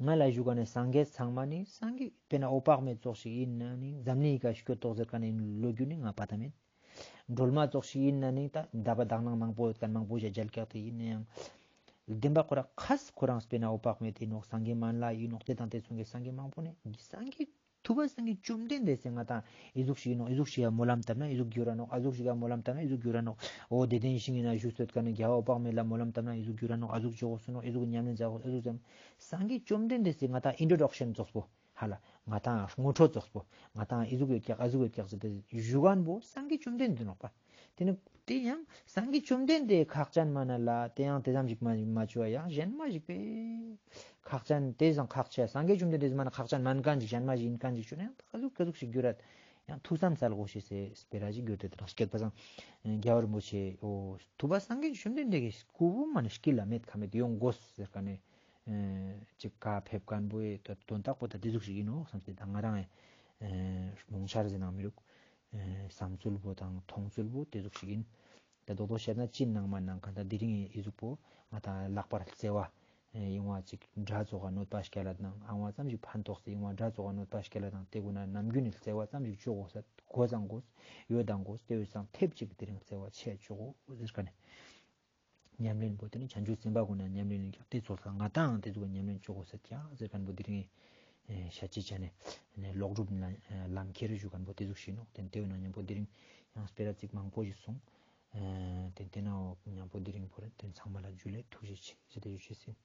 ང་ལ་ཞུ་ག་ནས་སངས་རྒྱས་ཚང་མ་ནི་སངས་རྒྱས་དཔེར་ན་འོད་དཔག་མེད་ཙོགས་ཤིག་ཡིན་ན་ནི་འཛམ་གླིང་གི་ཀ་སྐྱོད་ཏོག་ཟེར་ག་ནས་ལོ་རྒྱུས་ནི་ང་པ་ད་མེད། སྒྲོལ་མ་ཙོགས་ཤིག་ཡིན་ན་ནི་ད་དད་པ་དག་སྣང་མང་པོ་ཡོད་མཁན་མང་པོ་ཞིག་མཇལ་ཀྱག། དེ་ཡིན་ན་ཡང་བདེན་པ་ཁོ་རང་ཁས་ཁོ་རང་དཔེར་ན་འོད་དཔག་མེད་ཡིན་ནོག། སངས་རྒྱས་མན་ལ་ཡིན་ནོག། དེ་དང་དེ་མཚུངས་ཀྱི་སངས་རྒྱས་མང་པོ་ནི་སངས་རྒྱས་ཐུབ་པ་སངས་རྒྱས་བཅོམ་ལྡན་འདས་སི་ང་དང་ཨི་ཟུག་ཞིག་ཡིན་ནོག། ཨི་ཟུག་ཞིག་ག་སྨོན་ལམ་བཏབ་ན་ཨི་ཟུག་འགྱུར་ར་ནོག། ཨ་ཟུག་ཞིག་ག་སྨོན་ལམ་བཏབ་ན་ཨི་ཟུག་འགྱུར་ར་ནོག། འོ་དེ་བདེན་ཞིང་ཡིན་ན་བཞུགས་སོད་ག་ནས་རྒྱལ་བ་འོད་དཔག་མེད་ལ་སྨོན་ལམ་བཏབ་ན་ཨི་ཟུག་འགྱུར་ར་ནོག། ཨ་ཟུག་ཅོ་དགོས་སུ་ནོག། ཨི་ཟུག་ཉམས་ལེན་མཛད་དགོས། ཨི་ཟུག་ཙམ་སངས་རྒྱས་བཅོམ་ལྡན་འདས་སི་ང་དང་ཨིན་ཊྲོ་ཌག་ཤན་ཙོགས་པོ། ཧ་ལ་ང་དང་ངོ་སྤྲོད་ཙོགས་པོ། ང་དང་ཨི་ཟུག་ཡོད་ཀྱག་ཨ་ཟུག་ཡོད་ཀྱག་ཟེར་ཏེ་ཞུ་མཁན་པོ་སངས་རྒྱས་བཅོམ་ལྡན་འདས་ནོག་པ། དེ་ནི་དེ་ཡང་སངས་རྒྱས་བཅོམ་ལྡན་འདས་ཁག་ཅན་མ་ན་ལ་དེ་ཡང་དེ་ཙམ་ཞིག་མ་མ་བཅོ་བ་ཡང་གཞན་མ་ཞིག་པས་ཁག་ཅན་དེ་ཙམ་ཁག་ཆེ་སངས་རྒྱས་བཅོམ་ལྡན་འདས་མ་ན་ཁག་ཅན་མན་མཁན་ཞིག་གཞན་མ་ཞིག་ཡིན་མཁན་ཞིག་བཅོ་ན་ཡང་ད་ག་ཟུག་ག་ཟུག་ཞིག་འགྱུར་ར་ཡང་ཐུགས་བསམ་སལ་དགོས་ཤེས་སེ་སྤེ་ར་ཞིག་འགྱུར་ཏེ་དེ་རང་སྐད་པ་སང་རྒྱལ་བ་རིན་པོ་ཆེ་འོ་ཐུབ་པ་སངས་རྒྱས་བཅོམ་ལྡན་འདས་ཀྱི་སྐུ་མ་ན་དཀྱིལ་ལ་མེད་ཁ་མེད་ཡོང་དགོས་ཟེར་ག་ནས། ཨེ་ཅིག་ག་ཕེབས་མཁན་པོའི་དོན་དག་པོ་ད་དེ་ཟུག་ཞིག་ཡིན་ནོག་བསམ་སྟེ་ད་ང་རང་ཨེ་རྨོངས་འཆར་ཟེར་ནའང་མི་རུག། ཨེ་བསམ་ཚུལ་པོ་དང་མཐོང་ཚུལ་པོ་དེ་ཟུག་ཞིག་ཡིན། ད་རྡོག་རྡོག་བཤད་ན་ཅི་ནང་མ་ནང་ག་ད་དེ་རིང་ཨི་ཟུག་པོ་ང་ད་ལག་པར་བརྩེ་བ་ཨེ་ཡིན་བ་ཅིག་དགྲ་ཚོགས་ཀ་གནོད་པ་སྐྱལ་ལ་དང་ཨང་བ་ཙམ་ཞིག་ཕན་ཐོགས་སེ་ཡིན་བ་དགྲ་ཚོགས་ཀ་གནོད་པ་སྐྱལ་ལ་དང་དེ་ཀུན་ན་ནམ་རྒྱུན་ནས་བརྩེ་བ་ཙམ་ཞིག་ཅོ་དགོས་ས་དགོས་ཙང་དགོས་ཡོད་དང་དགོས་དེ་བས་ཙང་ཐེབས་ཅིག་དེ་རིང་བརྩེ་བ་ཆེ་ཅོ་དགོས་ཟེར་ག་ནས། ཉམས་ལེན་པོ་དེ་ནི་བྱང་ཆུབ་སེམས་དཔའ་ཀུན་ན་ཉམས་ལེན་ཡིན་ཀྱང་དེ་ཚོགས་ལ་ང་དང་དེ་ཚོགས་ཉམས་ལེན་ཅོ་དགོས་ཟེར་ཀྱང་ཟེར་མཁན་པོ་དེ་རིང་ཨེ་ཤ་ཅི་ཆ་ནས་ཨེ་ལོག་སྒྲུབ་ལ་ལམ་ཁྱེར་ཞུ་མཁན་པོ་དེ་ཟུག་ཞིག་ནོག། དེ་དེ་བས་ན་མཉམ་པོ་དེ་རིང་ཡང་སྤེ་ར་ཚིག་མང་པོ་ཞིག་སོང་། ཨེ་དེ་དེ་ན་འོ་མཉམ་པོ་དེ་རིང་པོ་རེད། དེ་ཚང་མ་ལ་ཇུ་ལེ་ཐུགས་རྗེ་ཆེ་ཞེས་དེ་ཞུ་ཤེས་ཡིན།